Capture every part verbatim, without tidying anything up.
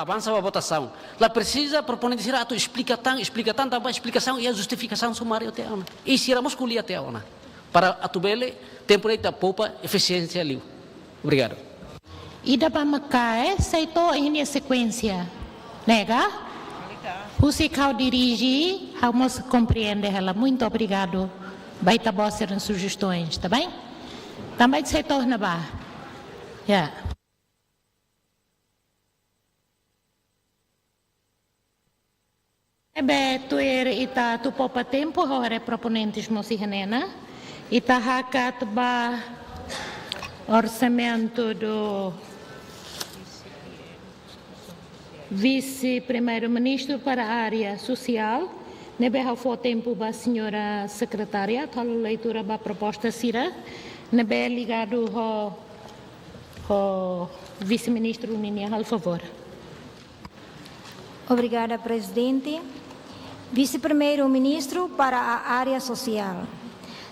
Avansa ba votasaun. La presiza proponente sira atu esplika tan, esplika tan, tanba esplikasaun iha justifikasaun sumária tiha ona. I sira mós ko'alia tiha ona. Para atu bele, tempu ida ita poupa efisiénsia liu. Obrigadu. Ida ba Macaé, sei to'o iha nia sekuénsia. Ne'e ka? Husik ha'u dirije, ha'u mós komprende hela. Muito obrigado. Ba ita-boot sira-nia sujestaun, tá bem? Tanba ita sei to'o ne'ebá. Ya. Ne'ebé tuir ita atu poupa tempu, ha'u haree proponentes mós iha ne'e ona. Ita hakat ba orsamentu do Vise-Primeiru-Ministru para a área sosiál. Ne'ebé ha'u fó tempu ba señora sekretária, halo leitura ba proposta sira. Ne'ebé ligadu ho, ho Vise-Ministru ninian, halo favór. Obrigada, Prezidente. Vise-Primeiru-Ministru para a área sosiál.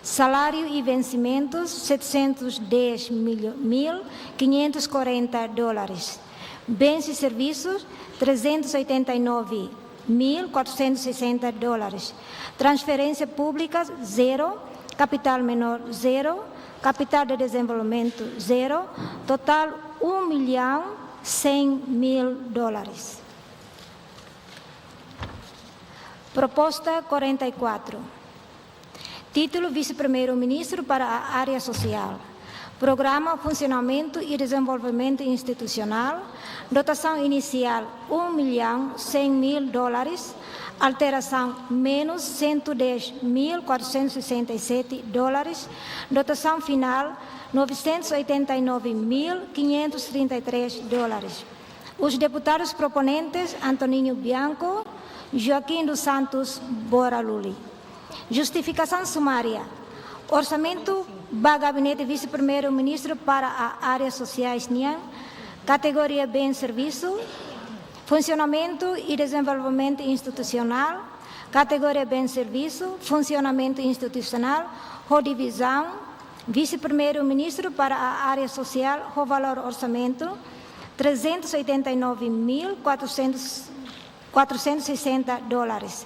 Salário e vencimentos, setecentos e dez mil, mil quinhentos e quarenta dólares. Bens e serviços, trezentos e oitenta e nove mil quatrocentos e sessenta dólares. Transferência pública, zero. Capital menor, zero. Capital de desenvolvimento, zero. Total, um milhão cem mil dólares. Proposta quarenta e quatro. Título: Vise-Primeiru-Ministru para a área sosiál. Programa, funsionamentu e dezenvolvimentu institusionál. Dotasaun inisiál, um milhão cem mil dólares. Alterasaun, menus cento e dez mil quatrocentos e sessenta e sete dólares. Dotasaun finál, novecentos e oitenta e nove mil quinhentos e trinta e três dólares. Os deputados proponentes, Antoninho Bianco, Joaquim dos Santos Bora Luli. Justifikasaun sumária. Orsamentu ba Gabinete Vise-Primeiru-Ministru para a área sosiais nian, kategoria bens servisu, funsionamentu e dezenvolvimentu institusionál, kategoria bens servisu, funsionamentu institusionál, ho divizaun, Vise-Primeiru-Ministru para a área sosiál, ho valór orsamentu, trezentos e oitenta e nove mil quatrocentos, quatrocentos e sessenta dólares.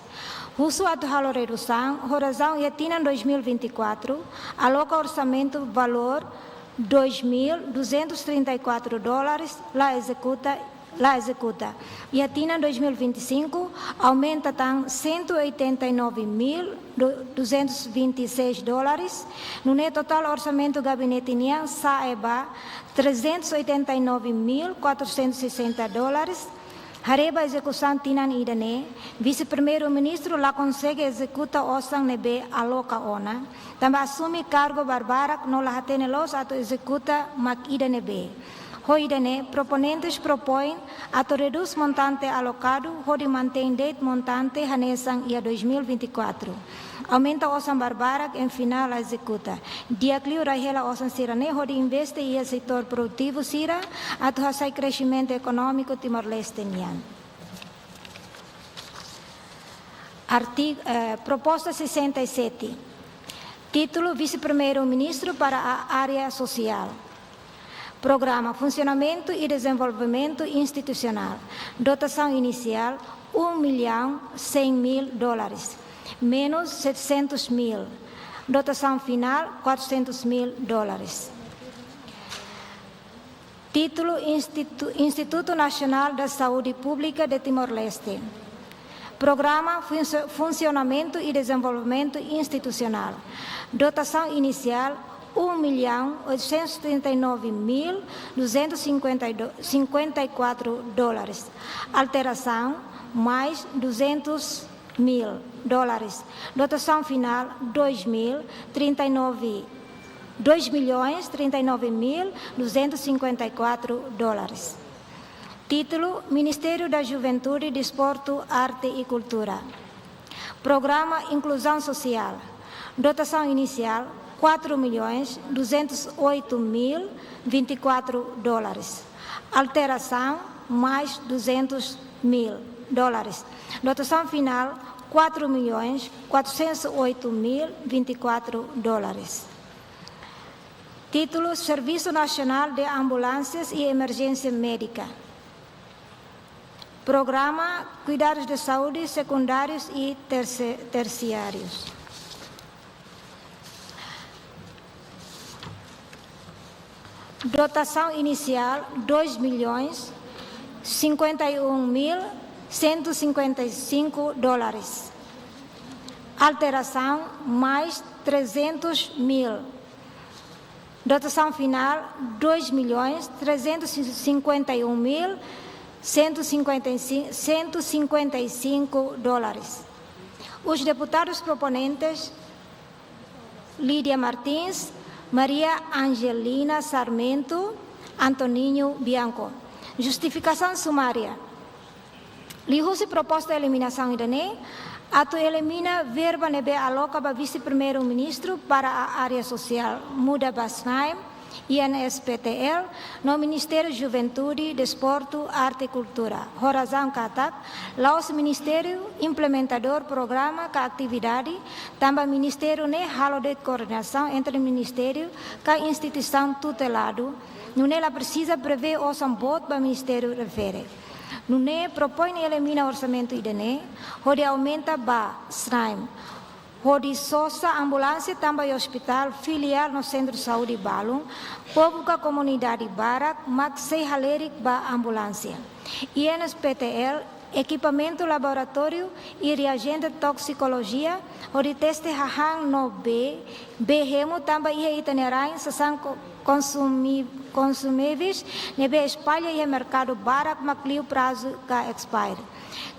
Husu atu halo redusaun, ho razaun iha tinan dois mil e vinte e quatro, aloka orsamentu valór dois mil duzentos trinta e quatro dólares, la ezekuta, la ezekuta. Iha tinan dois mil e vinte e cinco, aumenta tan cento e oitenta e nove mil duzentos e vinte e seis dólares, nune'e totál orsamentu gabinete nian sa'e ba trezentos e oitenta e nove mil quatrocentos e sessenta dólares. Haree ba ezekusaun tinan ida-ne'e, Vise-Primeiru-Ministru la konsege ezekuta osan ne'ebé aloka ona, tanba asume kargu barbarak no la hatene loos atu ezekuta mak ida-ne'ebé. Ho ida-ne'e, proponentes propoin atu redús montante alokadu, hodi mantein de'it montante hanesan iha dois mil e vinte e quatro. Aumenta osan barbarak, enfinál la ezekuta. Di'ak liu rai hela osan sira-ne'e hodi investe iha setór produtivu sira, atu hasa'e kresimentu ekonómiku Timor-Leste nian. Artigu, eh, proposta sessenta e sete. Título: Vise-Primeiru-Ministru para a área sosiál. Programa, funsionamentu e dezenvolvimentu institusionál. Dotasaun inisiál, um milhão cem mil dólares. Menus setecentos mil. Dotasaun finál, quatrocentos mil dólares. Título: Institu-, Instituto Nacional da Saúde Pública de Timor-Leste. Programa, funcio-, funsionamentu e dezenvolvimentu institusionál. Dotasaun inisiál, um milhão oitocentos e trinta e nove mil duzentos e cinquenta e dois, cinquenta e quatro dólares. Alterasaun, mais duzentos mil dólares. Dotasaun finál, dois mil trinta e nove, dois milhões trinta e nove mil duzentos e cinquenta e quatro dólares. Título: Ministério da Juventude, Desporto, Arte e Cultura. Programa, inclusão social. Dotasaun inisiál, quatro milhões duzentos e oito mil vinte e quatro dólares. Alterasaun, mais duzentos mil dólares. Dotasaun finál, quatro milhões quatrocentos e oito mil vinte e quatro dólares. Título: Serviço Nacional de Ambulâncias e Emergência Médica. Programa Cuidados de Saúde Secundários e Terce-, Terciários. Dotação inicial, dois milhões cinquenta e um mil cento e cinquenta e cinco dólares. Alteração, mais trezentos mil. Dotação final, dois milhões trezentos e cinquenta e um mil cento e cinquenta e cinco, cento e cinquenta e cinco dólares. Os deputados proponentes, Lídia Martins, Maria Angelina Sarmento, Antoninho Bianco. Justifikasaun sumária. Liuhusi proposta eliminasaun ida-ne'e, atu elimina verba ne'ebé aloka ba Vise-Primeiru-Ministru para a área sosiál, muda ba SNAEM, I N S P T L, no Ministériu Juventude, Desportu, Arte, Kultura. Ho razaun katak, la'ós ministériu implementadór programa ka atividade, tanba ministériu ne'e halo de'it koordenasaun entre ministériu ka instituisaun tuteladu, nune'e la presiza prevee osan boot ba ministériu refere. Nune'e propoin elimina orsamentu ida-ne'e, hodi aumenta ba SNAEM, hodi sosa ambulánsia tanba iha ospitál, filiál no sentru saúde balun, povu ka komunidade barak mak sei halerik ba ambulánsia. I N S P T L, ekipamentu laboratóriu i reajente toksikolojia, hodi teste hahán no bee, bee hemu tanba iha ita-nia rain sasán ko-, konsumi-, konsumivis ne'ebé espalla iha merkadu barak mak liu prazu ka expire.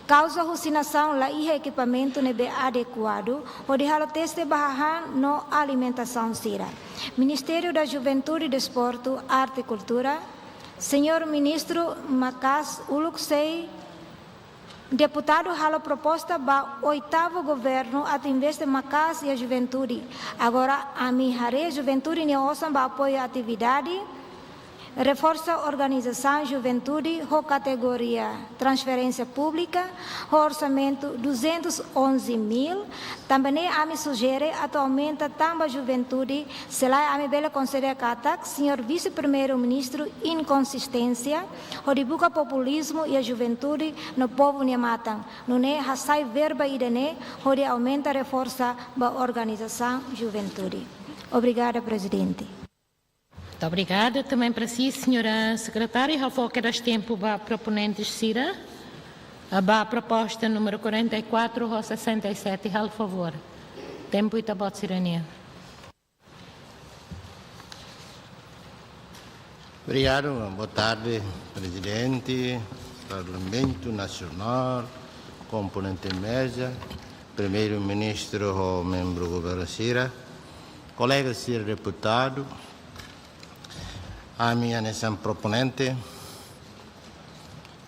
Kauza husi nasaun la iha ekipamentu ne'ebé adekuadu, hodi halo teste ba hahán no alimentasaun sira. Ministériu da Juventude, Desportu, Arte, Kultura, Señór Ministru maka'as uluk sei deputadu halo proposta ba oitavu governu atu investe maka'as iha juventude. Agora, ami haree juventude nia osan ba apoiu atividade, reforsa organizasaun juventude ho kategoria transferénsia públika, ho orsamentu duzentos onze mil, tanba ne'e ami sujere atu aumenta tanba juventude, se lae ami bele konsidera katak, Señór Vise-Primeiru-Ministru inkonsisténsia, hodi buka populizmu iha juventude no povu nia matan. Nune'e hasai verba ida-ne'e, hodi aumenta reforsa ba organizasaun juventude. Obrigada, Prezidente. Muito obrigada. Também para si, señora sekretária, ha'u fó kedas tempu ba proponentes sira. Ba proposta número quarenta e quatro ho sessenta e sete, halo favór. Tempu ita-boot sira-nian. Obrigadu, boa tarde, Prezidente, Parlamentu Nasionál, komponente meza, Primeiru-Ministru ho membru governu sira, kolega sira deputadu, ami hanesan proponente,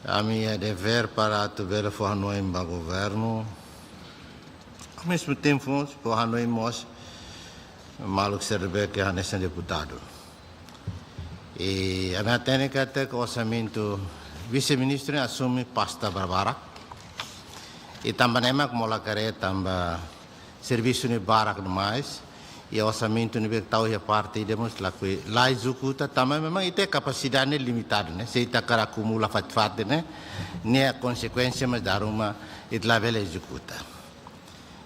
ami iha devér para atu bele fó hanoin ba governu. Ao mesmo tempo, fó hanoin mós maluk sira ne'ebé ke hanesan deputadu. I ami hatene katak orsamentu, vise-ministru ne'e asume pasta barbarak. I tanba ne'e mak molok haree tanba servisu ne'e barak demais. I orsamentu ne'ebé tau iha parte ida mós lakohi la ezekuta, tanba memang ita kapasidade ne'e limitadu, ne'e. Se ita hakarak akumula fatin-fatin ne'e, ne'e konsekuénsia mós dala ruma ita labele ezekuta.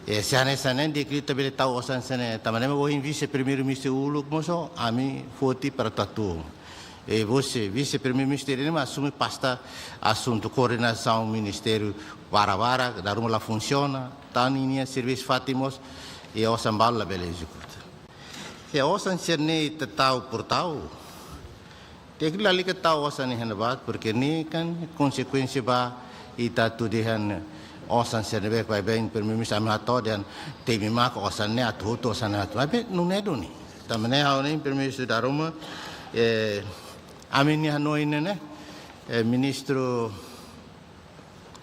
E se hanesan ne'e, di'ak liu ita bele tau osan sira-ne'e, tanba ne'e mak ohin vise-primeiru-ministru uluk mós ami foti para atu tun. E vise, vise-primeiru-ministru ne'e mak asume pasta asuntu koordenasaun ministériu barak-barak, dala ruma la funsiona, tan ninia servisu fatin mós, i osan balu labele ezekuta. Se osan sira-ne'e ita tau por tau, di'ak liu lalika tau osan ne'e iha ne'ebá, porque ne'e kan konsekuénsia ba ita atu dehan osan sira ne'ebé ke baibain, primeiru-ministru ami hato'o dehan temi mak osan ne'e atu hotu, osan ne'e atu. Maibé nune'e duni. Tanba ne'e ha'u hanoin primeiru-ministru dala ruma, eh, ami-nia hanoin ne'e, eh, ministru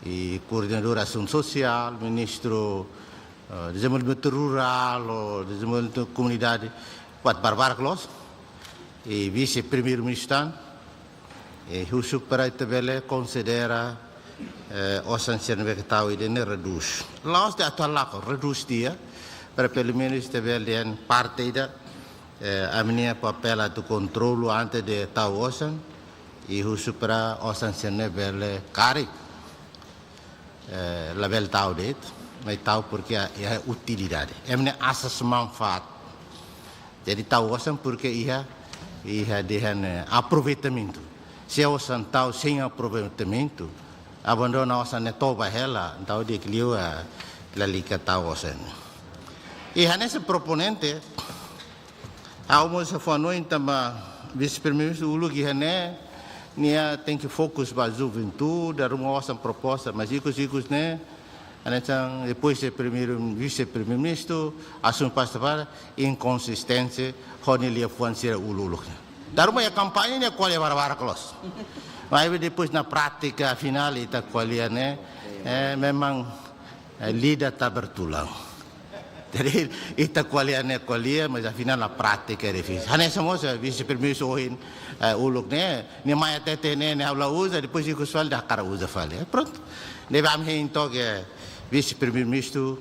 i koordenadór asuntu sosiál, ministru, eh, dezenvolvimentu rurál, ou dezenvolvimentu komunidade, buat barbarak loos, i vise-primeiru-ministru tan, i husu para ita bele konsidera, eh, osan sira ne'ebé ke tau ida-ne'e redús. La'ós de'it atu halakon, redús tiha, para pelumenus ita bele dehan parte ida, eh, ami-nia papél atu kontrolu antes de tau osan, i husu para osan sira-ne'e bele karik. eh, labele tau de'it, mai tau porque iha, iha utilidade. Ema ne'e asas manfaat. Jadi tau osan porque iha, iha dehan, eh, aproveitamentu. Se osan tau sein aproveitamentu, abandona osan ne'e toba hela, entaun di'ak liu, eh, lalika tau osan. I hanesan proponente, ha'u mós fó-hanoin tanba Vise-Primeiru-Ministru uluk iha ne'e, nia tenke fokus ba juventude, dala ruma osan proposta, mas ikus-ikus ne'e, hanesan depois de Primeiru, Vise-Primeiru-Ministru, asume pasta para, inkonsistente, ho nia liafuan sira uluk-uluk ne'e. Dala ruma iha kampaña nia ko'alia barak-barak loos. Mas depois na prátika, afinál, ita ko'alia ne'e, eh, memang, eh, lidah tak bertulang. Jadi, ita ko'alia ne'e ko'alia, mas afinál na prátika é difísil. Hanesan mós, eh, Vise-Primeiru-Ministru ohin, eh, uluk ne'e, nia mai hatete ne'e, ne'e ha'u la uza, depois ikus fali nia hakarak uza fali. Eh, prontu. Ne'ebé ami hein took, eh, Vise-Primeiru-Ministru,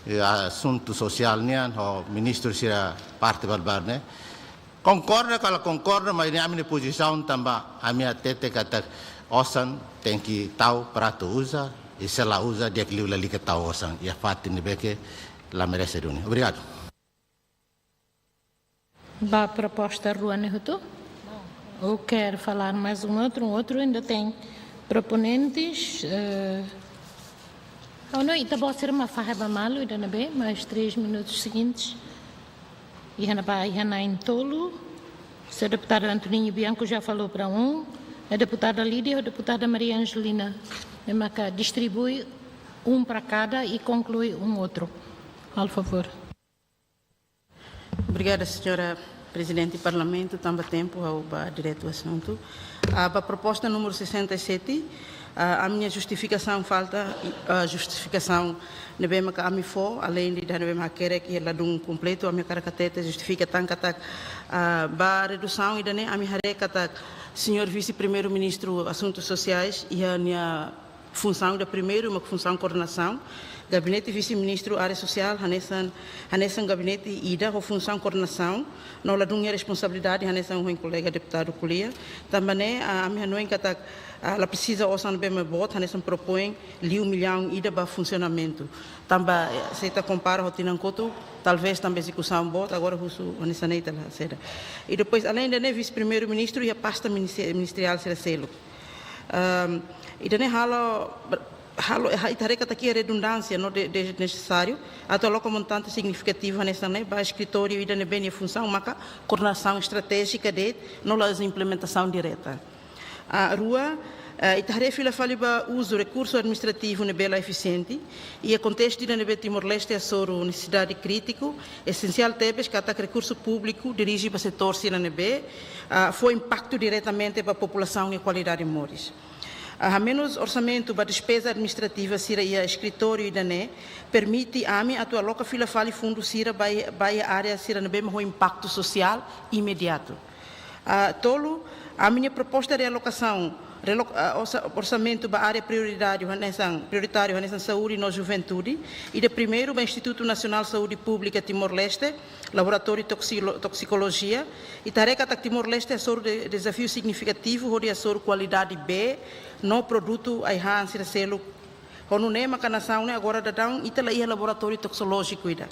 eh, asuntu sosiál nian, ho ministru sira parte balu-balu ne'e. Konkorda ka la konkorda, mas ne'e ami-nia pozisaun tanba ami hatete katak osan tenke tau para atu uza, i se la uza di'ak liu lalika tau osan iha fatin ne'ebé ke la merese duni. Obrigadu. Ba proposta rua ne'e hotu? Ou quer falar mais um outro? Um outro ainda tem proponentes? Eh, oh, não, ita-boot sira mak fahe ba malu ida ne'ebé, mais três minutos seguintes. Iha ne'ebá, iha na'in-tolu. Señór Deputadu Antoninho Bianco já falou para um, a deputada Lídia, a deputada Maria Angelina. Ne'e maka distribui um para cada e conclui um outro. Por favor. Obrigada, Señora Prezidente Parlamentu, tanba tempu, ha'u bá diretu asuntu. Ah, ba proposta númeru sessenta e sete, ah, ami-nia justifikasaun falta, ah, justifikasaun ne'ebé maka ami fó, aleinde ida ne'ebé mak hakerek iha ladún kompletu, ami hakarak hatete justifika tan katak, ah, ba redusaun ida-ne'e ami haree katak Señór Vise-Primeiru-Ministru Asuntus Sosiais iha nia funsaun ida primeiru mak funsaun koordenasaun, Gabinete Vise-Ministru Área Sosiál, hanesan, hanesan gabinete ida ho funsaun koordenasaun, no ladún nia responsabilidade, hanesan ohin kolega deputadu ko'alia. Tanba ne'e, ah, ami hanoin katak, ah, la presiza osan ne'ebé mak boot, hanesan propoin liu millaun ida ba funsionamentu. Tanba, eh, se ita kompara ho tinan kotuk, talvés tanba ezekusaun boot, agora husu hanesan ne'e ita la seda. I depois, aleinde ne'e, Vise-Primeiru-Ministru iha pasta ministe-, ministeriál sira seluk. Ahm, ida-ne'e halo, halo, ha-, ita haree katak iha redundánsia no de-, desnesesáriu, atu aloka montante signifikativu hanesan ne'e ba eskritóriu ida ne'ebé nia funsaun maka koordenasaun estratéjika de'it no la'ós implementasaun direta. Ah, rua, eh, ita haree fila fali ba uzu rekursu administrativu ne'ebé la efisiente, iha kontestu ida ne'ebé Timor-Leste hasoru nesesidade krítiku, esensiál tebes katak rekursu públiku dirije ba setór sira ne'ebé, ah, fó impaktu diretamente ba populasaun nia kualidade moris. Ah, hamenus orsamentu ba despeza administrativa sira iha eskritóriu ida-ne'e permite ami atu aloka fila fali fundu sira ba, ba área sira ne'ebé mak ho impaktu sosiál imediatu. Ah, tolu, ami-nia proposta realokasaun, realo-, ah, orsa-, orsamentu ba área prioritáriu hanesan, prioritáriu hanesan saúde no juventude. Ida primeiru ba Institutu Nasionál Saúde Públika Timor-Leste, Laboratóriu Toxilo-, Toxikolojia. Ita haree katak Timor-Leste hasoru de-, dezafiu signifikativu hodi hasoru kualidade bee no produtu ai-han sira seluk. Ho nune'e maka nasaun ne'e agora daudaun ita la iha laboratóriu toksikolójiku ida,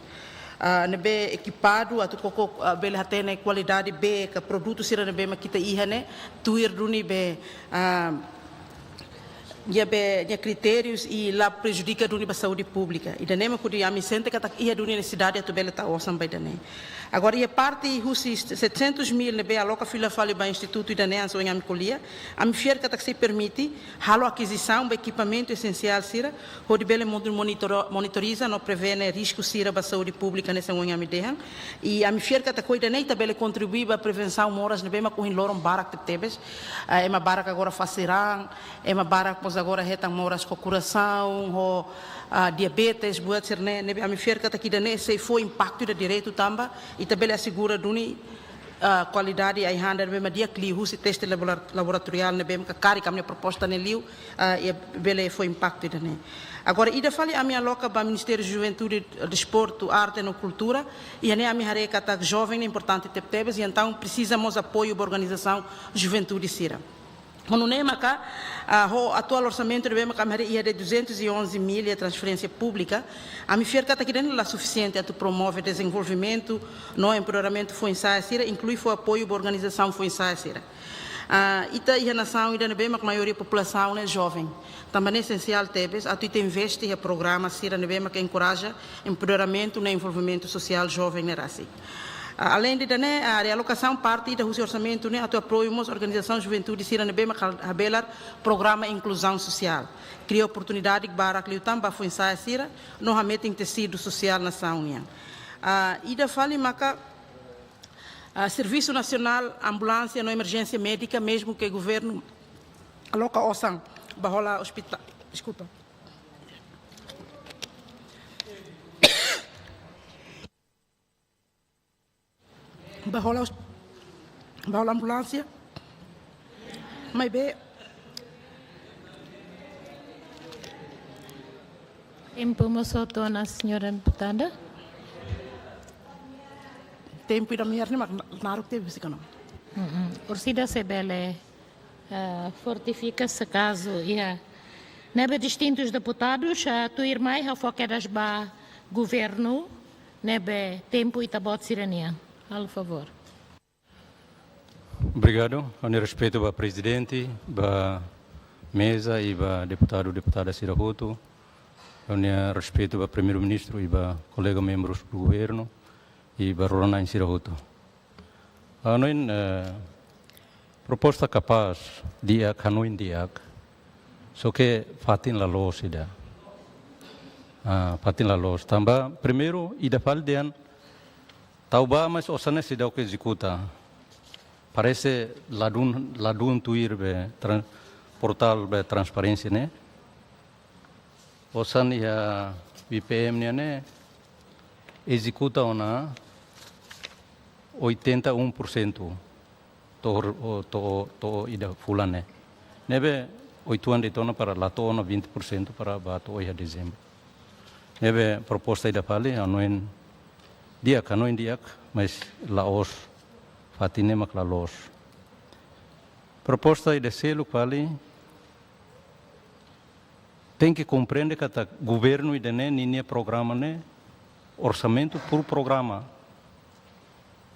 ah, ne'ebé ekipadu atu koko, ah, bele hatene kualidade bee ka produtu sira ne'ebé mak ita iha ne'e tuir duni be, ah, nia be, nia kritérius i la prejudika duni ba saúde públika. Ida-ne'e mak hodi ami sente katak iha duni nesesidade atu bele tau osan ba ida-ne'e. Agora, iha parte husi setecentos mil ne'ebé aloka fila fali ba institutu ida-ne'e hanesan ohin ami ko'alia, ami fiar katak sei permite halo akizisaun ba ekipamentu esensiál sira, hodi bele monitor-, monitoriza no prevene risku sira ba saúde públika hanesan ohin ami dehan. I ami fiar katak ho ida-ne'e ita bele kontribui ba prevensaun moras ne'ebé mak ohin loron barak tebetebes. Ah, ema barak agora fase raan, ema barak mós agora hetan moras ho korasaun, ho, ah, diabetes, buat sira-ne'e, ne'ebé ami fiar katak ida-ne'e sei fó impaktu ida diretu tanba ita bele asegura duni, ah, kualidade ai-han ida ne'ebé mak di'ak liu husi teste labora-, laboratoriál ne'ebé mak karik ami-nia proposta ne'e liu, ah, i bele fó impaktu ida-ne'e. Agora, ida fali ami aloka ba Ministériu Juventude, Desportu, Arte no Kultura, i iha ne'e ami haree katak joven ne'e importante tebetebes, i entaun presiza mós apoiu ba organizasaun juventude sira. Ho nune'e maka, ah, ho atuál orsamentu ne'ebé maka ami haree iha duzentos e onze mil iha transferénsia públika, ami fiar katak ida-ne'e la sufisiente atu promove dezenvolvimentu no empoderamentu foin-sa'e sira, inklui fó apoiu ba organizasaun foin-sa'e sira. Ah, ita iha nasaun ida ne'ebé mak maioria populasaun ne'e joven. Tanba ne'e esensiál tebes atu ita investe iha programa sira ne'ebé mak enkoraja empoderamentu no envolvimentu sosiál joven ne'e rasik. Ah, aleinde ida-ne'e, ah, realokasaun parte ida husi orsamentu ne'e atu apoiu mós organizasaun juventude sira ne'ebé mak habelar programa inkluzaun sosiál. Kria oportunidade barak liután ba foin-sa'e sira no hametin tesidu sosiál nasaun nian. Ah, ida fali maka, ah, Servisu Nasionál Ambulánsia no Emerjénsia Médika, mezmu ke governu aloka osan ba hola ospitál, deskulpa, ba hola os-, ba hola ambulánsia, maibé tempu mós hotu ona, señora deputada. Tempu ida-ne'e mak naruk tebes, se ka lae? Mm-mm. Orsida se bele, eh, fortifika se kazu iha. Ne'ebé distintus deputadus, eh, tuirmai ha'u fó kedas ba governu, ne'ebé tempu ita-boot sira-nian. Halo favór. Obrigadu. Ha'u-nia respeitu ba prezidente, ba meza i ba deputadu, deputada sira hotu. Ha'u-nia respeitu ba Primeiru-Ministru i ba kolega membrus do governu i ba rona-na'in sira hotu. Hanoin, eh, proposta kapás, di'ak, hanoin di'ak. Só ke fatin la loos ida. Ah, fatin la loos. Tanba, primeiru, ida fali dehan, tau ba, mas osan ne'e seidauk ezekuta. Parese ladún, ladún tuir be tran-, portál be transparénsia ne'e. Osan iha B P M nian ne'e ezekuta ona oitenta e um por cento to'o, to'o, to'o ida fulan ne'e. Ne'ebé oituan de'it ona para la to'o ona vinte por cento para ba to'o iha dezembru. Ne'ebé proposta ida fali, hanoin di'ak, hanoin di'ak, mas la'ós, fatin ne'e mak la loos. Proposta ida seluk fali, tenke komprende katak governu ida-ne'e ninia programa ne'e, orsamentu por programa.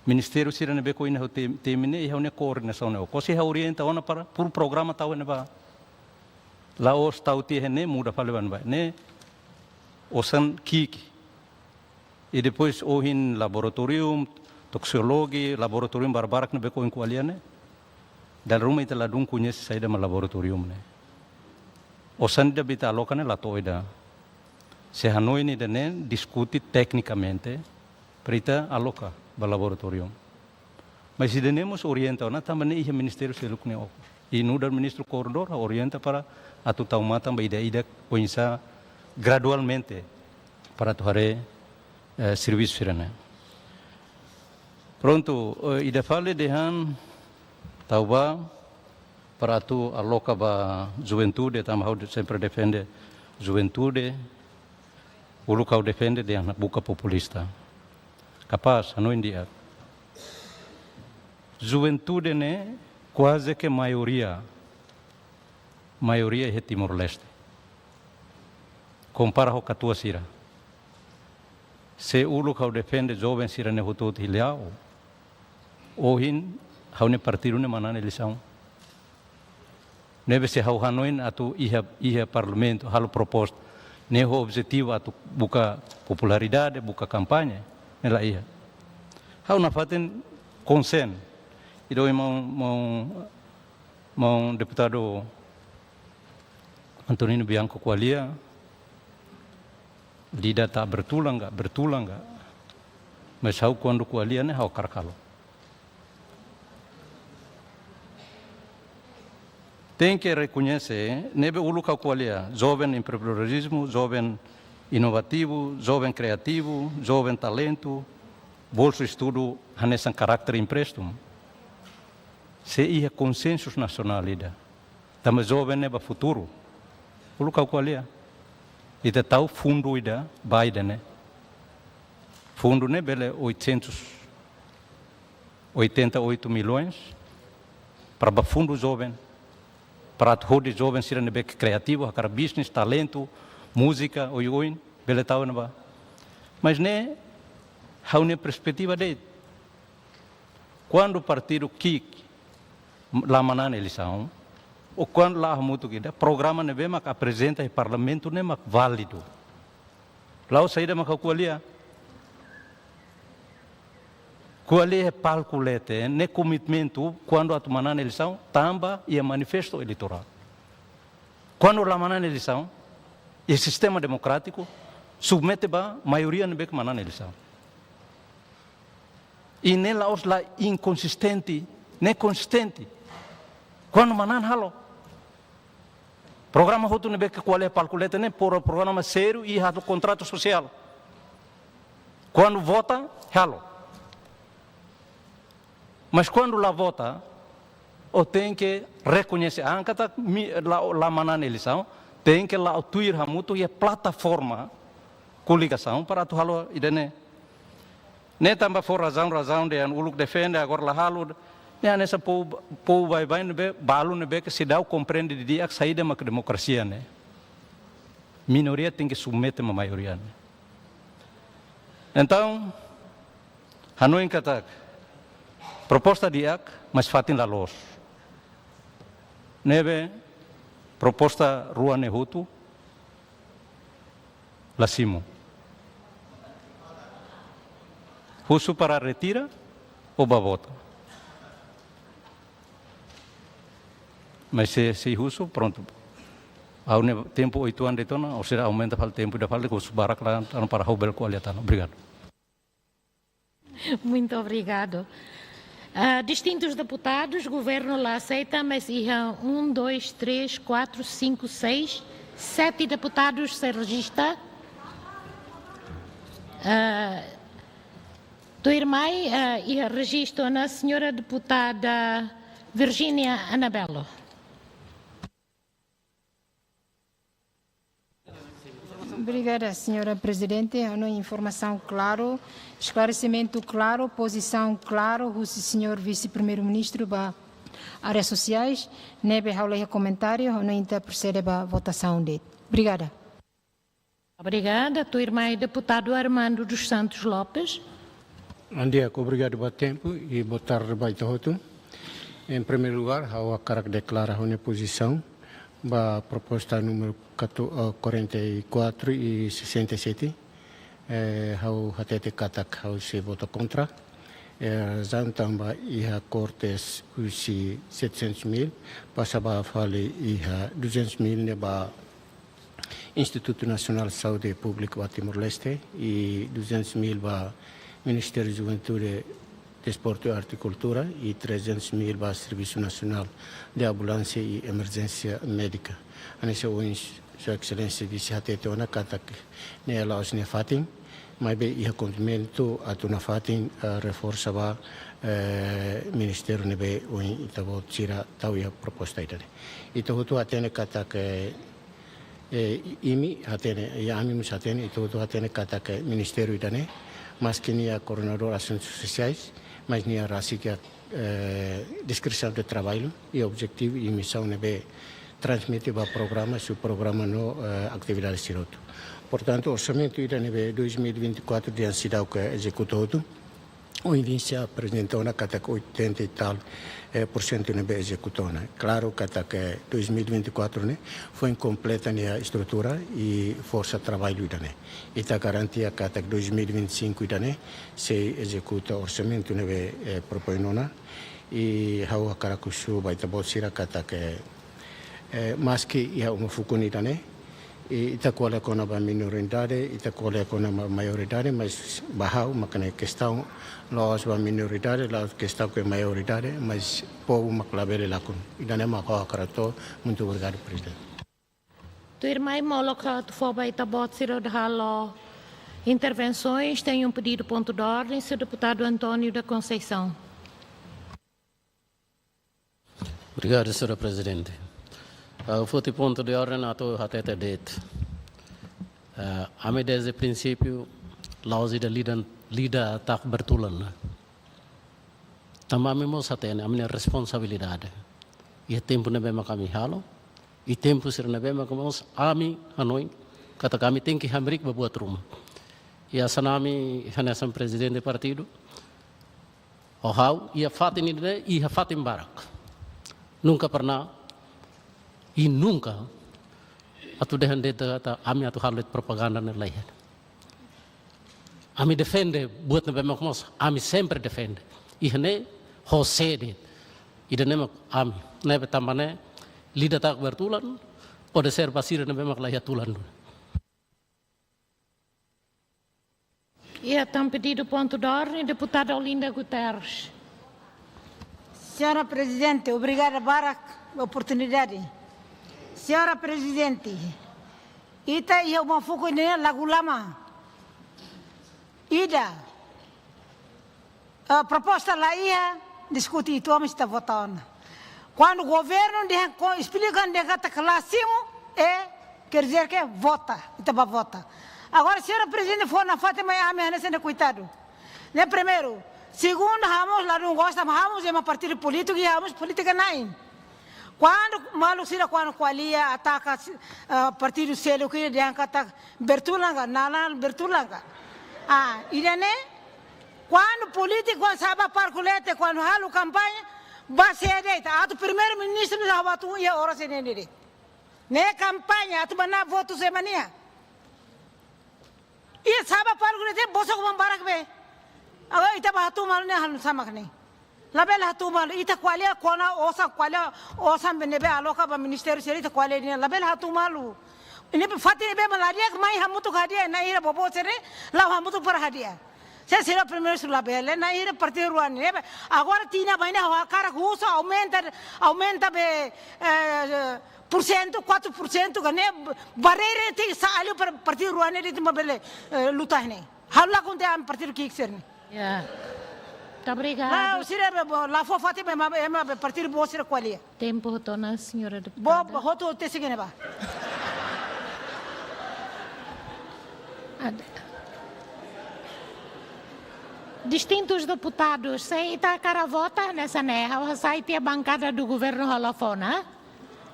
Ministériu sira ne'ebé ohin ha'u te-, temi ne'e, iha ha'u-nia koordenasaun ne'e. Okosi ha'u orienta ona para por programa tau iha ne'ebá. La'ós tau tiha iha ne'e, muda fali ba ne'ebá. Ne'e osan ki'ik. I depois ohin laboratorium, toxicologia, laboratorium barbarak ne'ebé ohin ko'alia ne'e. Dala ruma ita ladún koñese saida mak laboratorium ne'e. Osan ida be ita aloka ne'e la to'o ida. Se hanoin ida-ne'e diskute teknikamente, para ita aloka ba laboratorium. Mas ida-ne'e mós orienta ona tanba ne'e iha ministériu seluk nia okos. I nu'udar ministru koordenadór orienta para atu tau matan ba ida-idak oinsá gradualmente para atu haree, eh, servisu sira-ne'e. Prontu, eh, ida fali dehan tau ba para atu aloka ba juventude, tanba ha'u sempre defende juventude, uluk ha'u defende dehan buka populista. Kapás, hanoin di'ak. Juventude ne'e kuaze ke maioria, maioria iha Timor-Leste. Kompara ho katuas sira. Se uluk ha'u defende joven sira-ne'e hotu-hotu hili ha'u, ohin ha'u-nia partidu ne'e manán eleisaun. Ne'ebé se ha'u hanoin atu iha, iha parlamentu, halo proposta ne'e ho objetivu atu buka popularidade, buka kampaña, ne'e la iha. Ha'u nafatin konsen. Ida ohin maun, maun, maun deputadu Antonino Bianco ko'alia, lidah tak bertulang ka, bertulang ka. Mas ha'u kuandu ko'alia ne'e ha'u hakarak halo. Tenke rekoñese, ne'ebé uluk ha'u ko'alia, joven empreendedorizmu, joven inovativu, joven kreativu, joven talentu, bolsu estudu hanesan karakter empréstimu. Se iha konsensu nasionál ida. Tanba joven ne'e ba futuru. Uluk ha'u ko'alia. Ita tau fundu ida ba ida-ne'e. Fundu ne'e bele oitocentos, oitenta e oito milhões para ba fundu joven. para atu hodi joven sira ne'ebé ke kreativu, hakarak bisnis, talentu, múzika, oioin, bele tau ne'ebá. Mas ne'e ha'u-nia perspetiva de'it. Kuandu partidu ki'ik la manán eleisaun, ou kuandu la'o hamutuk ida, programa ne'ebé mak aprezenta iha parlamentu ne'e mak válidu. La'ós saida mak ha'u ko'alia. Ko'alia iha palku leten, ne'e komitmentu kuandu atu manán eleisaun, tanba iha manifestu eleitorál. Kuandu la manán eleisaun, iha sistema demokrátiku, submete ba maioria ne'ebé ke manán eleisaun. I ne'e la'ós la inkonsistente, ne'e konsistente. Kuandu manán halo. Programa hotu ne'ebé ke ko'alia palku leten ne'e, pro-, programa sériu i halo kontratu sosiál. Kuandu vota, halo. Mas kuandu la vota, ó tenke rekoñese, anka tak mi-, la, la manán eleisaun, tenke la'o tuir hamutuk iha plataforma koligasaun para atu halo ida-ne'e. Ne'e tanba fó razaun, razaun dehan uluk defende, agora la halo. Ne'e hanesan povu, povu baibain ne'ebé, balu ne'ebé ke seidauk komprende didi'ak saida mak demokrasia ne'e. Minoria tenke submete ba maioria ne'e. Entaun, hanoin katak, proposta di'ak, mas fatin la loos. Ne'ebé, proposta rua ne'e hotu, la simu. Husu para retira ou ba vota. Mas se, se husu, prontu. Ha'u-nia tempu oitu an de'it ona, ou seja, aumenta fali tempu ida fali, husu barak la tan para ha'u bele ko'alia tan. Obrigadu. Muito obrigado. Ah, distintos deputados, governo la aseita, mas iha um, dois, três, quatro, cinco, seis, sete deputados sei rejista. Ah, tuirmai, ah, iha rejistu ona señora deputada Virginia Anabelo. Obrigada, señora Prezidente. Ha'u-nia informasaun klaru, esklaresimentu klaru, pozisaun klaru, husi señór Vise-Primeiru-Ministru ba área sosiais, ne'ebé ha'u la iha komentáriu, ha'u entaun prosede ba votasaun de'it. Obrigada. Obrigada. Tuirmai deputadu Armando dos Santos Lopes. Bom dia, obrigadu ba tempu i boa tarde ba ita hotu. Em primeiro lugar, ha'u hakarak deklara ha'u-nia pozisaun ba proposta número quatorze, ah, quarenta e quatro e sessenta e sete. Eh, ha'u hatete katak ha'u sei vota kontra. Eh, razaun tanba iha kortes husi setecentos mil, pasa ba fali iha duzentos mil ne'e ba Instituto Nacional de Saúde Pública ba Timor-Leste, i duzentos mil ba Ministério Juventude, Desporto, Arte e Cultura, i trezentos mil ba Serviço Nacional de Ambulância e Emergência Médica. Hanesan ohin Sua Exelénsia Vise hatete ona katak ne'e la'ós nia fatin, maibé iha komitmentu atu nafatin, eh, reforsa ba, eh, ministériu ne'ebé ohin ita-boot sira tau iha proposta ida-ne'e. Ita hotu hatene katak, eh, imi hatene, i ami mós hatene, ita hotu hatene katak ministériu ida-ne'e, maski nia koordenadór asuntus sosiais, mas nia rasik iha, eh, deskrisaun de traballu i objetivu i misaun ne'ebé transmite ba programa, subprograma no, eh, atividade sira hotu. Portantu, orsamentu ida ne'ebé dois mil e vinte e quatro dehan seidauk ezekuta hotu, ohin Vise aprezenta ona katak oitenta e tal, eh, por cento ne'ebé ezekuta ona. Klaru katak dois mil e vinte e quatro ne'e foin kompleta nia estrutura i forsa traballu ida-ne'e. Ita garantia katak dois mil e vinte e cinco ida-ne'e sei ezekuta orsamentu ne'ebé, eh, propoin ona. I ha'u hakarak husu ba ita-boot sira katak, eh, maski iha uma fukun ida-ne'e, i ita ko'alia kona-ba minoridade, ita ko'alia kona-ba maioridade, mas ba ha'u mak ne'e kestaun la'ós ba minoridade, la'ós kestaun ke maioridade, mas povu mak labele lakon. Ida-ne'e mak ha'u hakarak to'o. Muito obrigado, Prezidente. Tuirmai, molok atu fó ba ita-boot sira hodi halo intervensoens, tenho um pedido ponto de ordem, senhor deputado António da Conceição. Obrigadu, señora Prezidente. Ah, foti pontu de orden atu hatete de'it. Ah, ami dezde prinsípiu, la'ós ida lidan, lida tak bertulan, ne'e. Tanba ami mós hatene, ami-nia responsabilidade. Iha tempu ne'ebé mak ami halo, i tempu sira ne'ebé mak mós ami hanoin katak ami tenke hamriik ba buat ruma. Iha hanesan ami, hanesan prezidente partidu, ho ha'u, iha fatin ida-ne'e, iha fatin barak. Nunka pernah, i nunka atu dehan de'it katak ami atu halo de'it propaganda ne'e, lae. Ami defende buat ne'ebé mak mós ami sempre defende. Iha ne'e ho sé de'it. Ida-ne'e mak ami. Ne'ebé tanba ne'e, liu ita taka bertulan, pode ser ba sira ne'ebé mak la iha tulan duni. Iha tan pedidu pontu de ordem, deputada Olinda Guterres. Señora Prezidente, obrigada barak ba oportunidade. Señora Prezidente, ita iha uma fuku ne'e lagu lama. Ida, eh, proposta la iha, diskute uitoan mós ita vota ona. Kuandu governu dehan, esplika dehan katak la simu, eh, quer dizer que vota, ita bá vota. Agora, señora Prezidente, fó nafatin mai ami hanesan ne'e, koitadu. Ne'e primeiru. Segundu, ha'u mós ladún gosta, ha'u mós ema partidu polítiku, i ha'u mós polítika na'in. Kuandu maluk sira, kuandu ko'alia, ataka, eh, partidu seluk, dehan katak bertulan ka, naran bertulan ka. Ah, ida-ne'e, kuandu polítiku, kuandu sa'e ba palku leten, kuandu halo kampaña, bá sé de'it, atu primeiru-ministru, ha'u atu iha oras ne'e de'it. Ne'e kampaña, atu mana votu sé mak nia. Iha sa'e ba palku leten, bosok-oan barak be. Agora ita bá hatu malu ne'e halo nusá mak ne'e. Labele hatu malu, ita ko'alia kona osan, ko'alia osan be ne'ebé aloka ba ministériu sira, ita ko'alia ne'e, labele hatu malu. Ne'ebé fatin ne'ebé mak la di'ak mai hamutuk hadi'a, na'in hira bobo sira, la'o hamutuk para hadi'a. Se sira primeiru su labele, na'in hira partidu rua ne'e. Agora tinan ba ne'e ha'u hakarak husu aumenta, aumenta be, eh, porsentu, quatro por cento, ka ne'e barreira tenke sai liu para partidu rua ne'e de'it mak bele, eh, luta ne'e. Ha'u la kontente ami partidu ki'ik sira-ne'e. Ya. Muito obrigada. Não, sira be, bo, la fó fatin be, ema be, ema be partidu boot sira ko'alia. Tempu hotu ona, señora deputada. Bo, bo, hotu te sigene ba. Ad-, distintus deputadus, se ita hakarak vota hanesan ne'e, ha'u hasai tiha bankada do governu halo fó ona.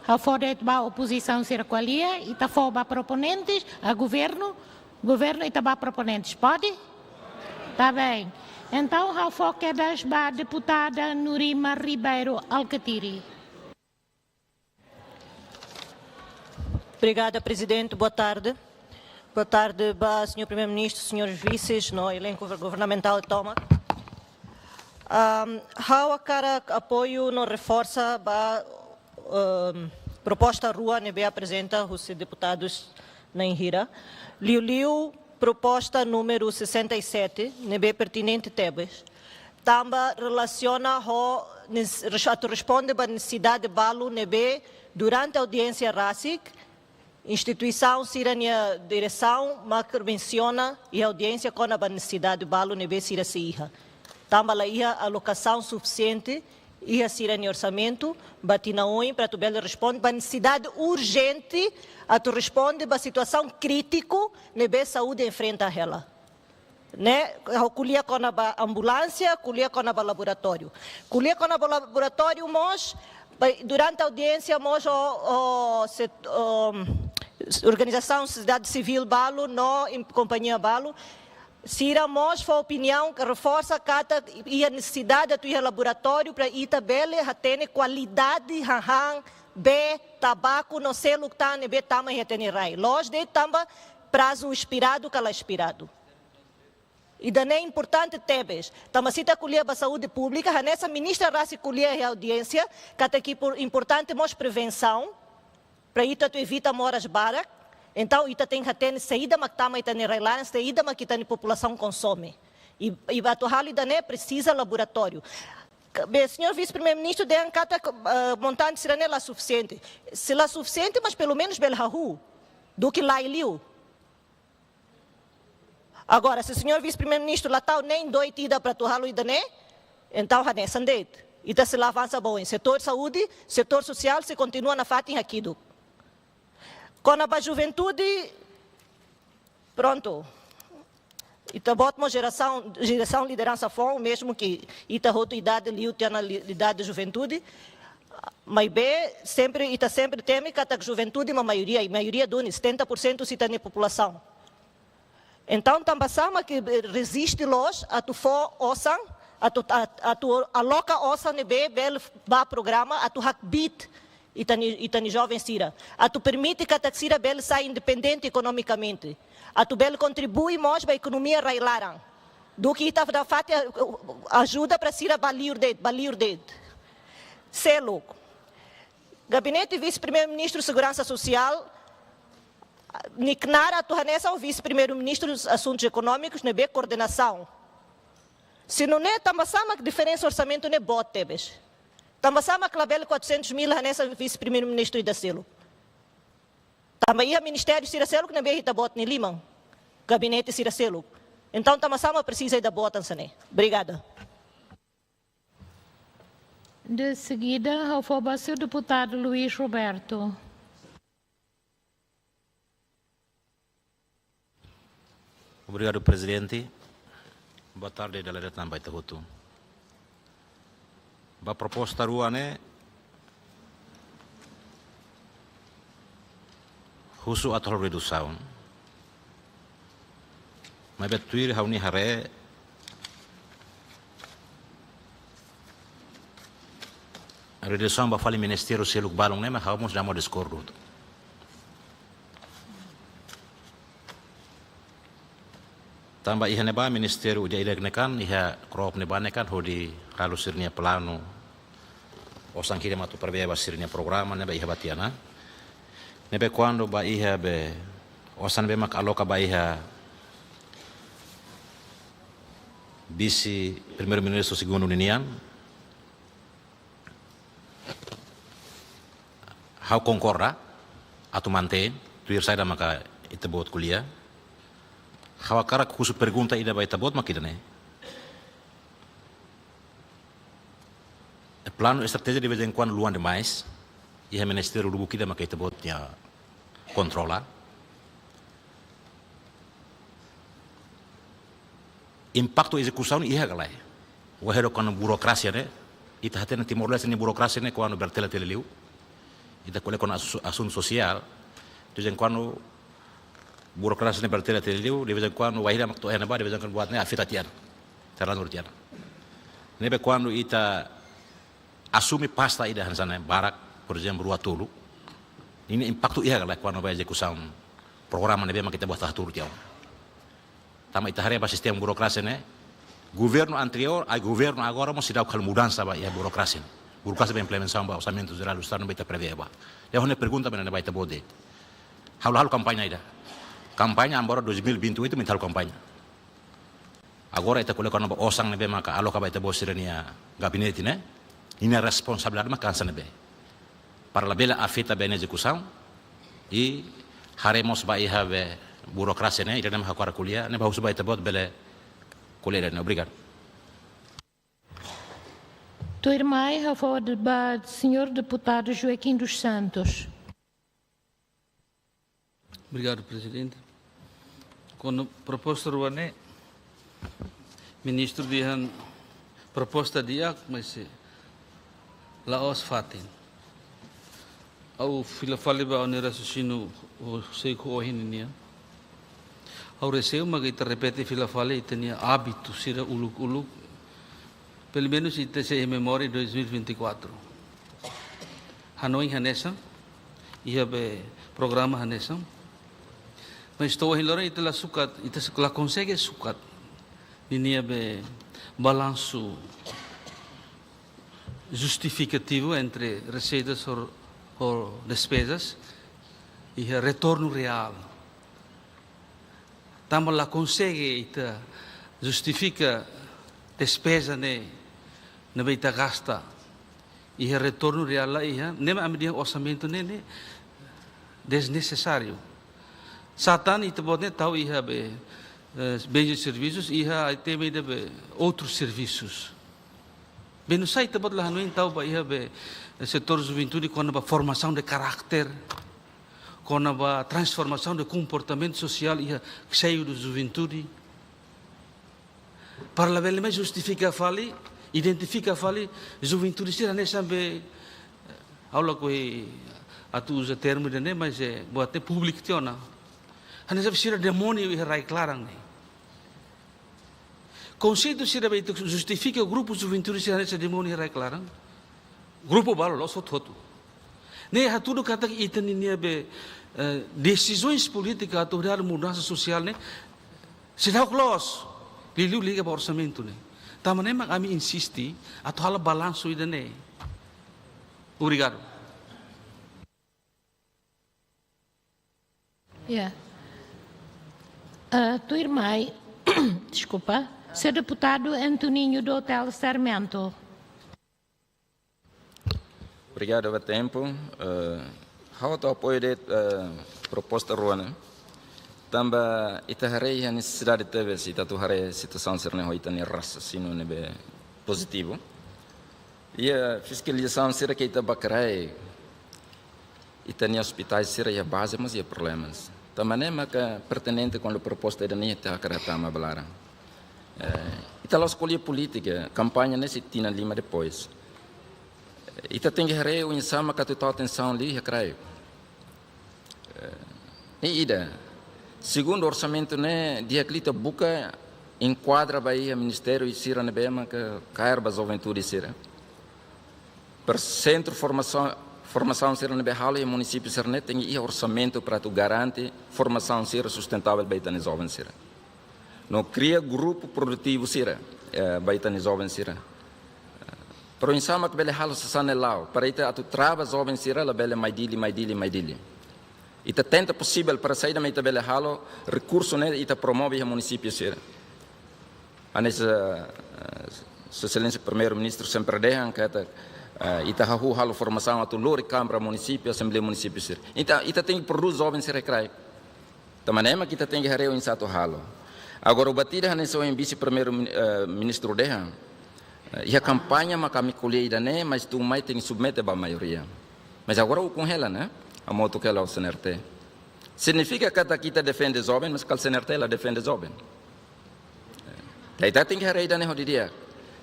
Ha'u fó de'it ba opozisaun sira ko'alia, ita fó ba proponentes, a governu, governu ita ba proponentes. Pode? Tá bem. Entaun, ha'u fó kedas ba deputada Nurima Ribeiro Alkatiri. Obrigada, Prezidente. Boa tarde. Boa tarde ba señór Primeiru-Ministru, señores vises, no elenku governamentál tomak. Ahm, ha'u hakarak apoiu no reforsa ba, ahm, proposta rua ne'ebé aprezenta husi deputadus na'in hira. Liuliu proposta númeru sessenta e sete, ne'ebé pertinente tebes. Tanba relasiona ho nes-, res-, atu responde ba nesesidade balu ne'ebé durante audiénsia rasik, instituisaun sira-nia diresaun mak mensiona iha audiénsia kona-ba nesesidade balu ne'ebé sira sei iha. Tanba la iha alokasaun sufisiente iha sira-nia orsamentu ba tinan oin para atu bele responde ba nesesidade urjente atu responde ba situasaun krítiku ne'ebé saúde enfrenta hela. Ne'e, ha'u ko'alia kona-ba ambulánsia, ko'alia kona-ba laboratóriu. Ko'alia kona-ba laboratóriu mós, ba, durante audiénsia mós ho, ho set-, ho, organizasaun sosiedade sivíl balu, no em-, kompañia balu. Sira mós fó opiniaun, ka reforsa katak iha nesesidade atu iha laboratóriu para ita bele hatene kualidade hahán, bee, tabaku, no seluk tan ne'ebé tama iha ita-nia rai. Lójiku de'it tanba prazu espiradu ka la espiradu. Ida-ne'e importante tebes. Tanba se ita ko'alia ba saúde públika, hanesan ministra rasik ko'alia iha audiénsia, katak impor-, importante mós prevensaun, para ita atu evita moras barak. Entaun, ita tenke hatene saida mak tama iha ita-nia rai-laran, saida mak ita-nia populasaun konsome. I, i ba atu halo ida-ne'e presiza laboratóriu. Ka-, be, señór Vise-Primeiru-Ministru dehan katak, eh, montante sira-ne'e la sufisiente. Se la sufisiente, mas pelumenus bele hahú, duké laiha liu. Agora, se señór Vise-Primeiru-Ministru la tau nein doit ida para atu halo ida-ne'e, entaun hanesan de'it. Ita sei la avansa ba oin. Setór saúde, setór sosiál sei kontinua nafatin hakiduk. Kona-ba juventude, prontu. Ita-boot mós jerasaun, jerasaun lideransa foun, mezmu ke ita hotu idade liu tiha ona li-, idade juventude. Maibé, sempre, ita sempre temi katak juventude mak maioria, i maioria duni, setenta por cento husi ita-nia populasaun. Entaun, tanba sá mak reziste loos atu fó osan, atu, at-, atu aloka osan ne'ebé bele ba programa, atu hakbiit ita-nia, ita-nia joven sira. Atu permite katak sira bele sai independente ekonomikamente. Atu bele kontribui mós ba ekonomia rai-laran. Duké ita dá fatin a-, ajuda para sira ba liur de'it, ba liur de'it. Seluk. Gabinete Vise-Primeiru-Ministru Seguransa Sosiál, nia knaar atu hanesan Vise-Primeiru-Ministru Asuntus Ekonómikus ne'ebé koordenasaun. Se nune'e, tanba sá mak diferensa orsamentu ne'e boot tebes? Tanba sá mak labele quatrocentos mil hanesan Vise-Primeiru-Ministru ida seluk? Tanba iha ministériu sira seluk ne'ebé ita-boot nia liman, gabinete sira seluk. Entaun, tanba sá mak presiza ida-boot hanesan ne'e? Obrigada. De seguida, ha'u fó ba señór deputadu Luís Roberto. Obrigadu, Prezidente. Boa tarde, dala ida tan ba ita hotu. Ba proposta rua ne'e, husu atu halo redusaun. Maibé tuir ha'u-nia haree, redusaun ba fali ministériu seluk balun ne'e mak ha'u mós dama diskordu. Tanba iha ne'ebá ministériu ida-idak ne'e kan, iha krop ne'ebá ne'e kan, hodi halo sira-nia planu, osan hira mak atu prevee ba sira-nia programa ne'ebé iha ba tiha ona. Ne'ebé kuandu ba iha be osan ne'ebé mak aloka ba iha Vise-Primeiru-Ministru Segundu ninian, ha'u konkorda atu mantein, tuir saida maka ita-boot ko'alia. Ha'u hakarak husu pergunta ida ba ita-boot mak ida-ne'e. Planu estratéjia de vez em quando luan demais, iha ministériu lubuk ida maka ita-boot nia kontrola. Impaktu ezekusaun iha ka lae? Wainhira kuandu burokrasia ne'e, ita hatene Timor-Leste nia burokrasia ne'e kuandu bertele-tele liu. Ita ko'alia kona asu-, asuntu sosiál, de vez em quando burokrasia ne'e bertele-tele liu, de vez em quando wainhira mak to'o iha ne'ebá, de vez em quando buat ne'e afeta tiha ona. Terlanjur tiha ona. Ne'ebé kuandu ita asume pasta ida hanesan ne'e barak, por ezemplu, rua tolu. Ne'e impaktu iha ka lae kuandu ba ezekusaun programa ne'ebé mak ita-boot hatuur tiha ona. Tanba ita haree ba sistema burokrasia ne'e, governu anteriór, ai governu agora mós seidauk halo mudansa ba iha burokrasia ne'e. Burokrasia ba implementasaun ba orsamentu jerál Estadu ne'ebé ita prevee ba. Ha'u-nia pergunta ba ne'e ba ita-boot de'it. Ha'u la halo kampaña ida. Kampaña agora dois mil e vinte e oito mak ita halo kampaña. Agora ita ko'alia kona-ba osan ne'ebé maka aloka ba ita-boot sira-nia gabinete ne'e, ninia responsabilidade mak hanesan ne'ebé? Para labele afeta ba ezekusaun, i haree mós ba iha be burokrasia ne'e, ida-ne'e mak ha'u hakarak ko'alia, ne'ebé husu ba ita-boot bele ko'alia ida-ne'e. Obrigadu. Tuirmai, ha'u fó ba señór deputadu Joaquim dos Santos. Obrigadu, Prezidente. Kuandu proposta rua ne'e, ministru dehan proposta di'ak, mas, eh, la'ós fatin. Ha'u fila fali ba ha'u-nia raciocínio, o sei ko ohin nian. Ha'u reseu mak ita repete fila fali ita-nia ábitu sira uluk-uluk. Pelumenus ita sei memória dois mil e vinte e quatro. Hanoin hanesan, iha be programa hanesan. Mas to'o ohin loron ita la sukat, ita la konsege sukat ninia be balansu justifikativu entre reseitas ho, ho despezas, iha retornu reál. Tanba la konsege ita justifika despeza ne'e, ne'ebé ita gasta, iha retornu reál la iha, ne'e mak ami dehan orsamentu ne'e, ne'e desnesesáriu. Sá tan ita-boot ne'e tau iha be, eh, bens e serviços, iha item ida be outros serviços. Be nusá ita-boot la hanoin tau ba iha be setór juventude kona-ba formasaun de karáter, kona-ba transformasaun de komportamentu sosiál iha seiu de juventude. Para labele mai justifika fali, identifika fali juventude sira hanesan be, Ha'u lakohi atu uza termu ida-ne'e, mas é buat ne'e públiku tiha ona. Hanesan sira demóniu iha rai-klaran ne'e. Konseitu sira be ita justifika grupu juventude sira hanesan demóniu iha rai-klaran. Grupu balu, la'ós hotu-hotu. Ne'e hatudu katak ita-nia be, eh, desizaun polítika atu reál mudansa sosiál ne'e seidauk loos, liuliu liga ba orsamentu ne'e. Tanba ne'e mak ami insiste atu halo balansu ida-ne'e. Obrigadu. Ya. Ah, tuirmai, deskulpa, señór deputadu Antoninho do Hotel Sarmento. Obrigadu ba tempu. Eh, ha'u atu apoiu de'it, eh, proposta rua ne'e. Tanba ita haree iha nesesidade tebes, ita atu haree situasaun sira-ne'e ho ita-nia rasasinú ne'ebé pozitivu. Iha fiskalizasaun sira ke ita bá kraik, ita-nia ospitais sira iha baze mós iha problemas. Tanba ne'e maka pertinente kuandu proposta ida-ne'e ita hakarak tama ba laran. Eh, ita la'ós ko'alia polítika, kampaña ne'e sei tinan lima depois. Eh, ita tenke haree oinsá maka atu tau atensaun liu iha kraik. Eh, ne'e ida. Segundu, orsamentu ne'e di'ak liu ita buka enkuadra ba iha ministériu sira ne'ebé maka kaer ba juventude sira. Para sentru formasaun, formasaun sira ne'ebé halo iha munisípiu sira-ne'e tenke iha orsamentu para atu garante formasaun sira sustentável ba ita-nia joven sira. No kria grupu produtivu sira, eh, ba ita-nia joven sira. Para oinsá mak bele halo sasán ne'e la'o, para ita atu trava joven sira labele mai Dili, mai Dili, mai Dili. Ita tenta posivel para saida mak ita bele halo, rekursu ne'e ita promove iha munisípiu sira. Hanesan, eh, Sua Exelénsia Primeiru-Ministru sempre dehan katak, eh, ita hahú halo formasaun atu lori Kámara Munisípiu, Asembleia Munisípiu sira. Ita, ita tenke prodús joven sira iha kraik. Tanba ne'e mak ita tenke haree oinsá atu halo. Agora, buat ida hanesan ohin Vise-Primeiru Min-, eh, Ministru dehan, eh, iha kampaña maka ami ko'alia ida-ne'e, mas tuirmai tenke submete ba maioria. Mas agora ukun hela, ne'e? Hamutuk hela ho C N R T. Signifika katak ita defende joven, mas kala C N R T la defende joven. Ita, ita tenke haree ida-ne'e ho didi'ak.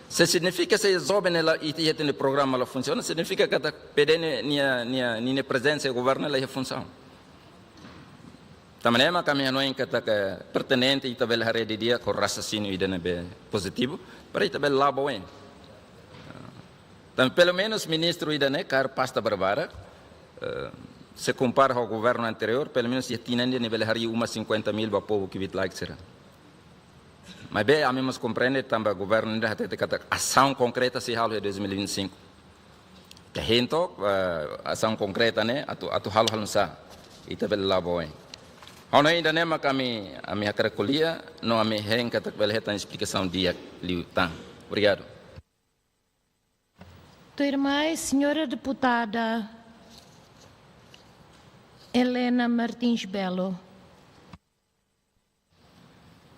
Se signifika se joven la, ita, ita-nia programa la funsiona, signifika katak P D N nia, nia, nia, nia prezensa iha governu la iha funsaun. Tanba ne'e mak ami hanoin katak pertinente ita bele haree didi'ak ho rasasinú ida ne'ebé pozitivu, para ita bele la'o ba oin. Tanba pelumenus ministru ida-ne'e kaer pasta barbarak, eh, se kompara ho governu anteriór, pelumenus iha tinan ida nia bele harii uma cinquenta mil ba povu kbiit-laek sira. Maibé ami mós komprende tanba governu ida hatete katak asaun konkreta sei halo iha dois mil e vinte e cinco. Ke hento, eh, asaun konkreta ne'e atu, atu halo halo nu'usá. Ita bele la'o ba oin. Ha'u hanoin ida-ne'e mak ami, ami hakarak ko'alia, no ami hein katak bele hetan esplikasaun di'ak liután. Obrigadu. Tuirmai, señora deputada Helena Martins Belo.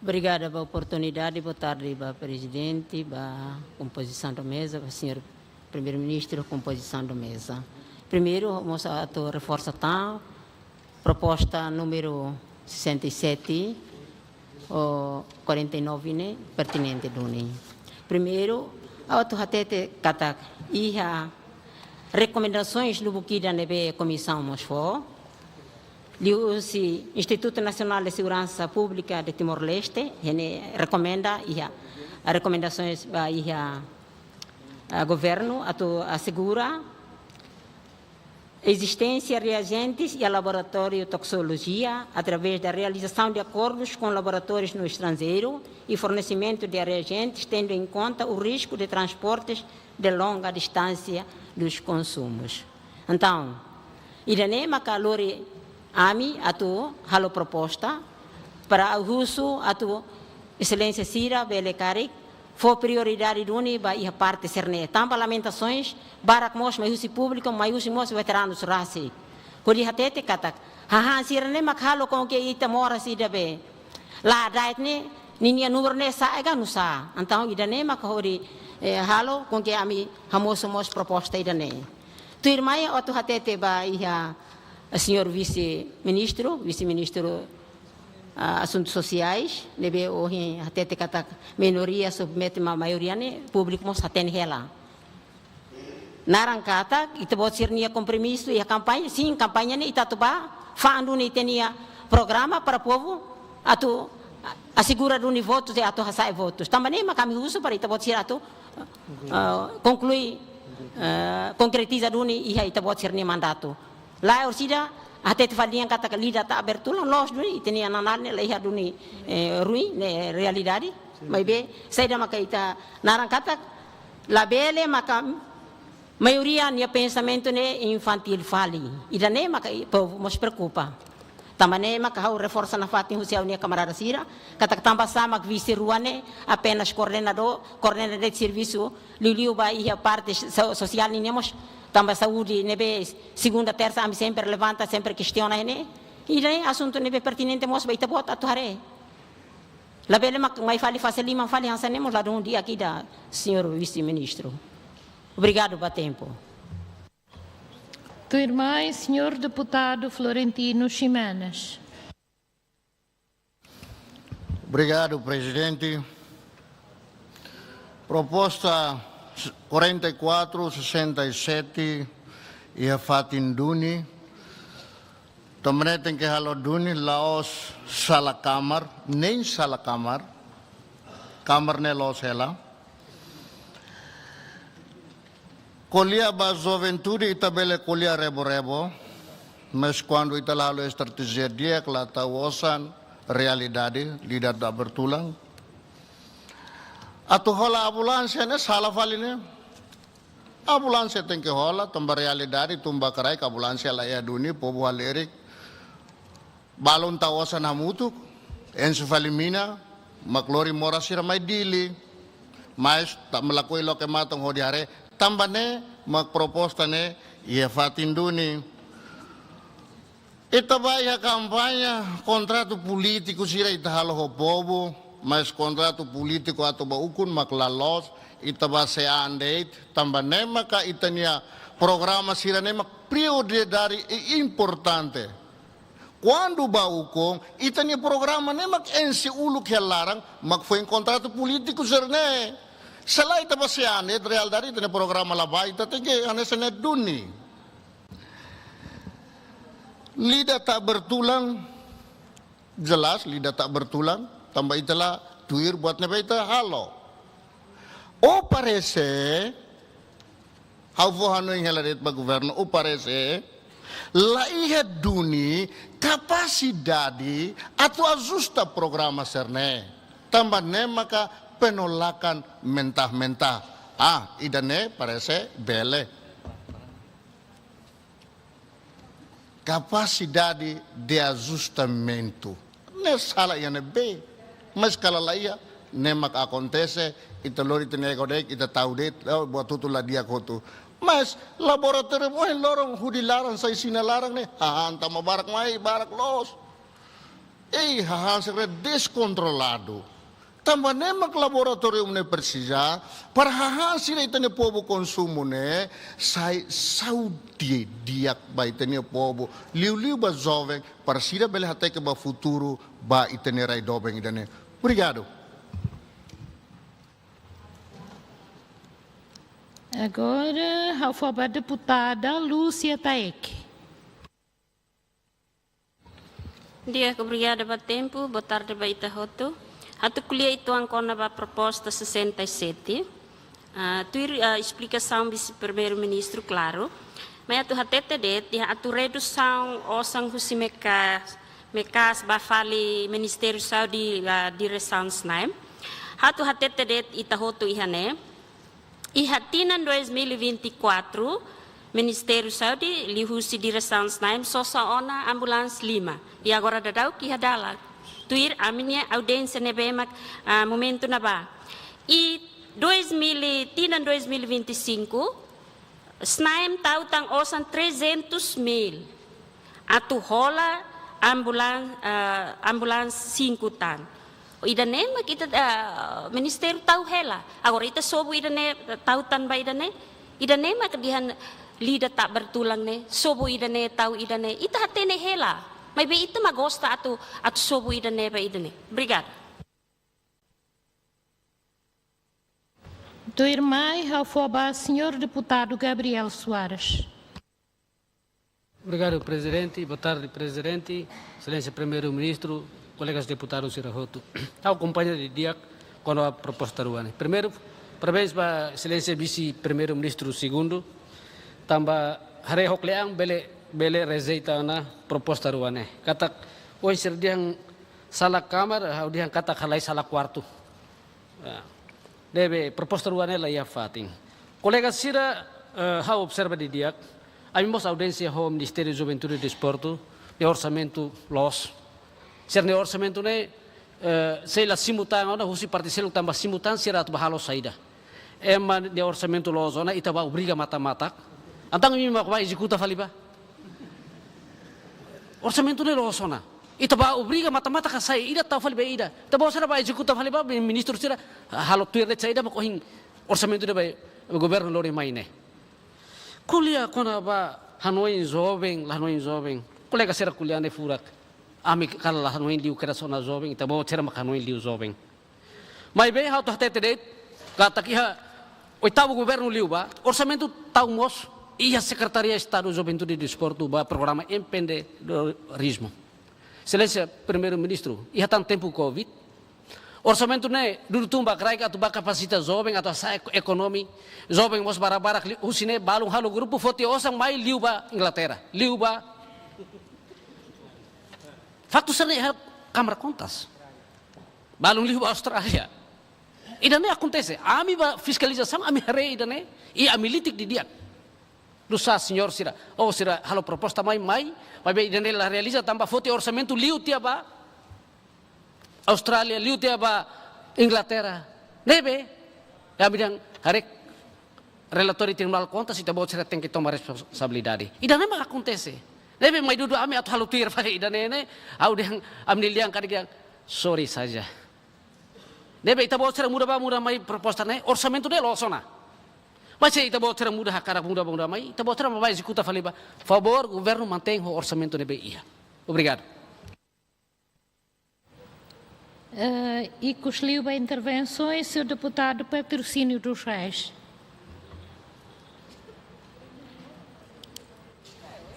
Obrigada ba oportunidade. Boa tarde ba prezidente, ba kompozisaun da meza, ba señór Primeiru-Ministru, kompozisaun da meza. Primeiru, mós atu reforsa tan, proposta númeru sessenta e sete ou quarenta e nove ne'e pertinente duni. Primeiru, ha'u atu hatete katak iha rekomendasoens lubuk ida ne'ebé komisaun mós fó, liuhusi Instituto Nacional de Segurança Pública de Timor-Leste, ne'e rekomenda iha rekomendasoens ba iha, ah, governu atu asegura existência de reagentes e laboratório toxicologia através da realização de acordos com laboratórios no estrangeiro e fornecimento de reagentes, tendo em conta o risco de transportes de longa distância dos consumos. Entaun, ida-ne'e maka lori ami atu halo proposta para husu atu Exelénsia sira bele karik fó prioridade duni ba iha parte sira-ne'e. Tanba lamentasoens barak mós mai husi públiku, mai husi mós veteranus rasik. Hodi hatete katak hahán sira-ne'e mak halo konke ita moras ida be la da'et ne'e, ninia númeru ne'e sa'e ka nu'usá. Entaun ida-ne'e maka hodi, eh, halo konke ami hamosu mós proposta ida-ne'e. Tuirmai atu hatete ba iha señór Vise-Ministru, Vise-Ministru, ah, Asuntus Sosiais, ne'ebé ohin hatete katak minoria submete ba maioria ne'e, públiku mós hatene hela. Naran katak ita-boot sira-nia kompromisu iha kampaña, sin, kampaña ne'e ita atu bá fa'an duni ita-nia programa para povu atu asegura duni votus, atu hasa'e votus. Tanba ne'e maka ami husu para ita-boot sira atu, eh, konklui, eh, konkretiza duni iha ita-boot sira-nia mandatu. Lae, orsida, hatete fali dehan katak Lida Tabertulan loos duni, ita-nia nanál ne'e la iha duni, eh, ruin, ne'e realidade. Maibé, saida maka ita naran katak, labele maka maioria nia pensamentu ne'e infantíl fali. Ida-ne'e maka i-, povu mós preokupa. Tanba ne'e maka ha'u reforsa nafatin husi ha'u-nia kamarada sira, katak tanbasá mak vise rua ne'e apenas koordenadór, koordena de'it servisu, liuliu ba iha parte so-, sosiál nian mós, tanba saúde ne'ebé segunda, tersa ami sempre levanta, sempre kestiona ne'e. Ida-ne'e asuntu ne'ebé pertinente mós ba ita-boot atu haree. Labele mak mai fali fase liman fali hanesan ne'e mós ladún di'ak ida, señór Vise-Ministru. Obrigadu ba tempu. Tuirmai, señór deputadu Florentino Ximenes. Obrigadu, Prezidente. Proposta quarenta e quatro sessenta e sete iha fatin duni. Tanba ne'e tenke halo duni, la'ós sala kamar, nein sala kamar. Kamar ne'e loos hela. Ko'alia ba juventude ita bele ko'alia rebo-rebo, mas kuandu ita la halo estratéjia di'ak, la tau osan realidade, Lida Tabertulan. Atu hola ambulánsia ne'e sala fali ne'e. Ambulánsia tenke hola, tanba realidade tun ba kraik ambulánsia la iha duni, povu halerik. Balun tau osan hamutuk, enxe fali mina, mak lori moras sira mai Dili. Mas tanba lakohi loke matan hodi haree, tanba ne'e mak proposta ne'e iha fatin duni. Ita bá iha kampaña, kontratu polítiku sira ita halo ho povu, mas kontratu polítiku atu bá ukun mak la loos, ita bá sei an de'it, tanba ne'e maka ita-nia programa sira-ne'e mak prioridade i importante. Kuandu bá ukun, ita-nia programa ne'e mak enxe uluk iha laran, mak foin kontratu polítiku sira-ne'e. Se lae ita bá sei an de'it, realidade ita-nia programa la bá, ita tenke hanesan ne'e duni. Lida Tabertulan, jelas Lida Tabertulan, tanba ita la tuir buat ne'ebé ita halo. Ou parese, ha'u fó hanoin hela de'it ba governu, ou parese la iha duni kapasidade atu ajusta programa sira-ne'e. Tanba ne'e maka penolakan mentah-mentah. Ah, ida-ne'e parese bele. Kapasidade de ajustamentu. Ne'e sala iha ne'ebé. Mas kala la iha, ne'e mak akontese, ita lori ita-nia ego de'it, ita tau de'it, oh, buat hotu la di'ak hotu. Mas laboratóriu ohin loron hudi laran sai sina laran ne'e, hahán tama barak mai, barak loos. Ei, hahán sira deskontroladu. Tanba ne'e mak laboratóriu ne'e presiza, para hahán sira ita-nia povu konsumu ne'e, sai saúde di'ak ba ita-nia povu, liuliu ba joven, para sira bele hateke ba futuru, ba ita-nia rai doben ida-ne'e. Obrigadu. Agora, ha'u fó ba deputada Lúcia Taeki. Di'ak, obrigada ba tempu, boa tarde ba ita hotu. Atu ko'alia uitoan kona-ba proposta sessenta e sete. Ah, tuir, ah, esplikasaun Vise-Primeiru-Ministru, klaru. Maibé atu hatete de'it, iha atu redusaun osan husi Mekas, Mekas ba fali Ministériu Saúde, ah, Diresaun SNAEM. Atu hatete de'it ita hotu iha ne'e. Iha tinan dois mil e vinte e quatro, Ministériu Saúde, liuhusi Diresaun SNAEM, sosa ona ambulánsia lima. I agora daudaun iha dalan. Tuir ami-nia audiénsia ne'ebé mak, ah, momentu ne'ebá. I dois mil, tinan dois mil e vinte e cinco, SNAEM tau tan osan trezentos mil. Atu hola ambulan-, ah, ambulánsia cinco tan. Ida-ne'e mak ita, ah, ministériu tau hela. Agora ita sobu ida-ne'e tau tan ba ida-ne'e. Ida-ne'e mak dehan Lida Tabertulan ne'e, sobu ida-ne'e tau ida-ne'e. Ita hatene hela. Maibé ita mak gosta atu, atu sobu ida-ne'e ba ida-ne'e. Obrigada. Tuirmai, ha'u fó ba señór deputadu Gabriel Soares. Obrigadu, Prezidente. Boa tarde, Prezidente, Exelénsia Primeiru-Ministru, kolegas deputadu sira hotu. Ha'u akompaña didi'ak kona-ba proposta rua ne'e. Primeiru, parabéns ba Exelénsia Vise-Primeiru-Ministru Segundu, tanba haree ho kle'an bele, bele rejeita ona proposta rua ne'e. Katak, ohin sira dehan sala kamar, ha'u dehan katak halai sala kuartu. Ya. Ne'ebé proposta rua ne'e la iha fatin. Kolega sira, eh, ha'u observa didi'ak, ami mós audiénsia ho Ministériu Juventude e Desportu, nia orsamentu loos. Sira-nia orsamentu ne'e, eh, sei la simu tan ona husi parte seluk tanba simu tan sira atu bá halo saida. Ema nia orsamentu loos ona, ita bá obriga matak-matak. Entaun imi mak bá ezekuta fali bá. Orsamentu ne'e loos ona. Ita bá obriga matak-matak ka sai ida tau fali ba ida. Ita-boot sira bá ezekuta fali ba, ministru sira halo tuir de'it saida mak ohin orsamentu ne'ebé governu lori mai ne'e. Ko'alia kona-ba hanoin joven, la hanoin joven. Kolega sira ko'alia ne'e furak. Ami kala la hanoin liu kedas ona joven, ita-boot sira mak hanoin liu joven. Maibé ha'u atu hatete de'it, katak iha oitavu governu liubá, orsamentu tau mós iha Sekretaria Estadu Juventude e Desportu ba programa empreendedorizmu. Exelénsia Primeiru-Ministru, iha tan tempu Covid, orsamentu ne'e dudu tun ba kraik atu bá kapasita joven atu hasa'e eko-, ekonomi, joven mós barak-barak liu, husi ne'e balun halo grupu foti osan mai liu ba Inglaterra, liu ba faktu sira-ne'e iha Kamara Kontas. Balun liu ba Austrália. Ida-ne'e akontese. Ami bá fiskalizasaun, ami haree ida-ne'e, i ami litik didi'ak. Dusá señór sira, oh, sira halo proposta mai, mai, maibé ida-ne'e la realiza tanba foti orsamentu liu tiha ba Austrália, liu tiha ba Inglaterra. Ne'ebé, ami dehan haree relatóriu Tribunál Kontas, ita-boot sira tenke toma responsabilidade. Ida-ne'e mak akontese. Ne'ebé mai dudu ami atu halo tuir fali ida-ne'e ne'e, ha'u dehan ami-nia lian karik dehan, sorry saja. Ne'ebé ita-boot sira muda bá muda mai proposta ne'e, orsamentu ne'e loos ona. Mas se ita-boot sira muda hakarak muda bá muda mai, ita-boot sira bá ezekuta fali ba, favór, governu mantein ho orsamentu ne'ebé iha. Obrigadu. Eh, ikus liu ba intervensoens, señór deputadu Patrocínio dos Reis.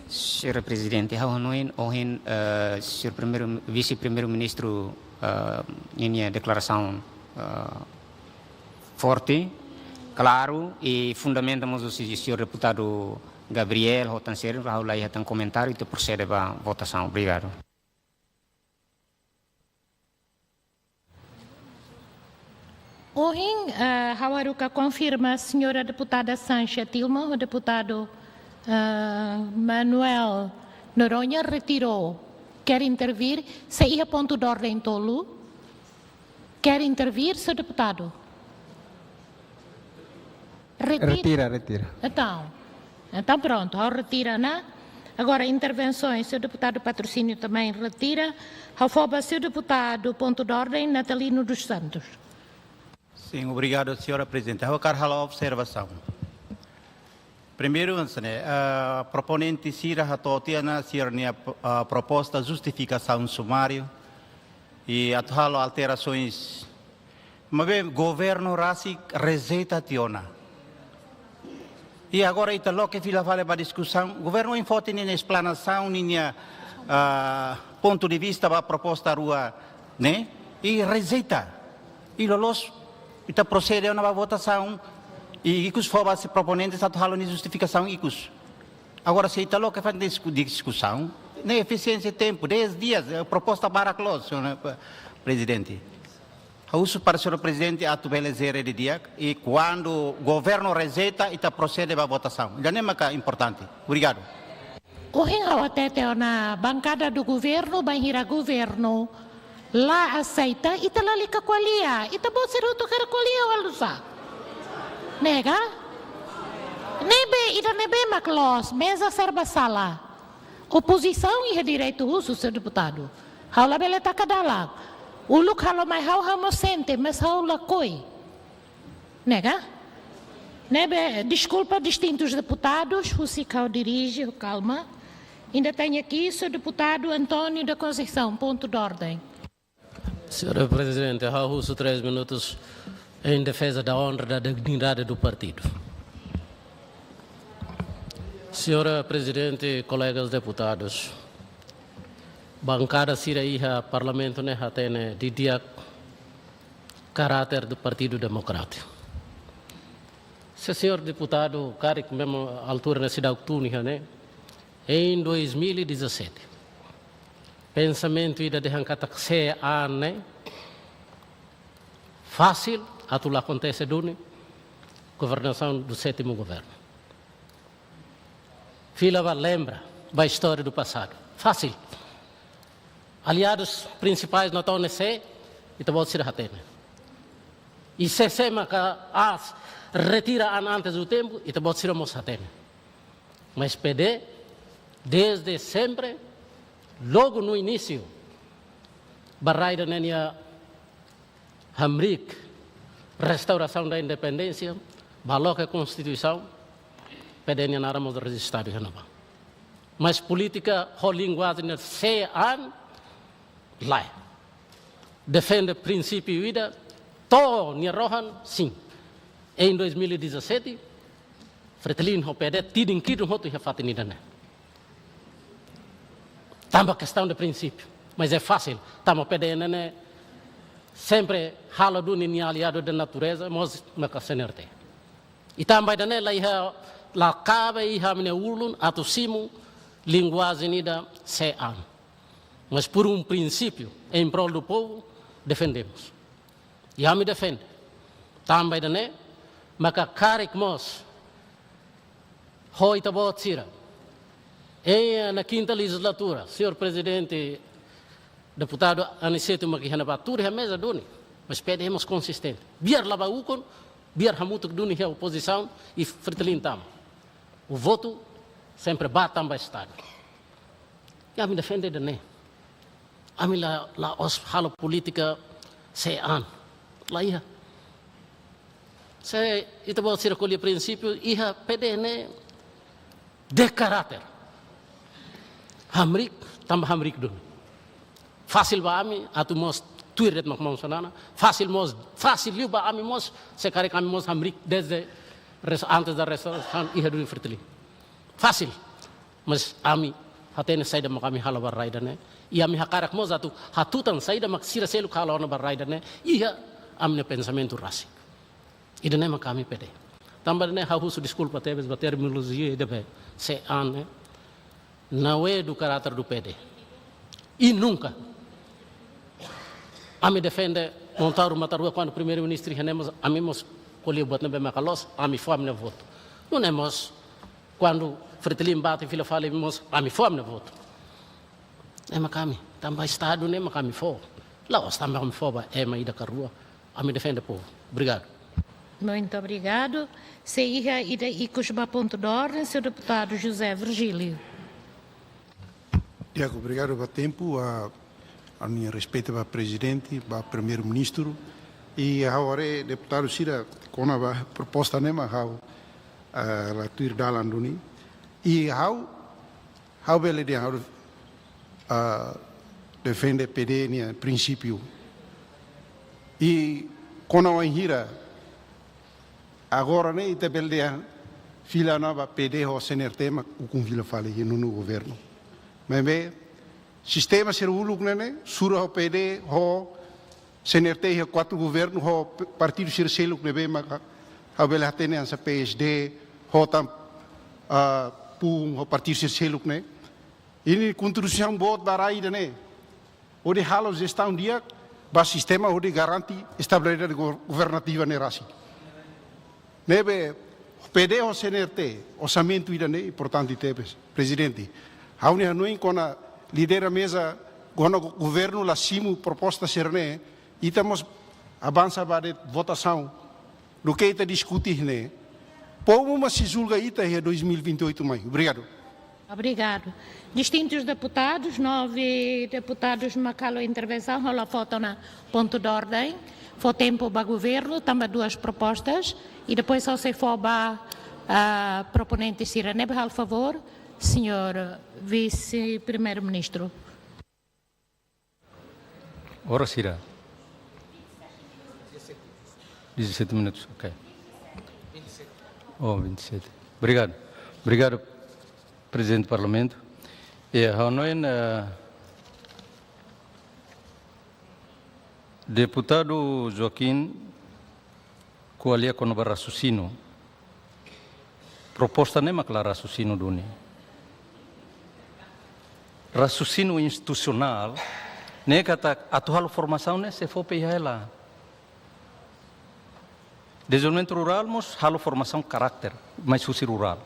Señór Prezidente, ha'u hanoin ohin, eh, señór Primeiru, Vise-Primeiru-Ministru, eh, ninia deklarasaun, eh, forte, klaru i fundamenta mós husi señór deputadu Gabriel, ho tan sira, ha'u la iha tan komentáriu, ita prosede ba votasaun. Obrigadu. Ohin, eh, ha'u haruka konfirma señora deputada Sancha Tilma, ho deputadu, eh, Manuel Noronha retirou. Quer intervir? Se iha pontu de ordem tolu. Quer intervir, señór deputadu? Retira. Retira, retira. Entaun, entaun prontu, ha'u retira ona. Agora, intervensoens, señór deputadu Patrocínio também retira. Ha'u fó ba señór deputadu, pontu de ordem, Natalino dos Santos. Sin, obrigadu, señora Prezidente. Ha'u hakarak halo observasaun. Primeiru, hanesan ne'e, ah, proponente sira hato'o tiha ona sira-nia, ah, proposta justifikasaun sumáriu i atu halo alterasoens. Maibé governu rasik rejeita tiha ona. I agora ita loke fila fali ba diskusaun. Governu ohin foti ninia esplanasaun, ninia, ah, pontu de vista ba proposta rua ne'e, i rejeita. I loloos ita prosede ona ba votasaun, i ikus fó ba señór proponente atu halo nia justifikasaun ikus. Agora, se ita loke fali disku-, diskusaun, ne'e efisiénsia tempu, dez dias, eh, proposta barak loos, señór Prezidente. Ha'u husu para señór Prezidente atu bele jere didi'ak, i kuandu governu rejeita, ita prosede ba votasaun. Ida-ne'e maka importante. Obrigadu. Ohin ha'u hatete ona bankada do governu, bainhira governu la aseita, ita lalika ko'alia. Ita-boot sira hotu hakarak ko'alia, halo nusá? Ne'e ka? Ne'ebé, ida-ne'ebé mak loos, meza serba sala. Opozisaun iha direitu husu, señór deputadu. Ha'u labele taka dalan. Uluk halo mai ha'u, ha'u mós sente, mas ha'u lakohi. Ne'e ka? Ne'ebé, deskulpa distintus deputadus, husik ha'u dirije ho kalma. Ainda tenho aqui, señór deputadu António da Conceição, ponto de ordem. Señór Prezidente, ha'u husu três minutus. em defesa da honra da dignidade do partido. Senhora Presidente, colegas deputados, bankada sira iha Parlamentu ne'e hatene didi'ak karáter do Partido Democrático. Se senhor deputadu karik memang altura ne'e seidauk tun iha ne'e, em dois mil e dezassete, pensamentu ida dehan katak sé an ne'e fasil atu la akontese duni governação do sétimo governo. Fila ba lembra ba istória do passado. Fasil. Aliados prinsipais no tone se, ita-boot sira hatene. I se sé maka as retira an antes do tempo, ita-boot sira mós hatene. Mas P D, desde sempre, logo no início, ba rai ida-ne'e nia hamriik restauração da independência, ba loke Konstituisaun, P D nia naran mós rejistadu iha ne'ebá. Mas polítika ho linguajen ne'e sé an lae. Defende prinsípiu ida, to'o nia rohan, sin. Em dois mil e dezassete, Fretilin ho P D tidin kidun hotu iha fatin ida-ne'e. Tanba kestaun de prinsípiu. Mas é fásil. Tanba P D ne'e sempre halo duni nia aliadu de natureza, mós maka C N R T. I tanba ida-ne'e la iha, la kabe iha ami-nia ulun atu simu linguajen ida sé an. Mas por um princípio, em prol do povo, defendemos. I ami defende. Tanba ida-ne'e, maka karik mós ho ita-boot sira. Em, na quinta legislatura, senhor Presidente, deputadu Aniceto maka iha ne'ebá, tuur iha meza duni. Mas P D mós konsistente. Biar la ba ukun, biar hamutuk duni iha opozisaun i Fretilin tama. O votu sempre ba tanba Estadu. I ami defende ida-ne'e. Ami la, la'ós halo polítika sé an. La iha. Se ita-boot sira ko'alia prinsípiu, iha P D ne'e de karáter. Hamriik, tanba hamriik duni. Fasil ba ami, atu mós tuir de'it mak maun Xanana. Fasil mós, fasil liu ba ami mós, se karik ami mós hamriik desde res-, antes da restaurasaun iha duni Fretilin. Fasil. Mas ami hatene saida mak ami halo ba rai ida-ne'e. I ami hakarak mós atu hatutan saida mak sira seluk halo ona ba rai ida-ne'e. Iha ami-nia pensamentu rasik. Ida-ne'e mak ami P D. Tanba ne'e ha'u husu deskulpa tebes ba terminolojia ida be sé an ne'e. Não é do caráter do P D. E nunca. Ami defende Montoro Matarua kuandu primeiru-ministru iha ne'e mós, ami mós ko'alia buat ne'ebé maka loos, ami fó ami-nia votu. Nune'e mós kuandu Fretilin bá tiha fila fali mós, ami fó ami-nia votu. Ema kami, tanba Estadu ne'e mak ami fó. La'ós tanba ami fó ba ema ida ka rua. Ami defende povu. Obrigadu. Muito obrigado. Se iha ida ikus ba pontu de ordem, senhor deputado José Virgílio. Di'ak, obrigadu ba tempu, ah, ami-nia respeitu ba Prezidente, ba Primeiru-Ministru, i ha'u haree deputadu sira kona-ba proposta ne'e mak ha'u, ah, la tuir dalan duni. I ha'u, ha'u bele dehan ha'u, ah, defende P D nia prinsípiu. I kona wainhira agora ne'e ita bele dehan fila ona ba P D ho C N R T mak ukun fila fali iha nonu governu. Maibé sistema sira uluk ne'e ne'e, sura ho P D, ho C N R T iha kuartu governu, ho p-, partidu sira seluk ne'ebé maka ha'u bele hatene hanesan P S D, ho tan, ah, PUN, ho partidu sira seluk ne'e. Nia kontribuisaun boot ba rai ida-ne'e. Hodi halo jestaun di'ak ba sistema hodi garante estabilidade go-, governativa ne'e rasik. Ne'ebé P D ho C N R T, orsamentu ida-ne'e importante tebes, Prezidente. Ha'u-nia hanoin kona lidera meza, kona go-, governu la simu proposta sira-ne'e, ita mós avansa ba de'it votasaun, duké ita diskute ne'e. Povu mak sei julga ita iha dois mil e vinte e oito mai. Obrigadu. Obrigado. Distintos deputados, nove deputados mak halo intervensaun, ha'u la fó ona pontu de ordem, fó tempu ba governu, tanba duas propostas, i depois só sei fó ba, ah, proponente sira. Ne'ebé halo favór, senhor Vice-Primeiro-Ministro. Ora sira. Dezassete minutos, ok. Oh, vinte e sete. Obrigadu. Obrigadu, Prezidente Parlamentu. E ha'u hanoin, eh, Deputadu Joaquim ko'alia kona-ba rasusinu. Proposta ne'e mak la rasusinu duni. Rasusinu institusionál ne'e katak atu halo formasaun ne'e sei fó peixe hela. Dezenvolvimentu rurál mós halo formasaun karakter, mais husi rurál.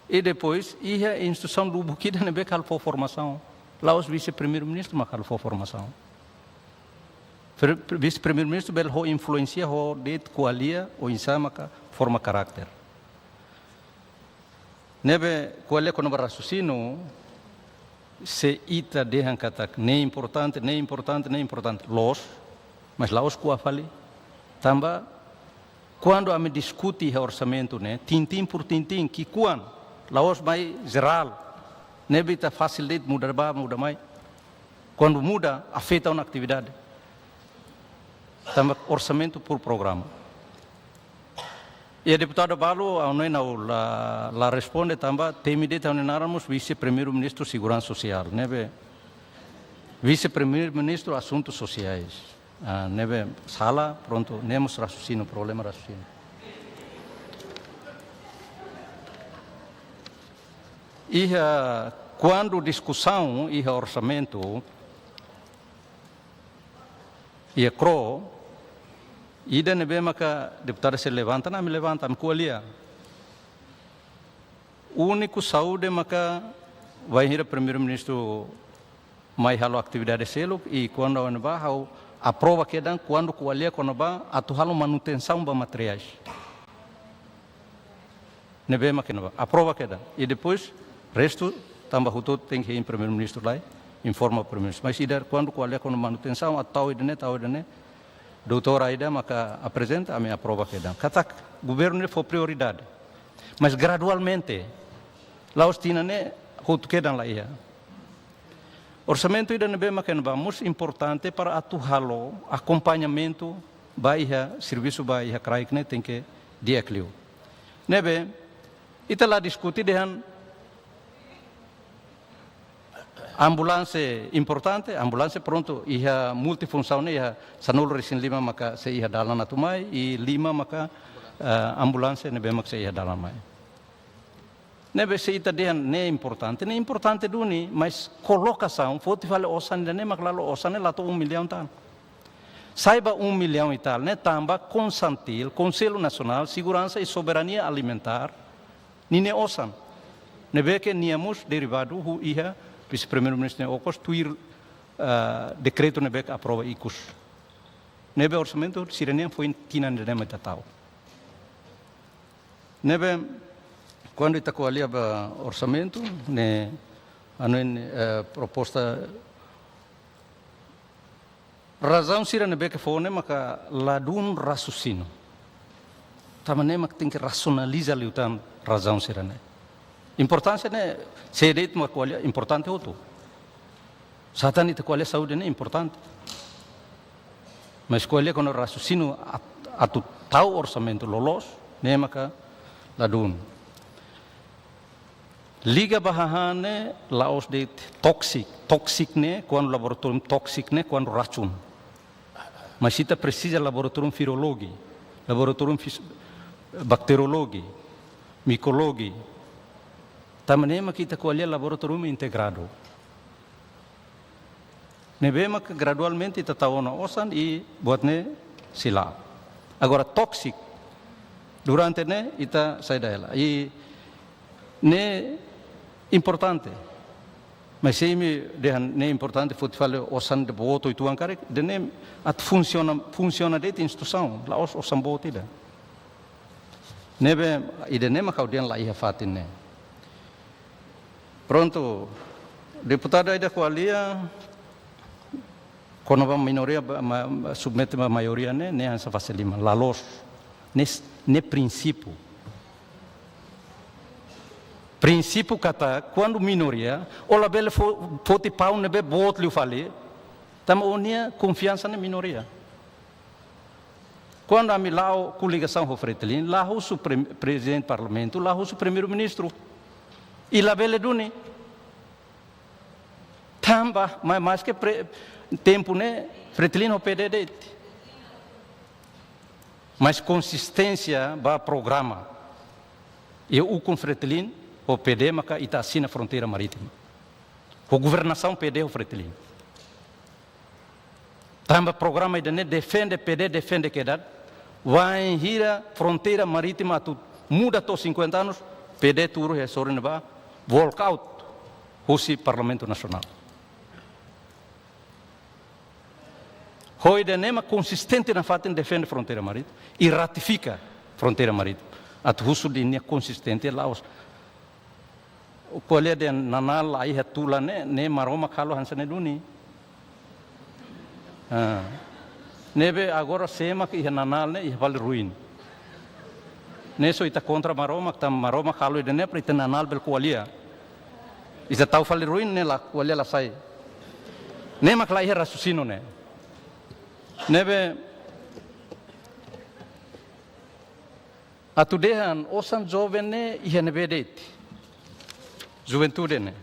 I depois, iha instituisaun lubuk ida ne'ebé halo fó formasaun. La'ós vise-primeiru-ministru mak halo fó formasaun. Pre-, pre-, vise-primeiru-ministru bele ho influénsia, ho de'it ko'alia oinsá maka forma karakter. Ne'ebé ko'alia kona-ba rasusinu, se ita dehan katak ne'e importante, ne'e importante, ne'e importante. Loos, mas la'ós ko'a fali. Tanba, kuandu ami diskute iha orsamentu ne'e, tintin por tintin, ki'ikoan, la'ós mai jerál. Ne'ebé ita fasil de'it muda bá, muda mai. Kuandu muda, afeta ona atividade. Tanba orsamentu por programa. Iha deputadu balu, ha'u hanoin ha'u la, la responde tanba temi de'it ha'u-nia naran mós vise-primeiru-ministru seguransa sosiál. Ne'ebé vise-primeiru-ministru asuntus sosiais. Ah, ne'ebé sala, prontu, ne'e mós rasusinu, problema rasusinu. Iha, kuandu diskusaun iha orsamentu, iha kro, ida ne'ebé maka deputada sei levanta, ami levanta, ami ko'alia. Úniku saúde maka bainhira primeiru-ministru mai halo atividade seluk, i kuandu ha'u-nia bá ha'u aprova kedan kuandu ko'alia kona-ba atu halo manutensaun ba materiais. Ne'ebé mak ne'ebá aprova kedan. I depois, restu, tanba hotu-hotu tenke hein primeiru-ministru lai, informa primeiru-ministru. Mas ida kuandu ko'alia kona-ba manutensaun, atu tau ida-ne'e, tau ida-ne'e, doutora Aida maka aprezenta, ami aprova kedan. Katak, governu ne'e fó prioridade. Mas gradualmente, la'ós tinan ne'e, hotu kedan la iha. Orsamentu ida ne'ebé mak ne'ebá mós importante para atu halo akompañamentu ba iha servisu ba iha kraik ne'e tenke di'ak liu. Ne'ebé, ita la diskute dehan ambulánsia importante, ambulánsia prontu iha multifunsaun ne'e iha sanulu-resin-lima maka sei iha dalan atu mai, i lima maka, eh, ambulánsia ne'ebé mak sei iha dalan mai. Ne'ebé se ita dehan ne'e importante, ne'e importante duni, mas kolokasaun, foti fali osan ida-ne'e mak la loos, osan ne'e la to'o um milhão tan. Sai ba um milhão e tal, ne'e tanba Konsantil, Konsellu Nasionál Seguransa i Soberania Alimentár, ninia osan. Ne'ebé ke nia mós derivadu husi iha, vise-primeiru-ministru nia okos tuir, ah, dekretu ne'ebé ke aprova ikus. Ne'ebé orsamentu sira-nian foin tinan ida-ne'e mak ita tau. Ne'ebé, kuandu ita ko'alia ba orsamentu, ne'e, anu, eh, proposta, razaun sira ne'ebé ke fó ne'e maka ladún rasusinu. Tanba ne'e mak tenke rasionaliza liután razaun sira-ne'e. Importánsia ne'e, se de'it mak ko'alia importante hotu. Sá tan ita ko'alia saúde ne'e importante. Mas ko'alia kona-ba rasusinu at-, atu tau orsamentu loloos, ne'e maka ladún. Liga ba hahán ne'e la'ós de'it toksik, toksik ne'e, kuandu laboratóriu toksik ne'e, kuandu racun. Mas ita presiza laboratóriu virológiku, laboratóriu fis-, bakteriológiku, mikrobiológiku. Tanba ne'e mak ita ko'alia laboratóriu integradu. Ne'ebé mak gradualmente ita tau ona osan i buat ne'e sei la'o. Agora toksik, durante ne'e ita saida hela. I ne'e importante. Mas se imi dehan ne'e importante foti fali osan ida boot uitoan karik, ida-ne'e atu funsiona, funsiona de'it instituisaun, la'ós osan boot ida. Ne'ebé ida-ne'e mak ha'u dehan la iha fatin ne'e. Prontu, deputada Aida ko'alia, kona-ba minoria ba, ma, ma, submete ba maioria ne'e, ne'e hanesan fase liman, la loos, ne'e, ne'e prinsípiu. Prinsípiu katak, kuandu minoria, ó labele fo-, foti paun ne'ebé boot liu fali, tanba ó-nia konfiansa ne'e minoria. Kuandu ami la'o koligasaun ho Fretilin, la husu pre-, prezidente parlamentu, la husu primeiru-ministru. I labele duni. Tanba, ma-, maske pre-, tempu ne'e, Fretilin ho P D de'it. Mas konsisténsia ba programa. I ukun Fretilin ho P D maka ita asina fronteira marítima. Ho governasaun P D ho Fretilin. Tanba programa ida-ne'e defende P D, defende kedas. Wainhira fronteira marítima atu muda to'o cinquenta anos, P D tuur iha sorin ba walk out husi Parlamentu Nasionál. Ho ida-ne'e mak konsistente nafatin defende fronteira marítima i ratifika fronteira marítima. Atu husu dehan nia konsistente la'ós. Ko'alia dehan nanál la iha tula ne'e, ne'e Maromak halo hanesan ne'e duni. Ah. Ne'ebé agora sé mak iha nanál ne'e iha fali ruin. Ne'e só ita kontra Maromak, tanba Maromak halo ida-ne'e para ita nanál bele ko'alia. Ita tau fali ruin ne'e la ko'alia la sai. Ne'e mak la iha raciocínio ne'e. Ne'ebé atu dehan osan joven ne'e iha ne'ebé de'it. Juventude ne'e.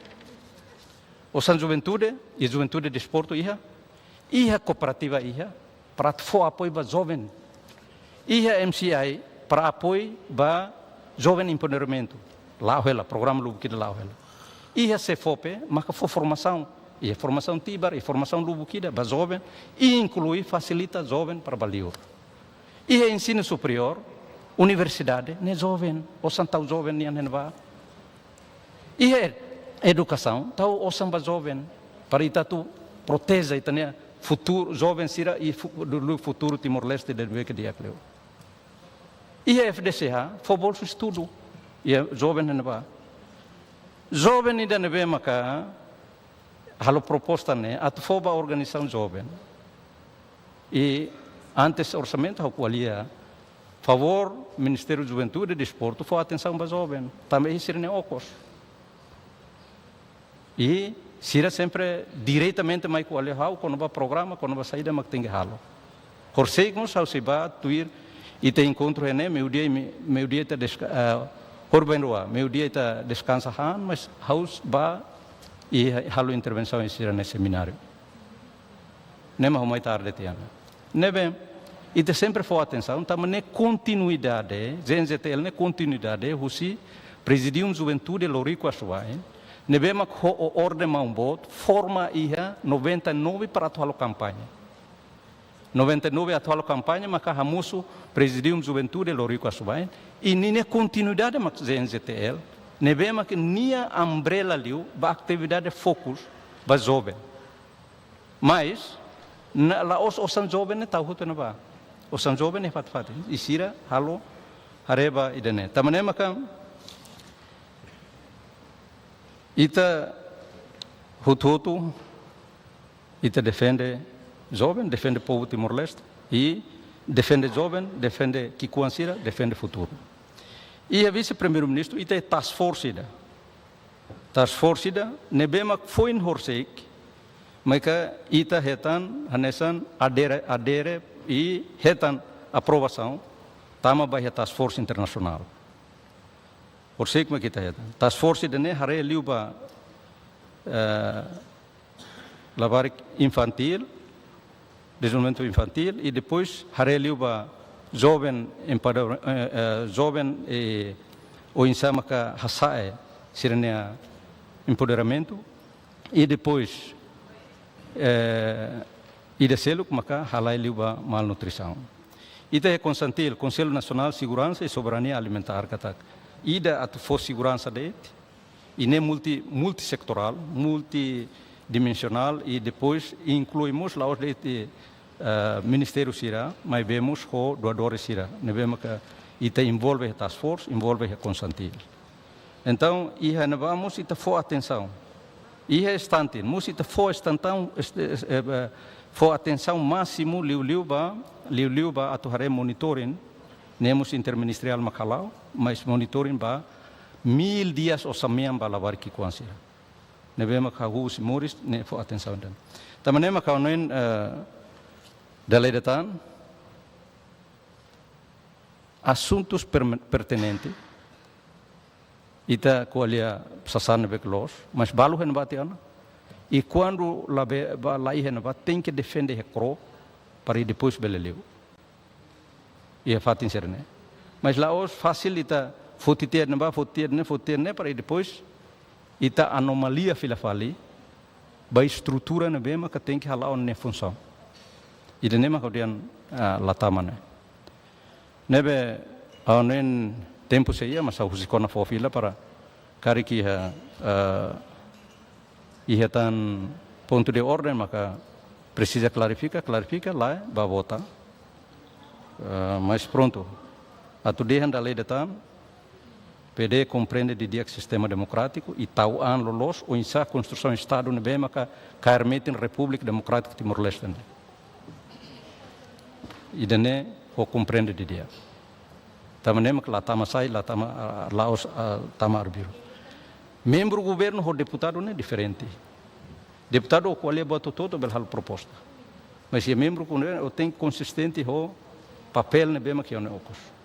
Osan juventude, i juventude desportu iha, iha kooperativa iha, para atu fó apoiu ba joven. Iha M C I para apoiu ba joven empoderamentu. La'o hela, programa lubuk ida la'o hela. Iha SEFOPE, maka fó formasaun. Iha formasaun tibar, iha formasaun lubuk ida ba joven, i inklui fasilita joven para bá liur. Iha ensinu superiór, universidade, ne'e joven, osan tau joven nian ne'ebá. Iha ed-, edukasaun, tau osan ba joven, para ita atu proteje ita-nia futuru, joven sira i fu-, du-, du-, futuru Timor-Leste ne'ebé ke di'ak liu. Iha F D C H, fó bolsa estudu, iha joven ne'ebá. Joven ida ne'ebé maka halo proposta ne'e, atu fó ba organizasaun joven. I antes orsamentu ha'u ko'alia, favór Ministériu Juventude i Desportu fó atensaun ba joven, tanba iha sira-nia okos. I sira sempre diretamente mai ko'alia ha'u, kona-ba programa, kona-ba saida mak tenke halo. Horisehik mós ha'u sei bá tuir, ita enkontru iha ne'e, meiudia, me-, meiudia ita deska-, eh, horibainrua, meiudia ita deskansa han, mas ha'u sei bá i ha-, halo intervensaun iha sira-nia semináriu. Ne'e mak ha'u mai tarde tiha ona. Ne'ebé, ita sempre fó atensaun, tanba ne'e kontinuidade, J N J T L ne'e kontinuidade, husi Prezidium Juventude Loriku Asuwa'in, ne'ebé mak ho o orden maun boot, forma iha noventa e nove para atu halo kampaña. Noventa e nove atu halo kampaña, maka hamosu Prezidium Juventude Loriku Asuwa'in, i ninia kontinuidade mak J N J T L, ne'ebé mak nia umbrella liu ba atividade fokus ba joven. Mas, na, la'ós osan joven ne'e tau hotu ne'ebá. Osan joven ne'e fatin-fatin. I sira halo haree ba ida-ne'e. Tanba ne'e maka ita hotu-hotu, ita defende joven, defende povu Timor-Leste, i defende joven, defende ki'ikoan sira, defende futuru. Iha Vise-Primeiru-Ministru, ita iha task force ida. Task force ida, ne'ebé mak foin horisehik, maka ita hetan hanesan adere, adere i hetan aprovasaun, tama ba iha task force internasionál. Horisehik mak ita hetan. Task force ida-ne'e haree liu ba, eh, labarik infantíl, dezenvolvimentu infantíl, i depois haree liu ba joven empoder-, eh, eh, joven, eh, oinsá maka hasa'e sira-nia empoderamentu, i depois, eh, ida seluk maka halai liu ba malnutrisaun. Ita iha KONSANTIL, Konsellu Nasionál Seguransa i Soberania Alimentár katak. Ida atu fó seguransa de'it, i ne'e multi, multisetorál, multidimensionál, i depois inklui mós la'ós de'it, eh, ministériu sira, maibé mós ho doadores sira. Ne'ebé maka ita envolve iha task force, envolve iha KONSANTIL. Entaun, iha ne'ebá mós ita fó atensaun. Iha STANTIL, mós ita fó atensaun, este, es-, eh, eh, fó atensaun másimu liuliu ba, liuliu ba atu haree monitoring, ne'e mós interministeriál mak hala'o, mas monitoring ba mil dias osan-mean ba labarik ki'ikoan sira. Ne'ebé mak ha'u husu moris, ne'e fó atensaun ida-ne'e. Tanba ne'e mak ha'u hanoin, eh, dala ida tan, asuntus perme-, pertinente, ita ko'alia sasán ne'ebé ke loos, mas balu iha ne'ebá tiha ona. I kuandu labele ba, la iha ne'ebá, tenke defende iha KRO, para depois bele liu iha fatin sira-ne'e. Mas la'ós fasil ita foti tiha ne'ebá, foti tiha ne'e, foti tiha ne'e, para depois ita anomalia fila fali ba estrutura ne'ebé maka tenke hala'o nia funsaun. Ida-ne'e maka ha'u dehan, ah, la tama ne'e. Ne'ebé, ha'u hanoin tempu sei iha, mas ha'u husik ona fó fila para karik iha, eh, iha tan pontu de orden maka presiza klarifika, klarifika, lae, bá vota. Eh, mas prontu, atu dehan dala ida tan, PD komprende didi'ak sistema demokrátiku i tau an loloos oinsá konstrusaun Estadu ne'ebé maka kaer metin Repúblika Demokrátika Timor-Leste ne'e. Ida-ne'e ha'u komprende didi'ak. Tanba ne'e mak la tama sai, la tama, ah, la'ós, ah, tama arbiru. Membru governu ho deputadu ne'e diferente. Deputadu ko'alia buat hotu-hotu bele halo proposta. Mas iha membru governu tenke konsistente ho papél ne'ebé mak iha ona okos.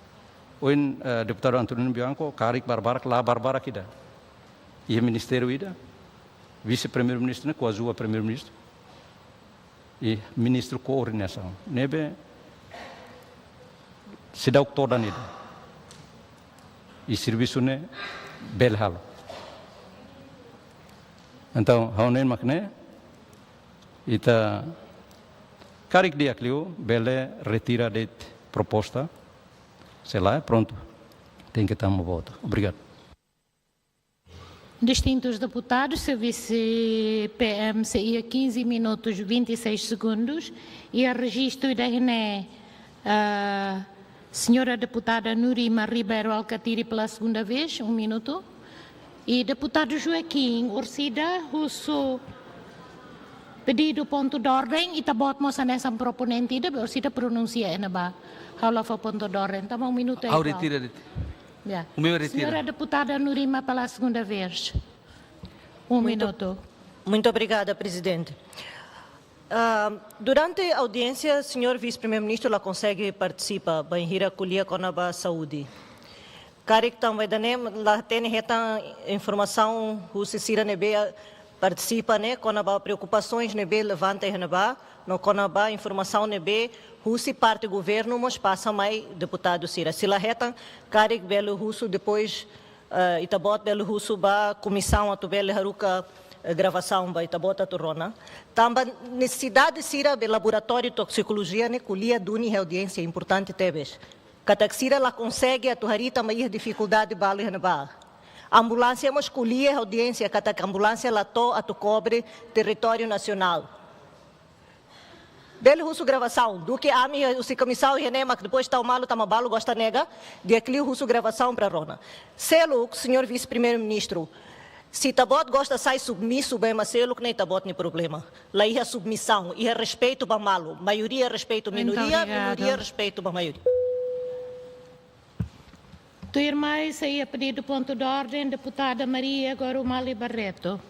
Ohin, eh, deputadu Antonino Bianco, karik barbarak, la barbarak ida. Iha ministériu ida, vise-primeiru-ministru ne'e koadjua primeiru-ministru. I ministru koordenasaun. Ne'ebé seidauk todan ida. I servisu ne'e bele halo. Entaun, ha'u hanoin mak ne'e, ita karik di'ak liu, bele retira de'it proposta, se lae, prontu. Tenke tama vota. Obrigadu. Distintus deputados, seu vice-P M sei iha quinze minutos, vinte e seis segundos, iha rejistu ida-ne'e, ah, señora deputada Nurima Ribeiro Alkatiri pela segunda vez, um minuto. I deputadu Joaquim, orsida husu pedidu pontu de orden, ita-boot mós hanesan proponente ida, orsida pronunsia iha ne'ebá. Ha'u la fó pontu de orden, tama um minuto é igual. Ha'u retira, retira. Ya. O meu retira. Señora deputada Nurima pela segunda vez. Um minuto. Muito obrigada, Presidente. Ah, durante audiénsia, señór Vise-Primeiru-Ministru la konsege partisipa, bainhira ko'alia kona-ba saúde. Karik tanba ida-ne'e la hatene hetan informasaun husi sira ne'ebé partisipa ne'e, kona-ba preokupasoens ne'ebé levanta iha ne'ebá, no kona-ba informasaun ne'ebé husi parte governu mós pasa mai deputadu sira. Se la hetan, karik bele husu depois, eh, ita-boot bele husu ba komisaun atu bele haruka, eh, gravasaun ba ita-boot atu rona. Tanba nesesidade sira be laboratóriu toksikolojia ne'e ko'alia duni iha audiénsia importante tebes. Katak sira la konsege atu harii tanba iha difikuldade balu iha ne'ebá. Ambulánsia mós ko'alia iha audiénsia katak ambulánsia la to'o atu kobre territóriu nasionál. Bele husu gravasaun, duké ami husi komisaun iha ne'e mak depois tau malu tanba balu gosta nega, di'ak liu husu gravasaun para rona. Seluk, señór Vise-Primeiru-Ministru, se ita-boot gosta sai submisu ba ema seluk ne'e ita-boot nia problema. La iha submisaun, iha respeitu ba malu. Maioria respeitu minoria, minoria respeitu ba maioria. Tuirmai sei iha pedidu pontu de orden, deputada Maria Gorumali Barreto.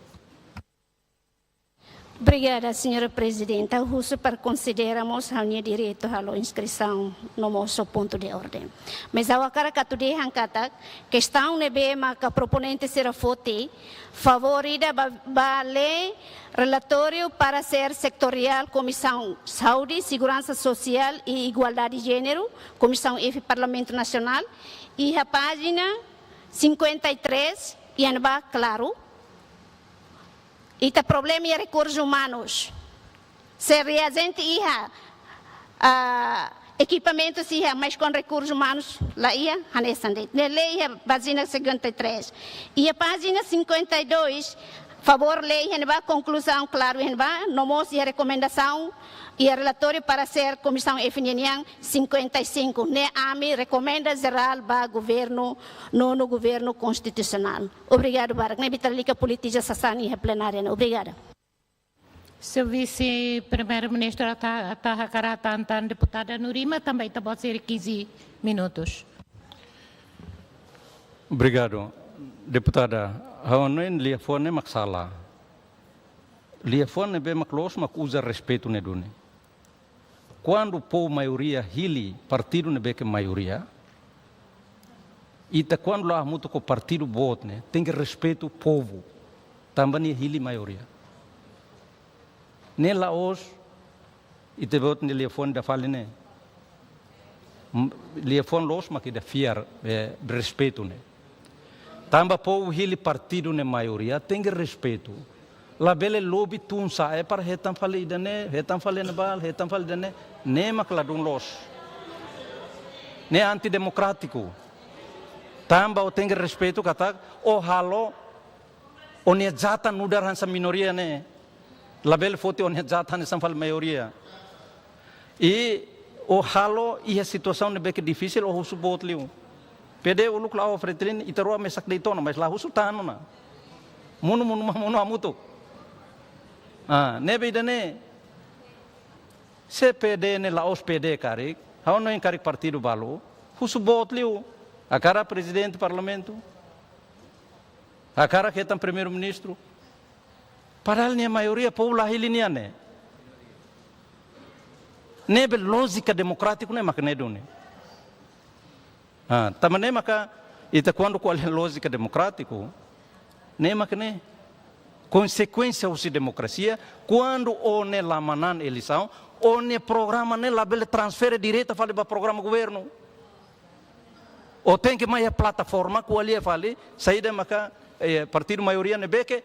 Obrigada, señora Prezidente. Ha'u husu para konsidera mós ha'u-nia direitu halo inskrisaun no mós pontu de orden. Mas ha'u hakarak atu dehan katak kestaun ne'ebé maka proponente sira foti, favór ida ba, ba lei relatóriu paresér setoriál Komisaun Saúde, Seguransa Sosiál i Igualdade Jéneru, Komisaun F Parlamentu Nasionál, iha pájina cinquenta e três, iha ne'ebá klaru, ita problema iha rekursus umanus. Se reajente iha, ah, ekipamentus iha, mas kona rekursus umanus la iha, hanesan de'it. Ne'e lei iha pájina cinquenta e três. Iha pájina cinquenta e dois, favór lee iha ne'ebá, konkluzaun klaru iha ne'ebá, no mós iha rekomendasaun, iha relatóriu paresér Komisaun F nian cinquenta e cinco, ne'e ami rekomenda jerál ba governu, nonu governu konstitusionál. Obrigadu barak. Ne'ebé ita lalika politiza sasán iha plenária ne'e. Obrigada. Señór Vise-Primeiru-Ministru, ita, ita hakarak hatán tan deputada Nurima, tanba ita-boot sira quinze minutos. Obrigadu. Deputada, ha'u hanoin liafuan ne'e mak sala. Liafuan ne'ebé mak loos mak uza respeitu ne'e duni. Kuandu povu maioria hili partidu ne'ebé ke maioria, Ita kuandu la'o hamutuk ho partidu boot ne'e, tenke respeitu povu. Tanba nia hili maioria. Ne'e la'ós, ita boot ne'e liafuan ida fali ne'e. M-, liafuan loos mak ida fiar, eh, respeitu ne'e. Tanba povu hili partidu ne'e maioria, tenke respeitu. Labele lobi tun sa'e para hetan fali ida-ne'e, hetan fali ne'ebá, hetan fali ida-ne'e, ne'e mak ladún loos. Ne'e antidemokrátiku. Tanba ó tenke respeitu katak, ó halo, ó-nia jatah nu'udar hanesan minoria ne'e. Labele foti ó-nia jatah hanesan fali maioria. I ó halo iha situasaun ne'ebé ke difisil, ó husu boot liu. P D uluk la'o ho Fretilin, ita rua mesak de'it ona, mas la husu tan ona. Monu, monu, monu hamutuk. Ah, ne'ebé ida-ne'e. Se P D ne'e la'ós P D karik, ha'u hanoin karik partidu balu, husu boot liu. Hakarak prezidente parlamentu. Hakarak hetan primeiru-ministru. Padahal nia maioria povu la hili nia ne'e. Ne'ebé lójika demokrátiku ne'e mak ne'e duni. Ah, tanba ne'e maka ita kuandu ko'alia lójika demokrátiku, ne'e mak ne'e konsekuénsia husi demokrasia, kuandu ó-nia lamanan eleisaun, ó-nia programa ne'e labele transfere direta fali ba programa governu. Ó tenke mai iha plataforma ko'alia fali, saida maka, eh, partidu maioria ne'ebé ke,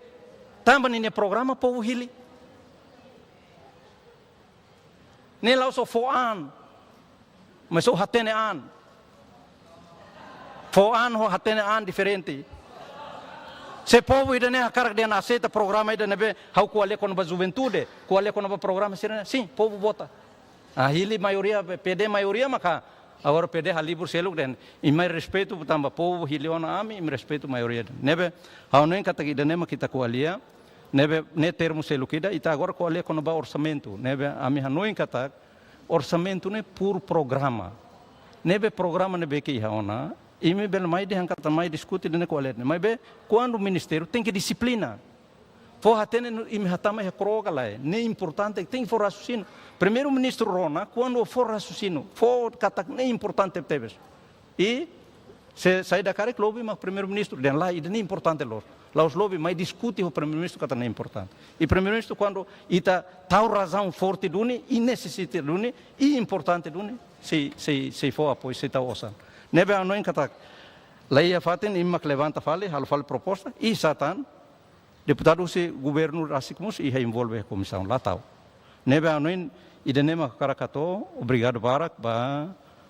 tanba ninia programa povu hili. Ne'e la'ós ó fó an, mas ó hatene an. Fó an ho hatene an diferente. Se povu ida-ne'e hakarak dehan aseita programa ida ne'ebé ha'u ko'alia kona-ba juventude, ko'alia kona-ba programa sira-ne'e, sin, povu vota. Ah, hili maioria, P D maioria maka, agora P D halibur seluk dehan, imi mai respeitu tanba povu hili ona ami, imi respeitu maioria dehan. Ne'ebé, ha'u hanoin katak ida-ne'e mak ita ko'alia, ne'ebé, ne'e termu seluk ida, ita agora ko'alia kona-ba orsamentu, ne'ebé, ami hanoin katak, orsamentu ne'e por programa. Ne'ebé programa ne'ebé ke iha ona, imi bele mai dehan katak mai diskute ida-ne'e ko'alia ne'e. Maibé, kuandu ministériu tenke dixiplina. Fó hatene no imi hatama iha kroga lai. Ne'e importante, tenke fó raciocínio. Primeiru-ministru rona, kuandu fó raciocínio, fó katak ne'e importante tebes. I se saida karik lobi mak primeiru-ministru dehan lae, ida-ne'e importante loos. La'ós lobi, mai diskute ho primeiru-ministru katak ne'e importante. I primeiru-ministru kuandu ita tau razaun forte duni, i nesesita duni, i importante duni, sei, sei, sei fó apoiu, sei tau osan. Ne'ebé ha'u hanoin katak, la iha fatin, imi mak levanta fali, halo fali proposta, i sá tan, deputadu husi governu rasik mós iha envolve komisaun, la tau. Ne'ebé ha'u hanoin ida-ne'e mak hakarak hato'o, obrigadu barak ba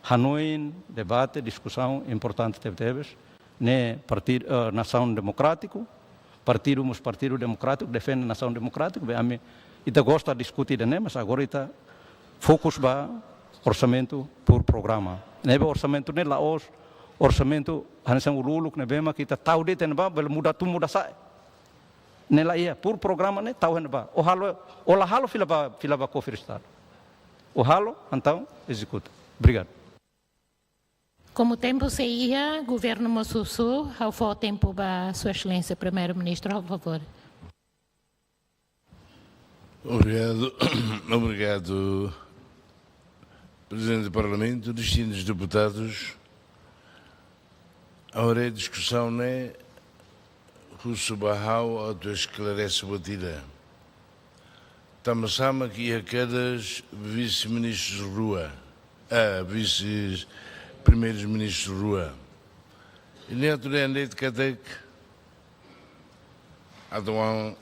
hanoin, debate, diskusaun importante tebetebes. Ne'e partidu, eh, nasaun demokrátiku, partidu mós partidu demokrátiku, defende nasaun demokrátiku, be ami, ita gosta diskute ida-ne'e, mas agora ita fokus ba orsamentu por programa. Ne'ebé orsamentu ne'e la'ós orsamentu hanesan uluk-uluk ne'ebé mak ita tau de'it iha ne'ebá, bele muda tun muda sa'e. Ne'e la iha, por programa ne'e tau iha ne'ebá. Ó halo, ó la halo fila ba, fila ba kofre Estadu. Ó halo, entaun ezekuta. Obrigadu. Komu tempu sei iha, governu mós husu, ha'u fó tempu ba Sua Exelénsia Primeiru-Ministru, por favór. Obrigadu, obrigadu, Prezidente do Parlamentu, distintus deputadus. Agora diskusaun ne'e, husu ba ha'u atu esklarese buat ida. Tanba sá mak iha kedas vise-ministrus rua, ah, vise-primeirus-ministrus rua. I ne'e atu dehan de'it katak, atu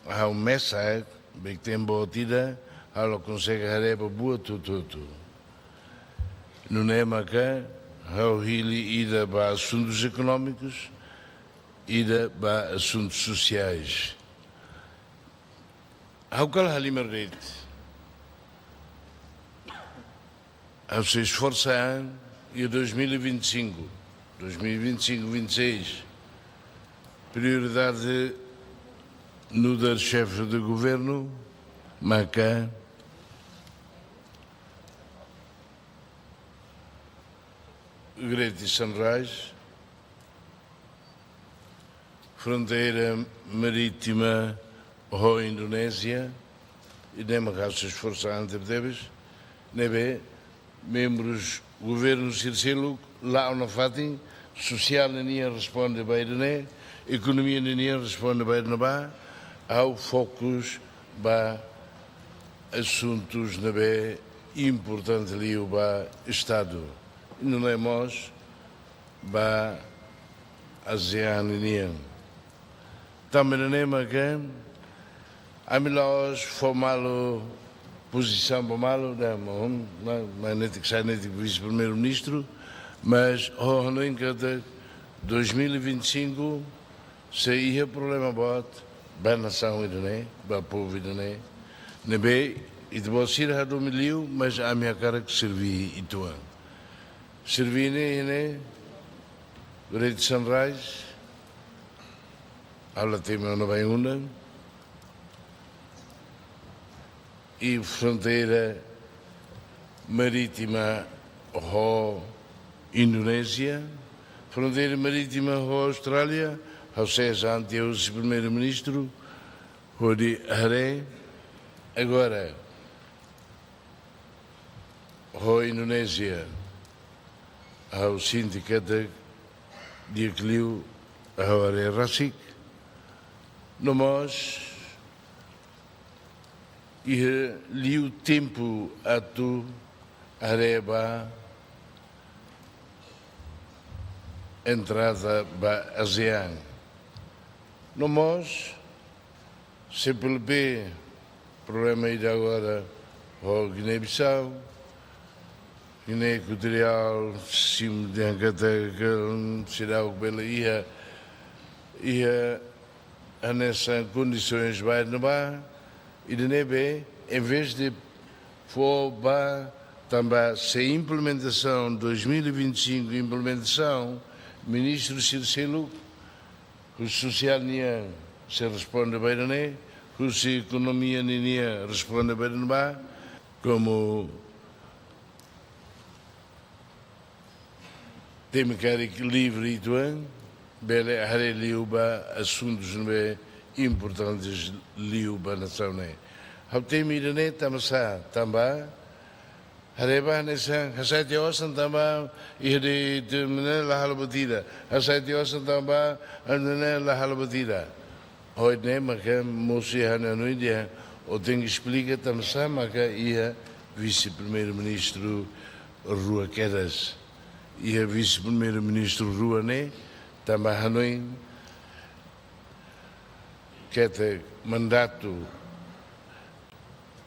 ha'u mesak, bek tempu ida, ha'u la konsege haree ba buat hotu-hotu. Nune'e maka, ha'u hili ida ba asuntus ekonómikus, ida ba asuntus sosiais. Ha'u kala halimar de'it. Ha'u sei esforsa an iha dois mil e vinte e cinco, dois mil e vinte e cinco, vinte e seis. Prioridade nu'udar xefe de governu, maka Greater Sunrise, fronteira marítima ho Indonézia, i ne'e mak ha'u sei esforsa an tebetebes, ne'ebé membrus governu sira seluk la'o nafatin, sosiál nian responde ba ida-ne'e, ekonomia nian responde ba ida-ne'ebá, ha'u fokus ba asuntus ne'ebé importante liu ba Estadu. I nune'e mós ba ASEAN nian. Tanba ne'e mak ami la'ós fó malu pozisaun ba malu, da, mo, ma, magnetik, sainetik vise-primeiru-ministru, mas ha'u hanoin katak dois mil e vinte e cinco sei iha problema boot ba nasaun ida-ne'e, ba povu ida-ne'e. Ne'ebé ita-boot sira hadomi liu, mas ami hakarak serví uitoan. Serví ne'e, ne'e, Greater Sunrise, ha'u la temi ona ba undan, i fronteira marítima ho Indonézia, fronteira marítima ho Austrália, ha'u sei hanesan vise-primeiru-ministru, hodi haree. Agora, ho Indonézia, ha'u sente katak di'ak liu ha'u haree rasik, no mós iha liu tempu atu haree ba entrada ba ASEAN. No mós, C P L P, problema ida agora ho Guiné-Bissau, Guiné Ekuatoriál, simu dehan katak, hum, seidauk bele iha, iha hanesan kondisoens ba ida-ne'ebá, ida-ne'ebé, em vez de fó ba, tanba se implementasaun dois mil e vinte e cinco, implementasaun, ministru sira seluk, husi sosiál nian sei responde ba ida-ne'e, husi ekonomia nian responde ba ida-ne'ebá, komu temi karik livre uitoan, bele haree liu ba asuntus ne'ebé importantes liu ba nasaun ne'e. Ha'u temi ida-ne'e tanba sá, tanba haree ba hanesan, hasai tiha osan tanba iha de'it, de'it ne'e la halo buat ida, hasai tiha osan tanba, de'it ne'e la halo buat ida. Ohin ne'e maka mosu iha ha'u-nia hanoin dehan, ó tenke esplika tanba sá maka iha vise-primeiru-ministru rua kedas. Iha vise-primeiru-ministru rua ne'e, tanba hanoin katak mandatu,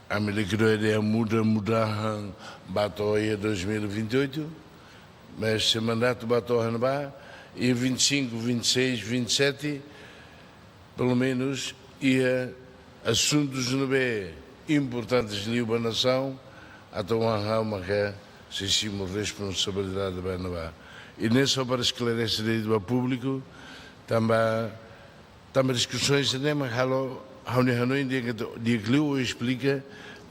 ami la iha dehan muda, mudahan ba to'o iha dois mil e vinte e oito, mas se mandatu ba to'o iha ne'ebá, iha vinte e cinco, vinte e seis, vinte e sete, pelumenus iha asuntus ne'ebé importantes liu ba nasaun, entaun ha'u maka sei simu responsabilidade ba ne'ebá. I ne'e só para esklarese direitu ba públiku, tanba, tanba diskusoens ne'e mak halo ha'u-nia hanoin dehan katak di'ak liu ó esplika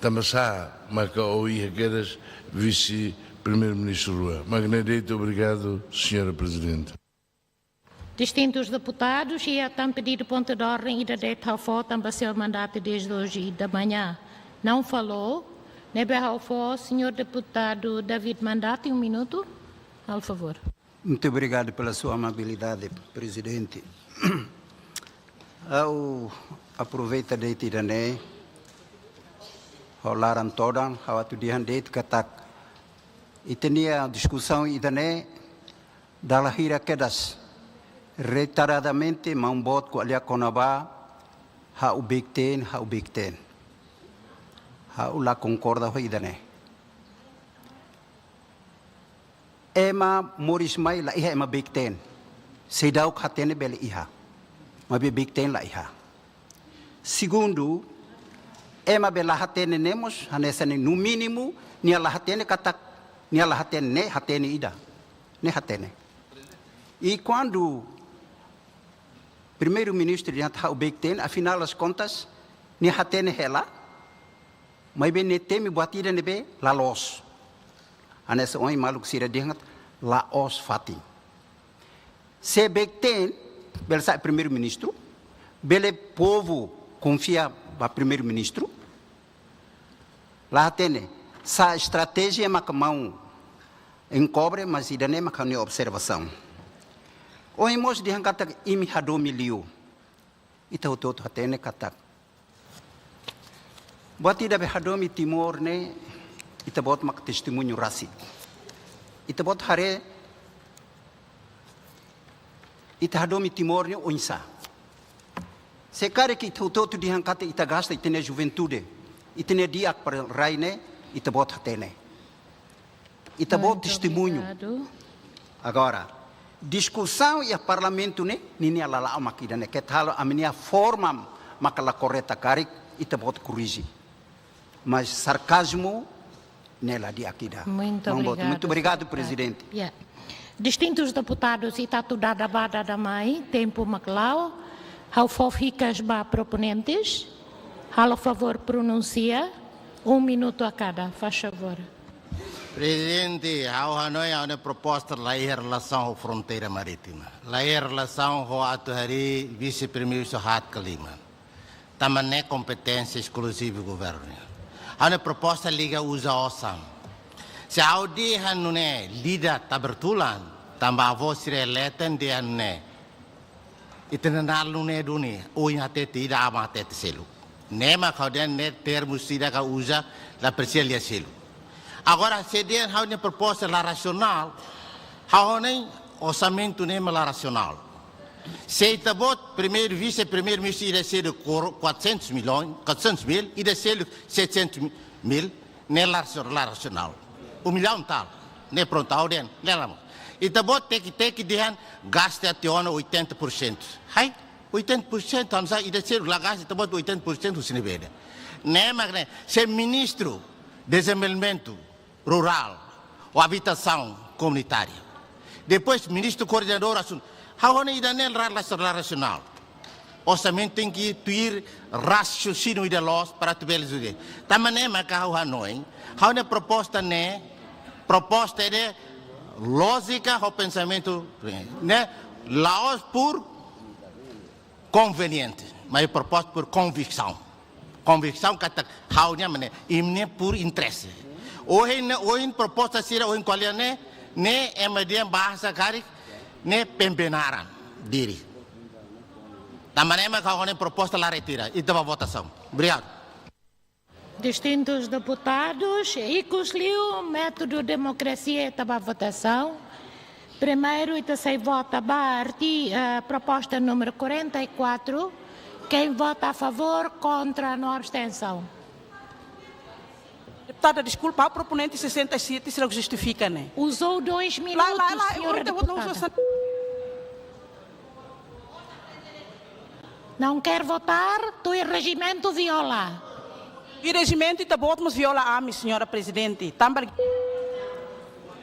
tanba sá maka ó iha kedas vise-primeiru-ministru rua. Mak ne'e de'it, obrigadu, señora Prezidente. Distintus deputadus, iha tan pedidu pontu de ordem ida de'it ha'u fó tanba seu mandatu desde hoje da manhã não falou. Ne'ebé ha'u fó, señór deputadu David Mandati, um minuto, por favor. Muito obrigado pela sua amabilidade, Presidente. Ha'u aproveita de'it ida-ne'e, ha'u laran todan, ha'u atu dehan de'it katak ita-nia diskusaun ida-ne'e dala hira kedas, reiteradamente maun boot ko'alia kona-ba ha'u beik-teen, ha'u beik-teen. Ha'u la konkorda ho ida-ne'e. Ema moris mai la iha ema beik-teen. Seidauk hatene bele iha, maibé beik-teen la iha. Segundu, ema be la hatene ne'e mós, hanesan ne'e, no mínimu, nia la hatene katak, nia la hatene ne'e, hatene ida. Ne'e hatene. I kuandu Primeiru-Ministru dehan ha'u beik-teen, afinal das contas, nia hatene hela, maibé nia temi buat ida ne'ebé la loos. Hanesan ohin maluk sira dehan, la'ós fatin. Se beik-teen, bele sai Primeiru-Ministru, bele povu konfia ba Primeiru-Ministru. La hatene, sá estratéjia maka maun enkobre, mas ida-ne'e maka ha'u-nia observasaun. Ohin mós dehan katak imi hadomi liu. Ita hotu-hotu hatene katak buat ida be hadomi Timor ne'e, ita-boot mak testemuñu rasik. Ita-boot haree, ita hadomi Timor ne'e oinsá. Se karik ita hotu-hotu dehan katak ita gasta ita-nia juventude, ita-nia di'ak para rai ne'e, ita-boot hatene. Ita-boot testemuñu. Muito obrigado. Agora, diskusaun iha Parlamentu ne'e, ninia lala'ok mak ida-ne'e, keta halo ami-nia forma maka la korreta karik, ita-boot korrije. Mas sarkazmu ne'e la di'ak ida. Muito obrigado, senhor deputado. Muito obrigado, Prezidente. Ya. Distintus deputadus, ita atu dada bá dada mai, tempu mak la'o, ha'u fó hikas ba proponentes, halo favór pronunsia, um minuto a cada, faz favor. Prezidente, ha'u hanoin ha'u-nia proposta la iha relasaun ho fronteira marítima. La iha relasaun ho atu harii vise-primeiru-ministru haat ka lima. Tanba ne'e kompeténsia eskluziva governu. Ha'u-nia proposta liga uza osan. Se ha'u dehan nune'e ida-idak tabertulan, tanba avó sira leten dehan nune'e. Ita-nia naran nune'e duni, oin hatete ida, aban hatete seluk. Ne'e mak ha'u dehan ne'e termu sira ka uza la presiza lia seluk. Agora, se dehan ha'u-nia proposta la rasionál, ha'u hanoin orsamentu ne'e mak la rasionál. Se ita-boot primeiru, vise-primeiru-ministru ida seluk quatrocentos milhões, quatrocentos mil, ida seluk setecentos mil, ne'e la rasio-, la rasionál. Um milhão tal. Ne'e prontu, ha'u dehan, ne'e la. Ita-boot teki-teki dehan gasta tiha ona oitenta por cento. Hai, oitenta por cento, hanesan ida seluk la gasta, ita-boot oitenta por cento husi ne'ebé de'it. Ne'e mak ne'e, se ministru dezenvolvimentu rurál ou abitasaun komunitária. Depois, ministru koordenadór asuntu. Ha'u hanoin ida-ne'e la, la, la rasionál. Orsamentu tenke tuir rasioníniu ida loos para atu bele ajuda. Tanba ne'e maka ha'u hanoin, ha'u-nia proposta ne'e, proposta ne'e lójika ho pensamentu ne'e, la'ós por konveniente, mas proposta por konviksaun. Konviksaun katak ha'u-nia mak ne'e, imi-nia por interese. Ohin ne'e, ohin proposta sira, ohin ko'alia ne'e, ne'e ema dehan bahasa karik, ne'e pembenaran diri. Tanba ne'e mak ha'u-nia proposta la retira, ita bá votasaun. Obrigadu. Distintus deputadus, ikus liu, métodu demokrasia, ita bá votasaun. Primeiru, ita sei vota ba arti-, eh, proposta númeru quarenta e quatro. Quem vota a favor, contra, no abstenção. Deputada, deskulpa, ha'u proponente sessenta e sete, seidauk justifika ne'e? Usou dois minutos, lá, lá, lá, senhora deputada. Não quer votar, tuir rejimentu viola. Tuir rejimentu ita-boot mós viola ami, senhora Prezidente. Tanba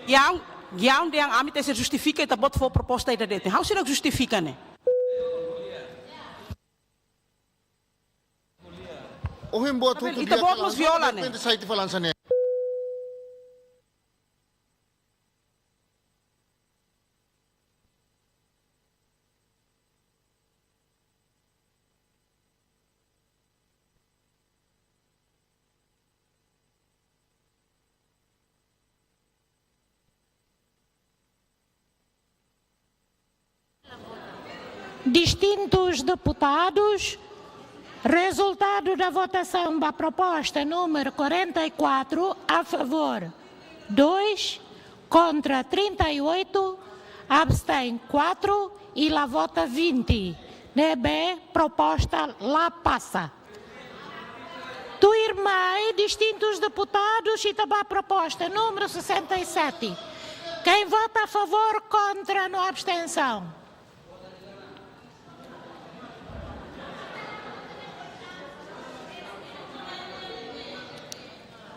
yang, yang dehan ami tenke justifika ita-boot fó proposta ida de'it. Ha'u seidauk justifika ne'e. Ohin buat hotu ita-boot mós viola ne'e. Distintus deputadus, rezultadu da votasaun ba proposta númeru quarenta e quatro, a favor dois, contra trinta e oito, abstém quatro e la vota vinte. Ne'ebé proposta la pasa. Tuirmai, distintus deputadus, ita bá proposta númeru sessenta e sete. Quem vota a favor, contra, no abstenção.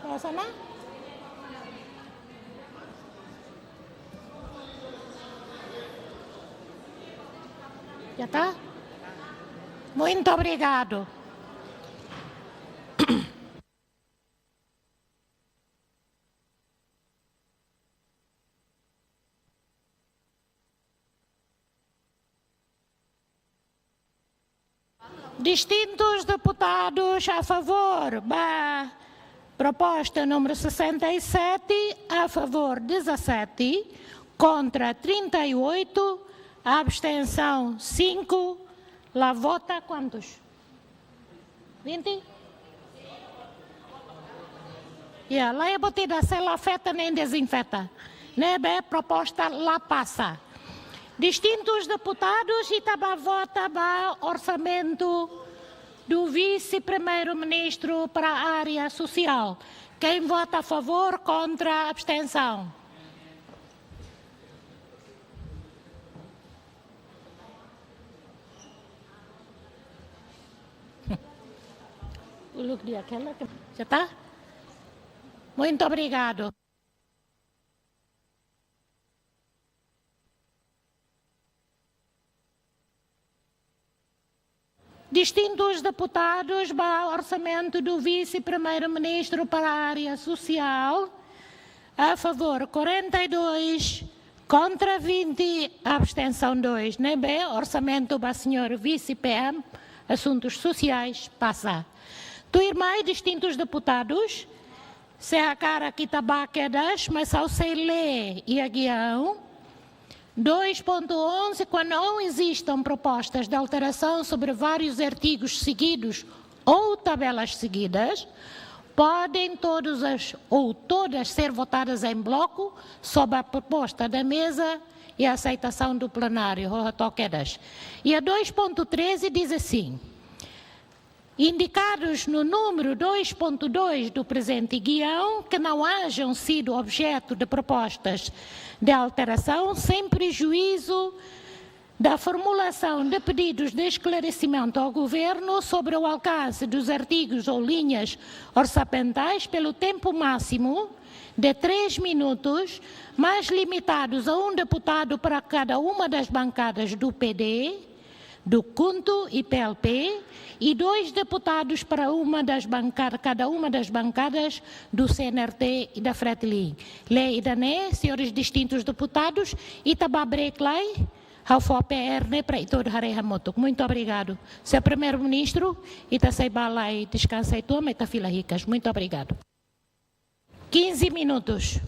Pasa, não? Já tá? Muito obrigado. Distintus deputadus a favor ba proposta númeru sessenta e sete, a favor dezassete, contra trinta e oito, Abstensaun, cinco. La vota, quantos? Vinte? Ya, la iha buat ida, sei la afeta nem dezinfeta. Ne'ebé proposta la pasa. Distintus deputadus, ita bá vota ba orsamentu do vice-primeiro-ministro para a área social. Quem vota a favor, contra, abstensaun. Uluk dia kela ke-, já tá? Muito obrigado. Distintus deputadus ba orsamentu do vice-primeiro-ministro para a área social. A favor, quarenta e dois, contra, vinte, abstensaun, dois. Ne'ebé orsamentu ba señór vice-P M, asuntus sosiais, pasa. Tuirmai, distintus deputadus, se hakarak ita bá kedas, mas ha'u sei lee iha guiaun. Dois ponto onze, quando não existam propostas de alteração sobre vários artigos seguidos ou tabelas seguidas, podem todos as ou todas ser votadas em bloco sob a proposta da mesa e a aceitação do plenário. Ho hato'o kedas. E a dois ponto treze diz assim: indicados no número dois ponto dois do presente guiaun que não hajam sido objeto de propostas de alteração, sem prejuízo da formulação de pedidos de esclarecimento ao Governo sobre o alcance dos artigos ou linhas orçamentais pelo tempo máximo de três minutos, mas limitados a um deputado para cada uma das bancadas do P D, do KHUNTO e P L P, e dois deputados para uma das bancada-, cada uma das bancadas do C N R T e da Fretilin. Lee ida-ne'e, senhores distintus deputadus, ita bá break lai, ha'u fó P R ne'e para ita hotu haree hamutuk. Muito obrigado. Señór Primeiru-Ministru, ita sei bá lai deskansa uitoan, ita fila hikas. Muito obrigado. Quinze minutos.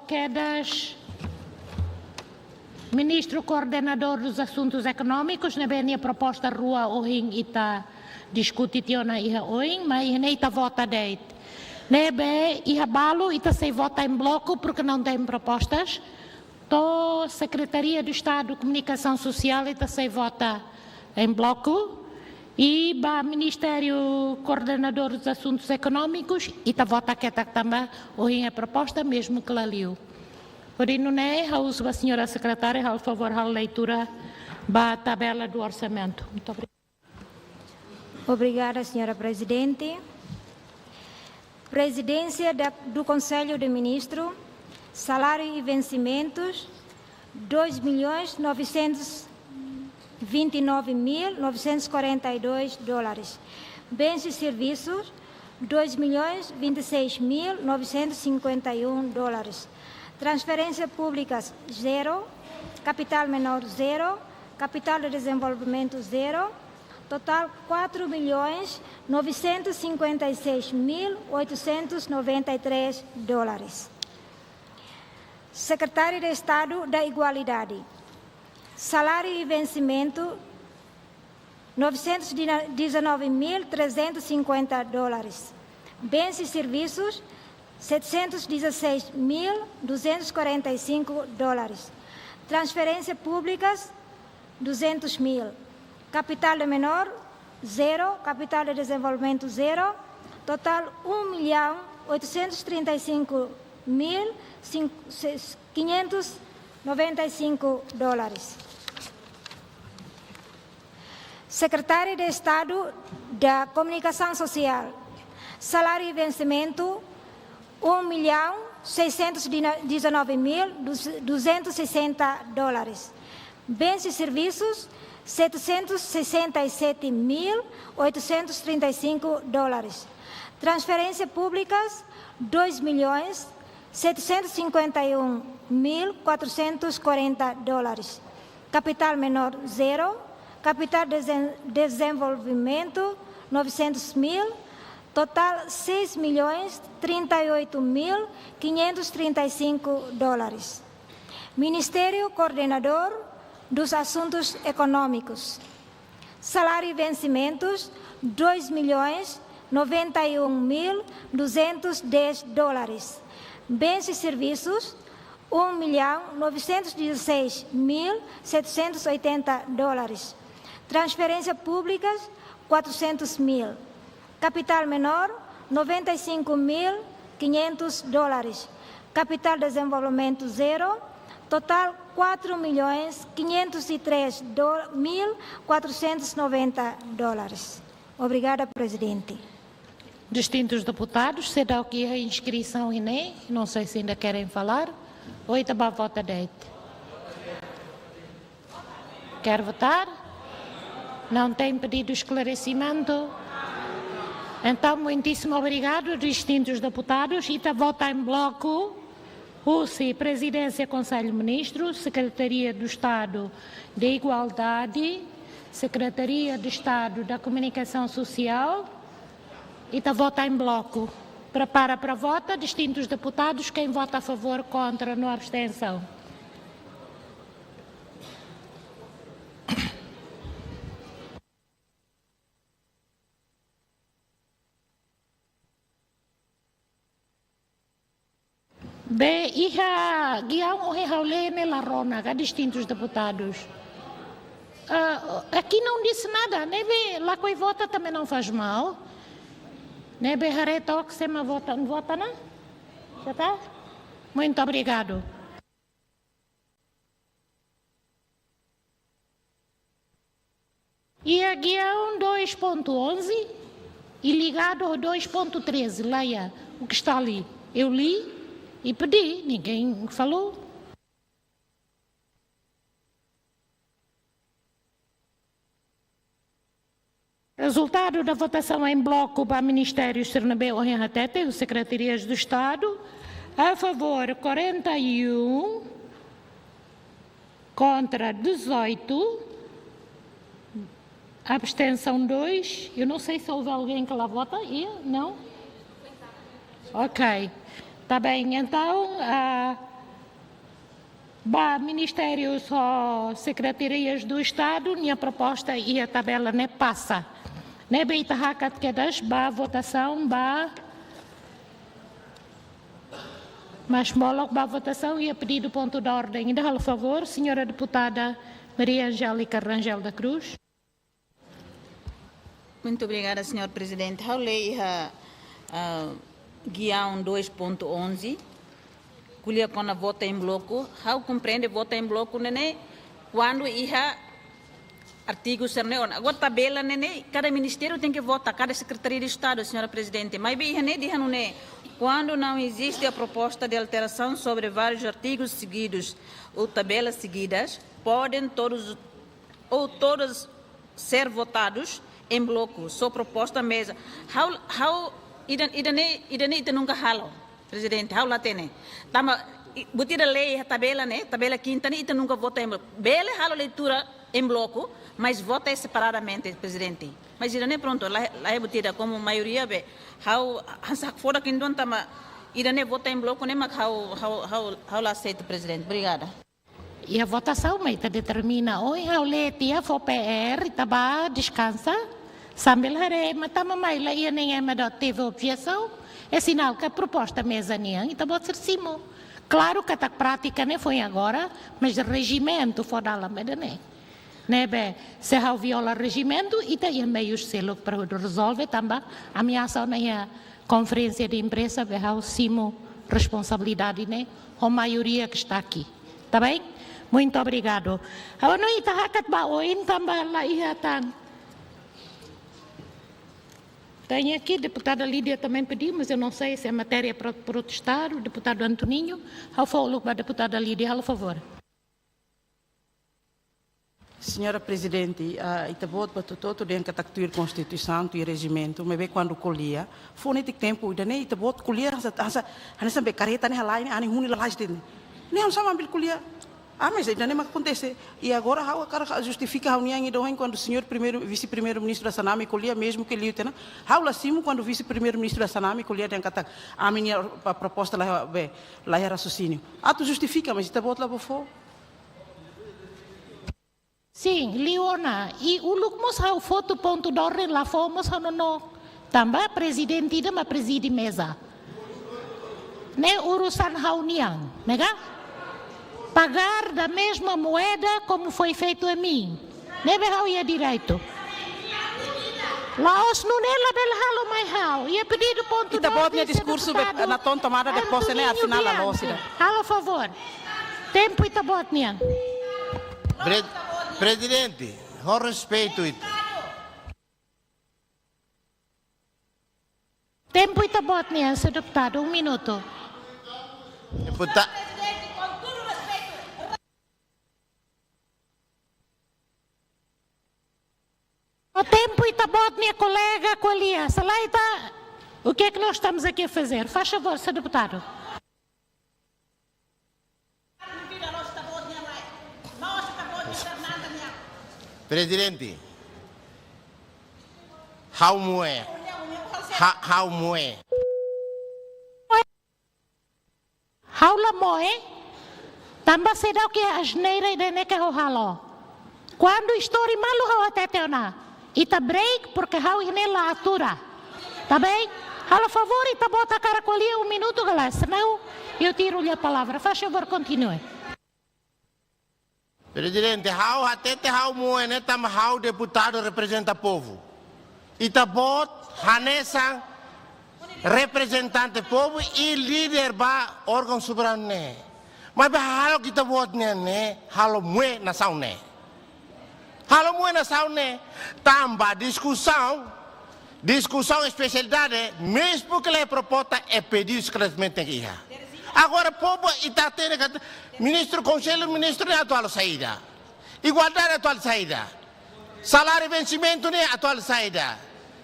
Kedas, Ministru Koordenadór dos Asuntus Ekonómikus, ne'ebé nia proposta rua ohin ita diskute tiha ona iha oin, maibé iha ne'e ita vota de'it. Ne'ebé iha balu ita sei vota em bloco, porque não tem propostas. To'o Secretaria de Estado de Comunicação Social ita sei vota em bloco. I ba Ministériu Koordenadór dos Asuntus Ekonómikus, ita vota ketak tanba ohin iha proposta, mesmu ke la liu. Hodi nune'e, ha'u husu ba señora sekretária, halo favór halo leitura ba tabela do orçamento. Muito obrigada. Obrigada, señora Prezidente. Presidência da, do Conselho de Ministros, salário e vencimentos, dois milhões novecentos vinte e nove mil novecentos e quarenta e dois dólares. Bens e serviços, dois milhões vinte e seis mil novecentos e cinquenta e um dólares. Transferências públicas, zero. Capital menor, zero. Capital de desenvolvimento, zero. Total, quatro milhões novecentos e cinquenta e seis mil oitocentos e noventa e três dólares. Secretário de Estado da Igualdade. Salário e vencimento, novecentos e dezanove mil trezentos e cinquenta dólares. Bens e serviços, setecentos e dezasseis mil duzentos e quarenta e cinco dólares. Transferências públicas, duzentos mil. Capital de menor, zero. Capital de desenvolvimento, zero. Total, um milhão oitocentos e trinta e cinco mil quinhentos e noventa e cinco dólares. Secretário de Estado da Comunicação Social. Salário e vencimento, um milhão seiscentos e dezanove mil duzentos e sessenta dólares. Bens e serviços, setecentos e sessenta e sete mil oitocentos e trinta e cinco dólares. Transferências públicas, dois milhões setecentos e cinquenta e um mil quatrocentos e quarenta dólares. Capital menor, zero. Capital de desenvolvimento, novecentos mil. Total, seis milhões trinta e oito mil quinhentos e trinta e cinco dólares. Ministério Coordenador dos Assuntos Económicos. Salário e vencimentos, dois milhões noventa e um mil duzentos e dez dólares. Bens e serviços, um milhão novecentos e dezasseis mil setecentos e oitenta dólares. Transferências públicas, quatrocentos mil. Capital menor, noventa e cinco mil quinhentos dólares. Capital de desenvolvimento, zero. Total, quatro milhões quinhentos e três mil quatrocentos e noventa dólares. Obrigada, Prezidente. Distintus deputadus, seidauk iha inskrisaun iha ne'e, não sei se ainda querem falar, ou ita bá vota de'it? Quer votar? Não tem pedido esclarecimento? Então, muitíssimo obrigado, distintus deputadus. Ita vota em bloco, husi Prezidénsia Konsellu Ministru, Secretaria do Estado de Igualdade, Secretaria de Estado da Comunicação Social. Ita vota em bloco. Prepara para vota, distintus deputadus, quem vota a favor, contra, no abstenção. Be, iha giaun ohin ha'u lee ne'e la rona, ka, distintus deputadus. Ah, aqui não disse nada, ne'ebé lakohi vota também não faz mal. Ne'ebé haree took sé mak vota, vota ona? Já tá? Muito obrigado. E a guião dois ponto onze e ligado ao dois ponto treze, lá, o que está ali. Eu li e pedi, ninguém falou. Resultado da votação em bloco ba ministérius sira ne'ebé ohin hatete, os secretarias do Estado, a favor quarenta e um, contra dezoito, abstenção dois. Eu não sei se houve alguém que la vota. E não? Ok. Tá bem. Então, a, Ba Ministériu ho Sekretarias do Estado, nia proposta iha tabela ne'e pasa. Ne'ebé ita hakat kedas ba votasaun ba, mas molok ba votasaun iha pedidu pontu de ordem. Ida halo favór, señora deputada Maria Angélica Rangel da Cruz. Muito obrigada, señór Prezidente. Ha'u lee iha, ah, guião dois ponto onze, ko'alia kona-ba vota em bloco. Ha'u komprende vota em bloco ne'e ne'e kuandu iha artigu sira-ne'e ona. Agora tabela ne'e ne'e, kada ministériu tenke vota, kada Sekretaria de Estado, señora Prezidente. Maibé iha ne'e dehan nune'e, quando não existe a proposta de alteração sobre vários artigos seguidos ou tabelas seguidas, podem todos ou todas ser votados em bloco, sob proposta mesa. Ha'u, ha'u, ida, ida-ne'e, ida-ne'e ita nunka halo, Prezidente, ha'u la hatene. Tanba, i, buat ida lee iha tabela ne'e, tabela kinta ne'e, ita nunka vota em bloco. Bele halo leitura em bloco, mas vota separadamente, Prezidente. Mas ida-ne'e prontu, la, la iha buat ida, komu maioria be, ha'u, hanesan hakfodak uitoan tanba, ida-ne'e vota em bloco ne'e mak ha'u, ha'u, ha'u, ha'u la aseita, Prezidente. Obrigada. Iha votasaun mak ita determina. Ohin ha'u lee tiha fó P R, ita bá deskansa. Sambil haree, ema tama mai la iha nein ema ida teve objesaun, é sinál ke proposta meza nian ita-boot sira simu. Klaru katak prátika ne'e foin agora, mas rejimentu fó dalan ba ida-ne'e. Ne'ebé, se ha'u viola rejimentu, ita iha meius seluk para rezolve tanba ameasa ona iha konferénsia de imprensa, be ha'u simu responsabilidade ne'e ho maioria que está aqui. Tá bem? Muito obrigado. Agora ita hakat ba oin tanba la iha tan. Tenho aqui, deputada Lídia também pediu, mas eu não sei se é matéria para, para outro estado, deputado Antoninho. Ha'u fó uluk ba deputada Lídia, halo favór. Señora Prezidente, ah, ita-boot bá hotu-hotu dehan katak tuir Konstituisaun, tuir rejimentu, maibé kuandu ko'alia, fó netik tempu, ida-ne'e ita-boot ko'alia, hanesan, hanesan, hanesan be kareta ne'e halai ne'e, anin huni lalais de'it ne'e. Ne'e hanesan ambil ko'alia. Ah, mas ida-ne'e mak akontese. I agora ha'u hakarak justifika ha'u-nia ida ohin kuandu señór primeiru, vise-primeiru-ministru Xanana ko'alia, mezmu ke liu tiha ona. Ha'u la simu kuandu vise-primeiru-ministru Xanana ko'alia dehan katak ami-nia, ah, proposta la, be, la iha raciocínio. Atu justifika, mas ita-boot la bá fó. Sin, liu ona. I uluk mós ha'u fó tiha pontu de ordem la fó mós ha'u nonook. Tanba prezidente ida mak prezide meza. Ne'e urusan ha'u-nian, ne'e ka? Pagar da mesma moeda como foi feito a mim. Ne'ebé ha'u iha direitu. La'ós nune'e labele halo mai ha'u. Iha pedidu pontu de ordem, señór deputadu Antoninho Guiani. Ita-boot nia diskursu be, na tom tomada de posse ne'e, afinál la loos ida. Halo favór. Tempu ita-boot nian. Pre-, Prezidente, ho respeitu ita. Tempu ita-boot nian, señór deputadu, um minuto. Deputa- O tempu ita-boot nian, kolega ko'alia. Se lae ita, o que é que nós estamos aqui a fazer? Faz favor, señór deputadu. Prezidente, ha'u moe. Ha-, ha'u moe. Ha'u la moe, tanba seidauk iha asneira ida-ne'e ke ha'u halo. Kuandu istori malu ha'u hatete ona. Ita break, porque ha'u iha ne'e la atura. Tá bem? Halo favór, ita-boot hakarak ko'alia um minuto ka lae, senão eu tiro-lhe a palavra. Faz favor, continue. Prezidente, ha'u hatete ha'u moe ne'e tanba ha'u deputadu reprezenta povu. Ita-boot hanesan reprezentante povu i líder ba órgaun soberanu ne'e. Maibé halo ita-boot ne'e, ne'e, halo moe nasaun ne'e. Halo moe nasaun ne'e, tanba diskusaun, diskusaun espesialidade, mezmu ke la iha proposta, é pedidu esklaresimentu tenke iha. Agora, povu ita hatene katak ministru, konsellu ministru ne'e atuál saida. Igualdade atuál saida. Saláriu vensimentu ne'e atuál saida.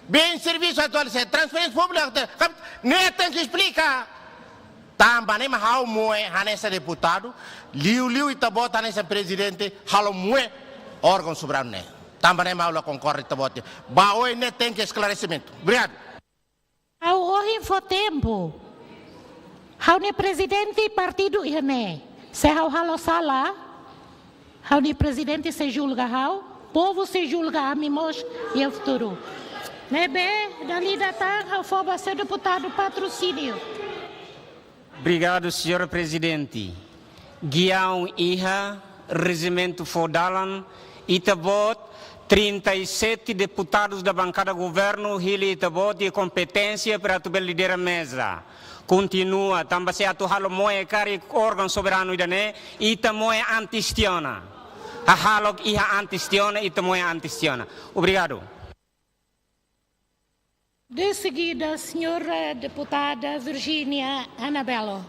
Bens servisu atuál saida. Transferénsia públika atuál, ne'e tenke esplika. Tanba ne'e mak ha'u moe hanesan deputadu, liuliu ita-boot hanesan prezidente, halo moe órgaun soberanu ne'e. Tanba ne'e mak ha'u la konkorda ita-boot. Ba oin ne'e tenke esklaresimentu. Obrigadu. Ha'u ohin fó tempu. Ha'u-nia prezidente partidu iha ne'e. Se ha'u halo sala, ha'u-nia prezidente sei julga ha'u, povu sei julga ami mós iha futuru. Ne'ebé, dala ida tan ha'u fó ba señór deputadu Patrocínio. Obrigadu, señora prezidente. Giaun iha, rejimentu fó dalan, ita-boot trinta e sete deputadus da bankada governu hili ita-boot iha kompeténsia para atu bele lidera meza. Kontinua, tanba se atu halo moe karik órgaun soberanu ida-ne'e, ita moe antes tiha ona. Hahalok iha antes tiha ona, ita moe antes tiha ona. Obrigadu. De seguida, señora deputada Virginia Anabelo.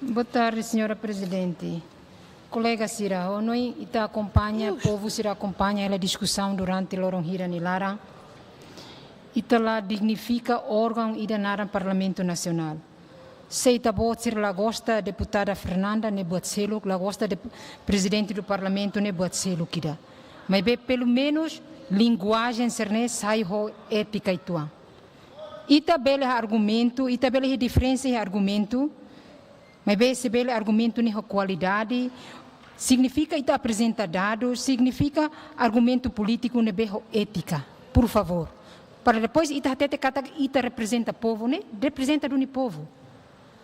Boa tarde, señora prezidente. Kolega sira, ohin ita akompaña, povu sira akompaña hela diskusaun durante loron hira nia laran. Ita la dignifika órgaun ida naran Parlamentu Nasionál. Se ita-boot sira la gosta deputada Fernanda ne'e buat seluk, la gosta de prezidente do Parlamentu ne'e buat seluk ida. Maibé pelumenus linguajen sira-ne'e sai ho étika uitoan. Ita bele argumentu, ita bele iha diferensa iha argumentu, maibé se bele argumentu ne'e ho kualidade, signifika ita aprezenta dadus, signifika argumentu polítiku ne'ebé ho étika, por favór. Para depois ita hatete katak ita reprezenta povu, ne'e reprezenta duni povu.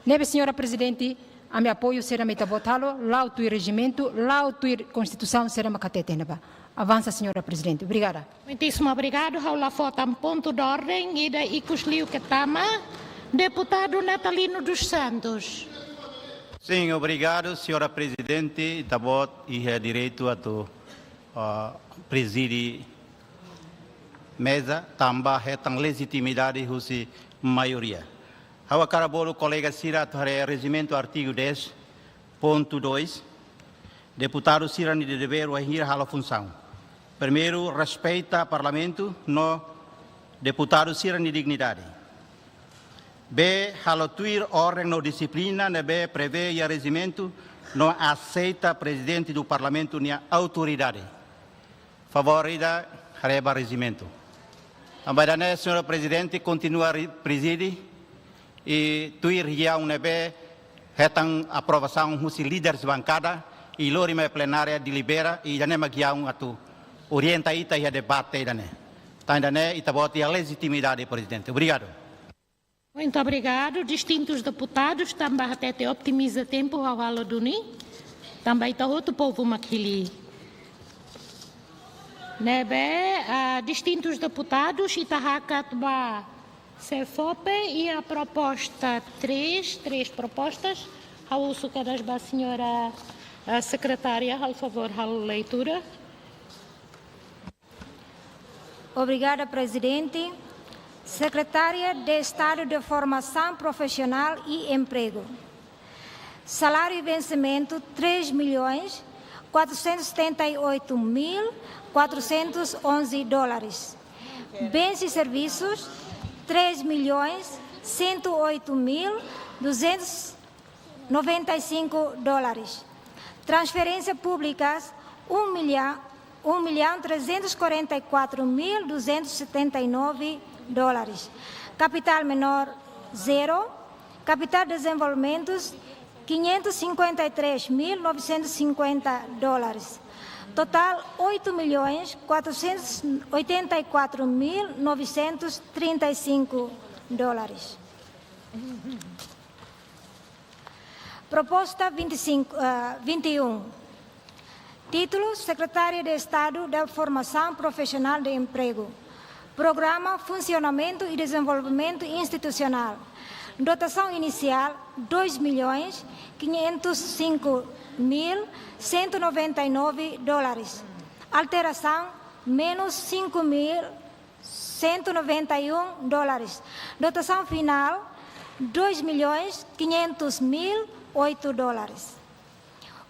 Ne'ebé, señora prezidente, ami apoiu sira mak ita-boot halo, la'o tuir rejimentu, la'o tuir konstituisaun sira mak hatete ne'ebá. Avansa, señora prezidente. Obrigada. Muitíssimo obrigado. Ha'u la fó tan pontu de orden ida ikus liu ke tama, deputadu Natalino dos Santos. Sin, obrigadu, señora prezidente. Ita-boot iha direitu atu, ah, prezide meza, tanba hetan lejitimidade husi maioria. Ha'u hakarak bolu kolega sira atu haree rejimentu artigu dez pontu dois, deputadu sira-nia devér wainhira halo funsaun. Primeiru, respeita Parlamentu no deputadu sira-nia dignidade. B, halo tuir orden no dixiplina ne'ebé prevee iha rejimentu no aseita prezidente do Parlamentu nia autoridade. Favór ida, haree ba rejimentu. Tanba ida-ne'e, señora prezidente, kontinua ri-, prezide, i tuir giaun ne'ebé hetan aprovasaun husi líderes bankada, i lori mai plenária delibera, i ida-ne'e mak giaun atu orienta ita iha debate ida-ne'e. Tan ida-ne'e, ita-boot iha lejitimidade, prezidente. Obrigadu. Muito obrigado. Distintus deputadus, tanba hatete otimiza tempu, ha'u halo duni. Tanba ita hotu povu mak hili. Ne'ebé, ah, distintus deputadus, ita hakat ba SEFOPE iha proposta três, três propostas. Ha'u husu kedas ba señora, ah, sekretária, halo favór, halo leitura. Obrigada, prezidente. Secretaria de Estado de Formação Profissional e Emprego. Salário e vencimento, três milhões quatrocentos e setenta e oito mil quatrocentos e onze dólares. Bens e serviços, três milhões cento e oito mil duzentos noventa e cinco dólares. Transferências públicas, um milhão, um milhão trezentos e quarenta e quatro mil duzentos e setenta e nove dólares. Capital menor, zero. Capital desenvolvimentos, quinhentos e cinquenta e três mil novecentos e cinquenta dólares. Total, oito milhões quatrocentos e oitenta e quatro mil novecentos e trinta e cinco dólares. Proposta vinte e cinco, ah, vinte e um. Título: Secretária de Estado da Formação Profissional de Emprego. Programa: Funcionamento e Desenvolvimento Institucional. Dotação inicial: dois milhões quinhentos e cinco mil cento e noventa e nove dólares. Alteração: menos cinco mil cento e noventa e um dólares. Dotação final: dois milhões quinhentos mil oito dólares.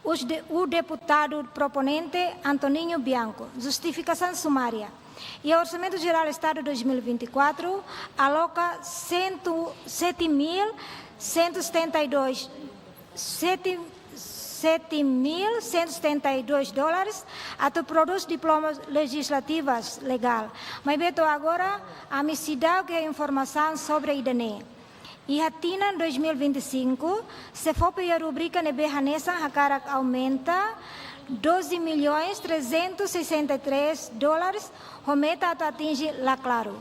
Os de-, o deputado proponente Antoninho Bianco. Justificação sumária. E Orçamento Geral Estado dois mil e vinte e quatro aloca cento, sete mil cento e setenta e dois, sete, sete mil cento e setenta e dois dólares atu prodús diplomas legislativas legál. Maibé to'o agora, ami seidauk iha informasaun sobre ida-ne'e. Iha tinan dois mil e vinte e cinco, SEFOPE iha rubrika ne'ebé hanesan hakarak aumenta doze milhões trezentos e sessenta e três dólares, ho meta atu atinje la klaru.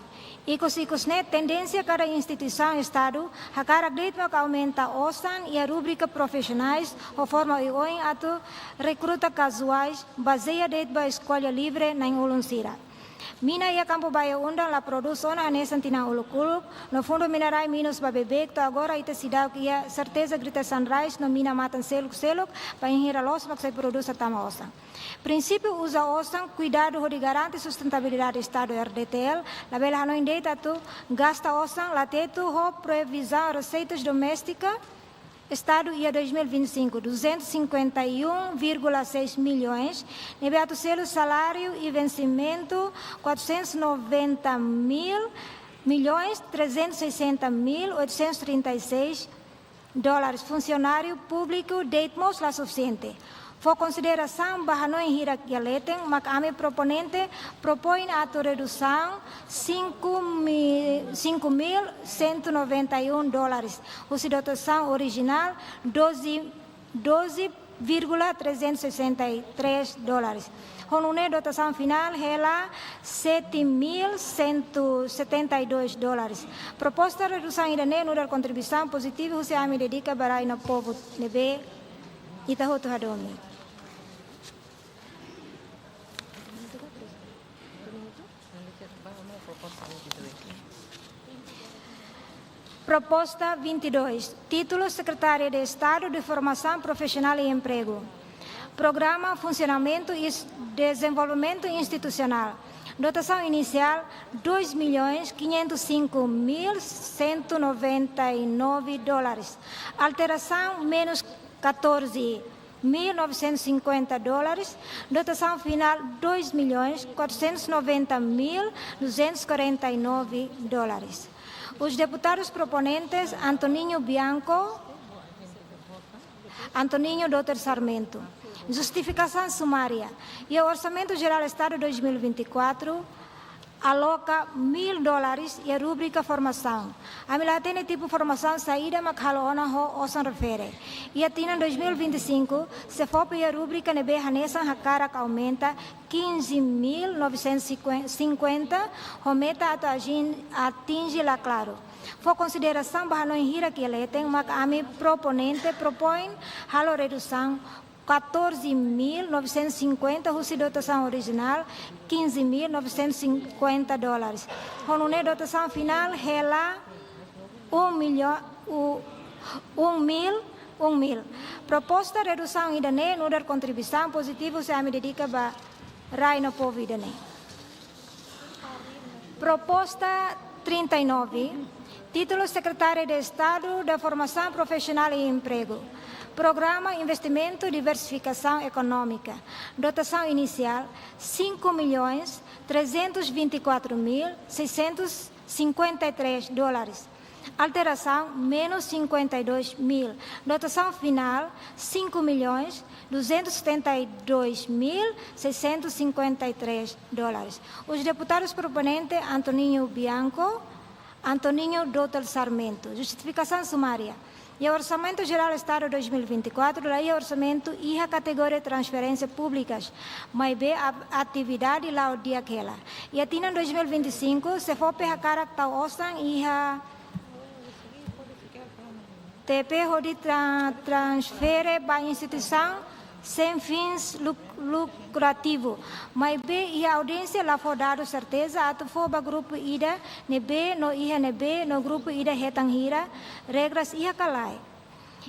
Ikus-ikus ne'e tendénsia kada instituisaun Estadu hakarak de'it mak aumenta osan iha rubrika profisionais ho forma oioin atu rekruta kazuais, bazeia de'it ba eskolla livre na'in-ulun sira. Mina iha kampu Bayu-Undan la prodús ona hanesan tinan uluk-uluk, no fundu mina-rai minus ba beibeik, to'o agora ita seidauk iha serteza grita sunrise no mina matan seluk-seluk, bainhira loos mak sei prodús tama osan. Prinsípiu uza osan kuidadu hodi garante sustentabilidade Estadu R D T L, labele hanoin de'it atu gasta osan la tetu ho previzaun reseitas doméstika Estadu iha dois mil e vinte e cinco, duzentos e cinquenta e um vírgula seis milhões, ne'ebé atu selu saláriu e vensimentu quatrocentos e noventa mil milhões trezentos e sessenta mil oitocentos e trinta e seis dólares, funsionáriu públiku de'it mós la sufisiente. Fó konsiderasaun ba hanoin hirak iha leten, mak ami proponente propoin atu redusaun cinco mi-, cinco mil cento e noventa e um dólares, husi dotasaun orijinál doze, doze vírgula trezentos e sessenta e três dólares. Ho nune'e dotasaun finál hela sete mil cento e setenta e dois dólares. Proposta redusaun ida-ne'e nu'udar kontribuisaun pozitivu husi ami dedika ba rai no povu ne'ebé ita hotu hadomi. Proposta vinte e dois, título Secretaria de Estado de Formação Profissional e Emprego. Programa, funsionamentu e dezenvolvimentu institusionál. Dotasaun inisiál, dois milhões quinhentos e cinco mil cento e noventa e nove dólares. Alterasaun, menus catorze mil novecentos e cinquenta dólares. Dotasaun finál, dois milhões quatrocentos e noventa mil duzentos e quarenta e nove dólares. Os deputados proponentes, Antoninho Bianco, Antoninho Doutor Sarmento. Justifikasaun sumária. Iha Orsamentu Jerál Estadu dois mil e vinte e quatro, aloka mil dólares iha rubrika formasaun. Ami la hatene tipu formasaun saida mak halo ona ho osan refere. Iha tinan dois mil e vinte e cinco, SEFOPE iha rubrika ne'ebé hanesan hakarak aumenta quinze mil novecentos e cinquenta, ho meta atu ajin-, atinje la klaru. Fó konsiderasaun ba hanoin hirak iha leten, mak ami proponente propoin halo redusaun catorze mil novecentos e cinquenta, husi dotasaun orijinál quinze mil novecentos e cinquenta dólares. Ho nune'e dotasaun finál hela um milhão, u-, um mil, um mil. Proposta redusaun ida-ne'e nu'udar kontribuisaun pozitivu husi ami dedika ba rai no povu ida-ne'e. Proposta trinta e nove, título Secretaria de Estado da Formação Profissional e Emprego. Programa Investimento e Diversificação Económica. Dotasaun inisiál, cinco milhões trezentos e vinte e quatro mil seiscentos e cinquenta e três dólares. Alterasaun, menus cinquenta e dois mil. Dotasaun finál, cinco milhões duzentos e setenta e dois mil seiscentos e cinquenta e três dólares. Os deputados proponente, Antoninho Bianco, Antoninho Doutor Sarmento. Justifikasaun sumária. Iha Orsamentu Jerál Estadu dois mil e vinte e quatro, la iha orsamentu iha kategoria transferénsia públikas, maibé a-, atividade la'o di'ak hela. Iha tinan dois mil e vinte e cinco, SEFOPE hakarak tau osan iha T P hodi tra-, transfere ba instituisaun sem fins luk-, lucrativo. Maibé iha audiénsia la fó dadu serteza atu fó ba grupu ida ne'ebé no iha ne'ebé no grupu ida hetan hira, regras iha ka lae.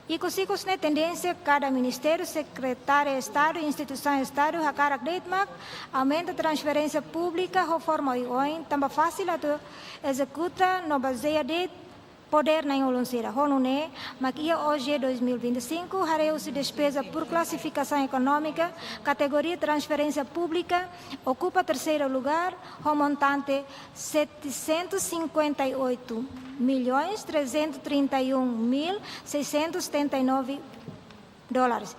Ikus-ikus ne'e tendénsia kada ministériu, sekretáriu Estadu, instituisaun Estadu hakarak de'it mak aumenta transferénsia públika ho forma oioin, tanba fasil atu ezekuta no bazeia de'it podér na'in-ulun sira. Ho nune'e mak iha O G dois mil e vinte e cinco, haree husi despeza por classificação económica, kategoria transferénsia públika okupa terseiro lugár, ho montante setecentos e cinquenta e oito milhões trezentos e trinta e um mil seiscentos e setenta e nove dólares.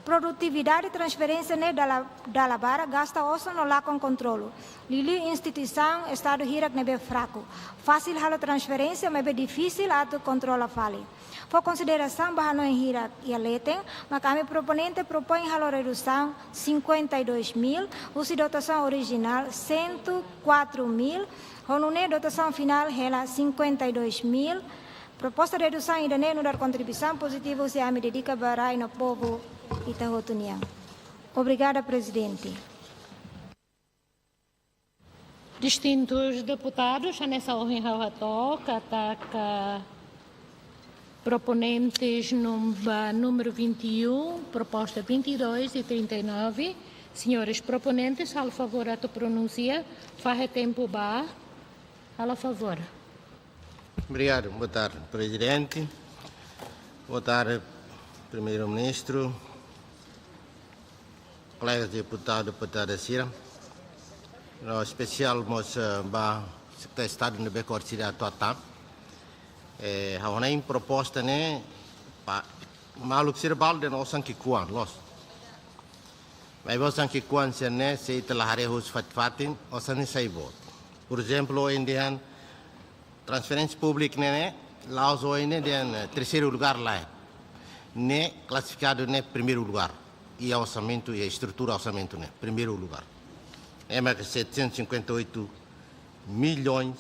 Produtividade transferénsia ne'e dala, dala barak, gasta osan no lakon kontrolu. Liuliu instituisaun Estadu hirak ne'ebé fraku. Fasil halo transferénsia, maibé difisil atu kontrola fali. Fó konsiderasaun ba hanoin hirak iha leten, maka ami proponente propoin halo redusaun cinquenta e dois mil, husi dotasaun orijinál cento e quatro mil, ho nune'e dotasaun finál hela cinquenta e dois mil. Proposta redusaun ida-ne'e nu'udar kontribuisaun pozitivu husi ami dedika ba rai no povu ita hotu nian. Obrigada, Prezidente. Distintus deputadus, hanesan ohin ha'u hato'o katak proponentes num-, ba número vinte e um, proposta vinte e dois e trinta e nove. Señores proponentes, halo favór atu pronunsia, fahe tempu ba, halo favór. Obrigadu. Boa tarde, Prezidente. Boa tarde, Primeiru-Ministru, kolega deputadu, deputada sira. No espesiál mós, eh, ba Sekretáriu Estadu ne'ebé orsida atu hatán. Eh, ha'u hanoin proposta ne'e, ba maluk sira balu dehan osan ki'ikoan, loos. Maibé osan ki'ikoan sira-ne'e, se ita la haree husi fatin-fatin, osan ne'e sai boot. Por ezemplu, ohin dehan transferénsia públika ne'e, ne'e, la'ós ohin ne'e dehan, eh, terseiru lugár lae. Ne'e klasifikadu ne'e primeiru lugár. Iha orsamentu, iha estrutura orsamentu ne'e, primeiru lugár. Ne'e mak setecentos e cinquenta e oito milhões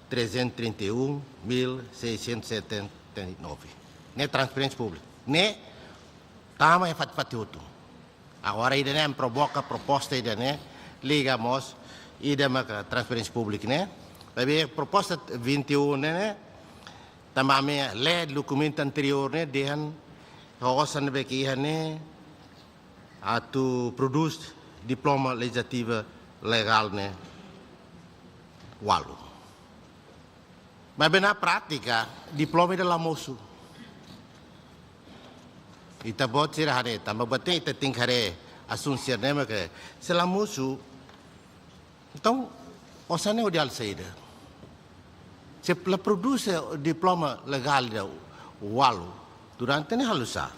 trezentos e trinta e um mil seiscentos e setenta e nove. Ne'e transferénsia públika. Ne'e tama iha fatin-fatin hotu. Agora ida-ne'e ami provoka proposta ida-ne'e, liga mós ida maka transferénsia públika ne'e. Maibé proposta vinte e um ne'e, ne'e, tanba ami lee dokumentu anteriór ne'e, dehan osan ne'ebé ke iha ne'e atu prodús diploma lejislativa legál ne'e ualu. Maibé iha prátika, diploma ida la mosu. Ita-boot sira haree, tanba buat ne'e ita tenke haree asuntu sira-ne'e mak, se la mosu, entaun, osan ne'e hodi halo saida? Se la prodús diploma legál ida ualu, durante ne'e halo sá?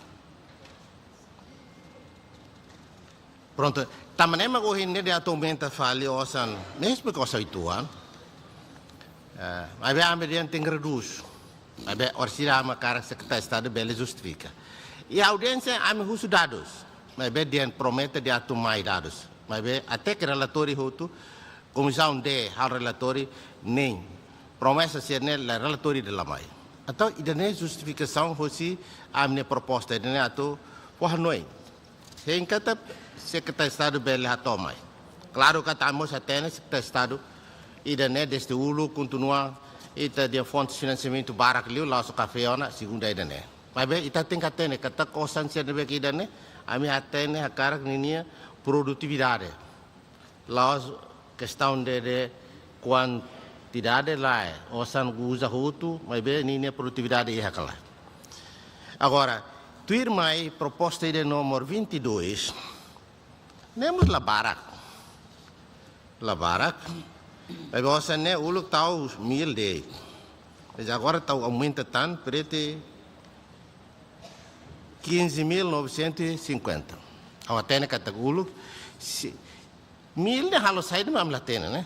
Prontu, tanba ne'e mak ohin ne'e atu aumenta fali osan, mezmu ke osan uitoan. Eh, maibé ami dehan tenke redús. Maibé orsida ami hakarak Sekretáriu Estadu bele justifika. Iha audiénsia ami husu dadus. Maibé dehan promete dehan atu mai dadus. Maibé até ke relatóriu hotu, Komisaun D halo relatóriu, nein promesa sira-ne'e la relatóriu ida la mai. Entaun ida-ne'e justifikasaun hosi ami-nia proposta ida-ne'e atu fó hanoin. Hein katak Sekretáriu Estadu bele hato'o mai. Klaru katak ami mós hatene Sekretáriu Estadu ida-ne'e dezde uluk kontinua ita-nia fontes finansiamentu barak liu, la'ós kafé ona, segundu ida-ne'e. Maibé ita tenke hatene katak osan sira ne'ebé ke ida-ne'e, ami hatene hakarak ninia produtividade. La'ós kestaun de, de kuantidade lae, osan uza hotu, maibé ninia produtividade iha ka lae. Agora, tuirmai proposta ida númeru vinte e dois, ne'e mós la barak. La barak. Maibé osan ne'e uluk tau mil de'it. Mas agora tau aumenta tan, prete quinze mil novecentos e cinquenta. Ha'u hatene katak uluk, se, mil ne'e halo saida mak ami la hatene, ne'e?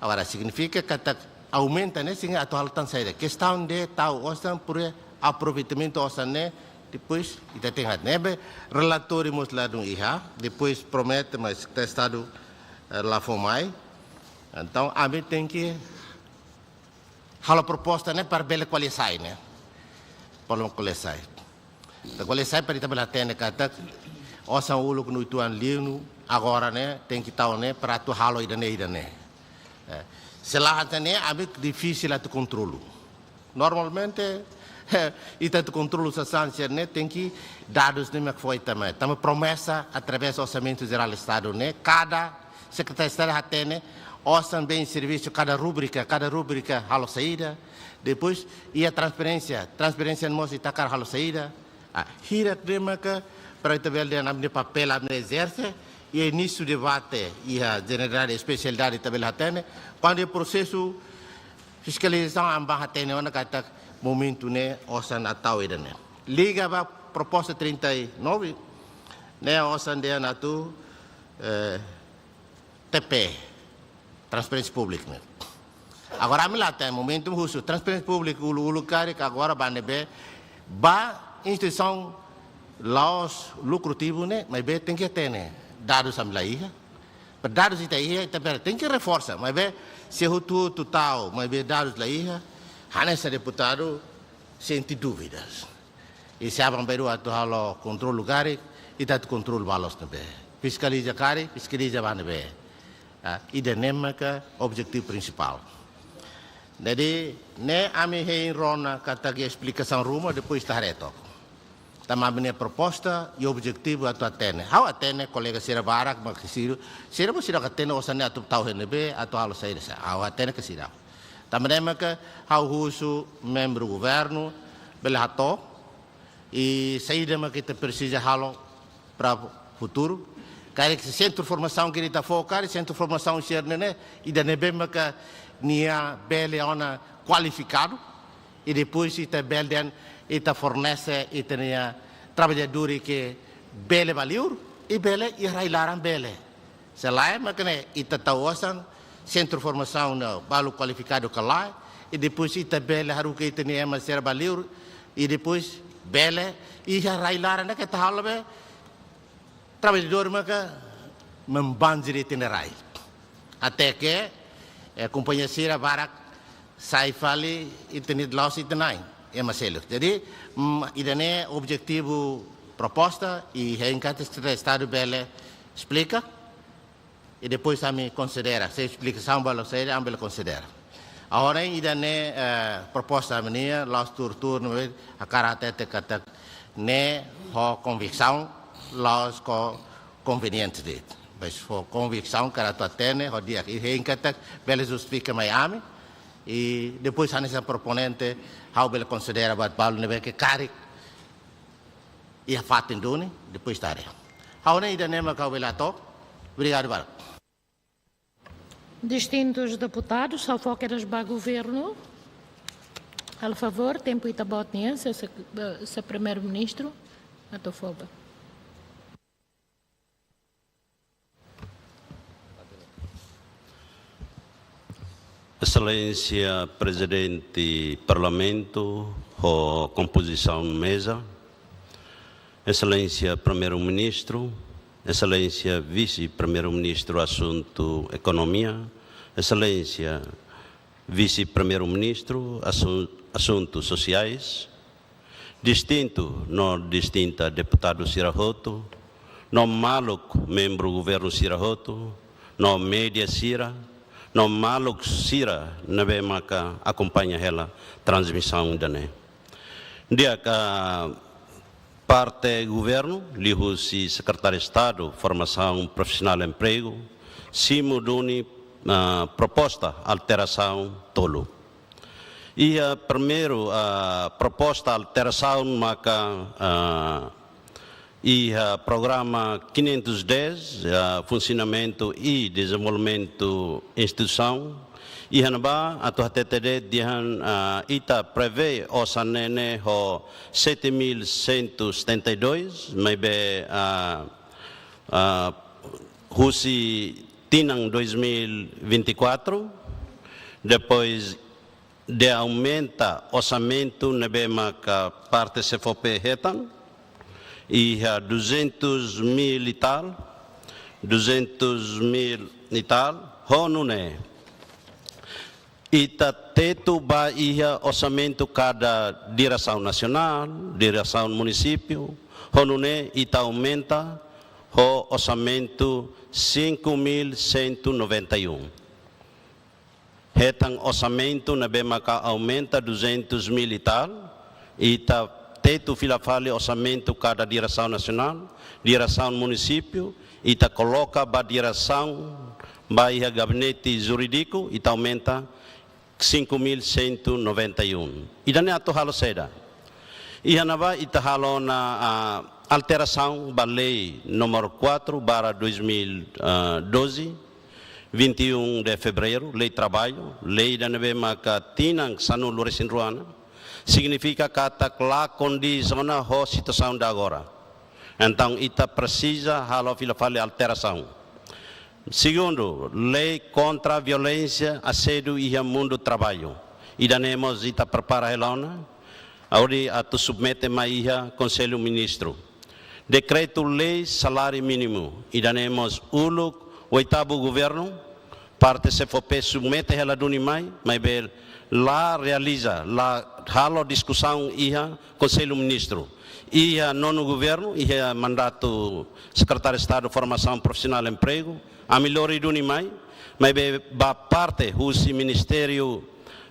Agora, signifika katak aumenta ne'e, signifika atu halo tan saida? Kestaun de tau osan, para aproveitamentu osan ne'e, depois, ita tenke hatene. Ne'ebé relatóriu mós ladún iha, depois promete, mas Estadu, eh, la fó mai. Entaun, ami tenke halo proposta ne'e para bele ko'alia sai ne'e. Para bele ko'alia sai. Ita ko'alia sai para ita bele hatene katak osan uluk no uitoan liu no agora ne'e tenke tau ne'e para atu halo ida-ne'e, ida-ne'e. Eh, se la hatene ne'e, ami difisil atu kontrolu. Normalmente, eh, ita atu kontrolu sasán sira-ne'e tenke dadus ne'e mak fó ita mai. Tanba promesa através Orsamentu Jerál Estadu ne'e, kada Sekretáriu Estadu hatene osan bens e serviços, kada rubrika, kada rubrika halo saida. Depois iha transferénsia, transferénsia mós ita hakarak halo saida. Ah, hirak ne'e maka para ita bele dehan ami-nia papél ami ezerse, iha inísiu debate, iha generalidade, espesialidade ita bele hatene. Kuandu iha prosesu fiskalizasaun ami bá hatene ona katak momentu ne'e osan atu tau ida-ne'e. Liga ba proposta trinta e nove, ne'e osan dehan atu, eh, T P, transparénsia públika ne'e. Agora, ami la iha momentu husu transparénsia públika uluk-uluk karik agora ba ne'ebé, ba instituisaun la'ós lukrativu ne'e, maibé tenke hatene dadus ami la iha. Ba dadus ita iha, ita bele tenke reforsa, maibé se hotu-hotu tau, maibé dadus la iha, hanesan deputadu sente dúvidas. I se aban-bainrua atu halo kontrolu karik, ita atu kontrolu ba loos ne'ebé. Fiskaliza karik, fiskaliza ba ne'ebé. Ah, ida-ne'e maka objetivu prinsipál. Jadi, ne'e ami hein rona katak esplikasaun ruma, depois ita haree took. Tanba ami-nia proposta i objetivu atu hatene. Ha'u hatene kolega sira barak mak sira, sira mós seidauk hatene osan ne'e atu tau iha ne'ebé, atu halo saida sá. Ha'u hatene ke seidauk. Tanba ne'e maka ha'u husu membru governu bele hato'o i saida mak ita presiza halo para futuru. Karik sentru formasaun ke ita fó, karik sentru formasaun sira-ne'e, ida-ne'ebé maka nia bele ona kualifikadu, i depois ita bele dehan ita fornese ita-nia traballadór ke bele ba liur, i bele iha rai-laran bele. Se lae, maka ne'e ita tau osan, sentru formasaun ne'e balu kualifikadu ka lae, i depois ita bele haruka ita-nia ema sira ba liur, i depois bele iha rai-laran ne'e ke ita halo be, traballadór maka membanjiri ita-nia rai. Até ke, eh, kompañia sira barak sai fali ita-nia la'ós ita-nia, ema seluk. Jadi, mm, ida-ne'e objetivu proposta i hein katak Estadu bele esplika. I depois ami konsidera, se esplikasaun balu saida, ami bele konsidera. Agora ida-ne'e, eh, proposta ami-nian, la'ós tuur-tuur, no, hakarak hatete katak ne'e ho konviksaun, la'ós ho konveniente de'it. Mas ho konviksaun, hakarak atu hatene, ho di'ak, i hein katak bele justifika mai ami, i depois hanesan proponente, ha'u bele konsidera buat balu ne'ebé ke karik iha fatin duni, depois ita haree. Ha'u hanoin ida-ne'e mak ha'u bele hato'o. Obrigadu barak. Distintus deputadus, ha'u fó kedas ba governu. Halo favór, tempu ita-boot nian, se, se, se Primeiru-Ministru atu fó ba. Exelénsia Prezidente Parlamentu, ho kompozisaun meza, Exelénsia Primeiru-Ministru, Exelénsia Vise-Primeiru-Ministru Asuntu Ekonomia, Exelénsia Vise-Primeiru-Ministru Asun-, Asuntu Sosiais, distintu no distinta deputadu sira hotu, no maluk membru governu sira hotu, no média sira, no maluk sira ne'ebé maka akompaña hela transmisaun ida-ne'e. Di'ak, parte governu, liuhusi Sekretáriu Estadu Formasaun Profisionál Empregu, simu duni, ah, proposta alterasaun tolu. Iha primeiru, ah, proposta alterasaun maka, ah, iha programa quinhentos e dez, ah, funsionamentu i dezenvolvimentu instituisaun, iha ne'ebá atu hatete de'it dehan, ah, ita prevee osan ne'e ho sete mil cento e setenta e dois, maibé, ah, ah, husi tinan dois mil e vinte e quatro, depois de aumenta orsamentu ne'ebé maka parte SEFOPE hetan, iha duzentos mil e tal, duzentos mil e tal, ho nune'e ita tetu ba iha orsamentu kada diresaun nasionál, diresaun munisípiu, ho nune'e ita aumenta ho orsamentu cinco mil cento e noventa e um. Hetan orsamentu ne'ebé maka aumenta duzentos mil e tal, ita tetu fila fali orsamentu kada diresaun nasionál, diresaun munisípiu, ita koloka ba diresaun, ba iha gabinete jurídiku, ita aumenta cinco mil cento e noventa e um. Ida-ne'e atu halo saida? Iha ne'ebá ita halo ona, ah, alterasaun ba lei número quatro barra dois mil e doze, vinte e um de fevereiro, lei traballu, lei ida ne'ebé maka tinan sanulu-resin-rua ona, signifika katak la kondiz ona ho situasaun agora. Entaun, ita presiza halo fila fali alterasaun. Segundu, lei kontra violénsia asédiu iha mundu traballu. Ida-ne'e mós ita prepara hela ona, hodi atu submete mai iha Konsellu Ministru. Dekretu-lei saláriu mínimu, ida-ne'e mós uluk oitavu governu, parte C F O P submete hela duni mai, maibé la realiza, la halo diskusaun iha Konsellu Ministru. Iha nonu governu, iha mandatu Sekretáriu Estadu Formasaun Profisionál Empregu, ami lori duni mai, maibé ba parte husi Ministériu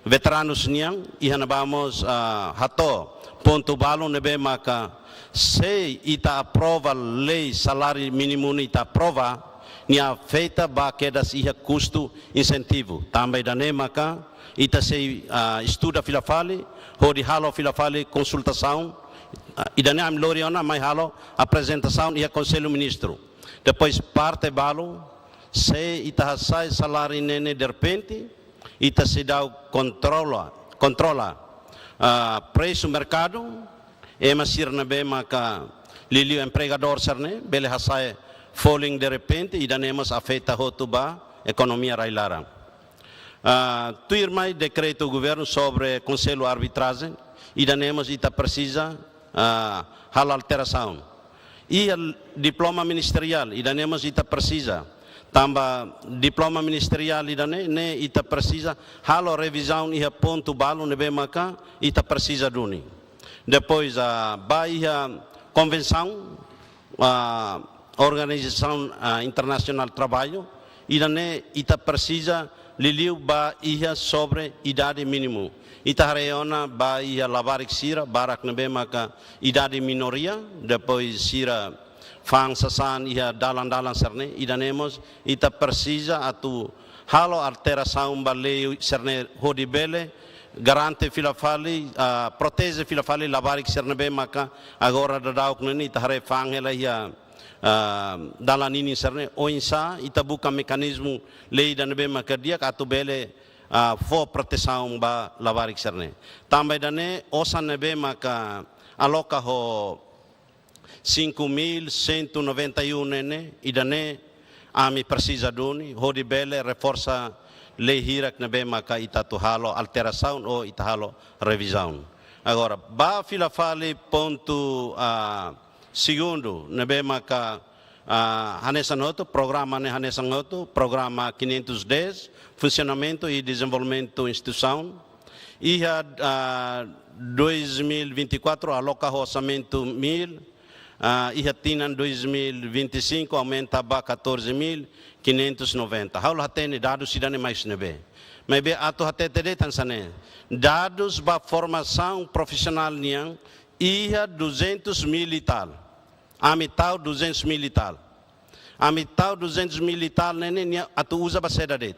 Veteranus nian, iha ne'ebá mós, ah, hato'o pontu balu ne'ebé maka se ita aprova lei saláriu mínimu ne'e, ita aprova, nia afeta ba kedas iha kustu insentivu. Tanba ida-ne'e maka ita sei, ah, estuda fila fali, hodi halo fila fali konsultasaun, ah, ida-ne'e ami lori ona mai halo aprezentasaun iha Konsellu Ministru. Depois parte balu, se ita hasai saláriu ne'e ne'e derrepente, ita seidauk kontrola, kontrola, ah, presu merkadu, ema sira ne'ebé maka liuliu empregadór sira-ne'e, bele hasai folin derrepente, ida-ne'e mós afeta hotu ba ekonomia rai-laran. Ah, tuirmai dekretu governu sobre Konsellu Arbitrajen, ida-ne'e mós ita presiza, ah, halo alterasaun. Iha diploma ministeriál, ida-ne'e mós ita presiza. Tanba diploma ministeriál ida-ne'e, ne'e ita presiza halo revizaun iha pontu balu ne'ebé maka ita presiza duni. Depois, ah, ba iha konvensaun, ah, Organizasaun, ah, Internasionál Traballu, ida-ne'e ita presiza liuliu ba iha sobre idade mínimu. Ita haree ona ba iha labarik sira, barak ne'ebé maka idade minoria, depois sira fa'an sasán iha dalan-dalan sira-ne'e, ida-ne'e mós ita presiza atu halo alterasaun ba lei sira-ne'e hodi bele garante fila fali, ah, proteje fila fali labarik sira ne'ebé maka agora daudauk ne'e ita haree fa'an hela iha, ah, dalan ninin sira-ne'e, oinsá ita buka mekanizmu lei ida ne'ebé maka di'ak atu bele, ah, fó protesaun ba labarik sira-ne'e. Tanba ida-ne'e osan ne'ebé maka aloka ho cinco mil cento e noventa e um ne'e ne'e, ida-ne'e ami presiza duni, hodi bele reforsa lei hirak ne'ebé maka ita atu halo alterasaun ou ita halo revizaun. Agora, ba fila fali pontu, ah, segundu, ne'ebé maka, ah, hanesan hotu, programa ne'e hanesan hotu, programa quinhentos e dez, funsionamentu i dezenvolvimentu instituisaun. Iha, ah, dois mil e vinte e quatro aloka orsamentu mil, ah, iha tinan dois mil e vinte e cinco aumenta ba catorze mil quinhentos e noventa. Ha'u la hatene dadus ida-ne'e mai husi ne'ebé. Maibé atu hatete de'it hanesan ne'e. Dadus ba formasaun profisionál nian iha duzentos mil e tal. Ami tau duzentos mil e tal. Ami tau duzentos mil e tal ne'e ne'e nia atu uza ba saida de'it?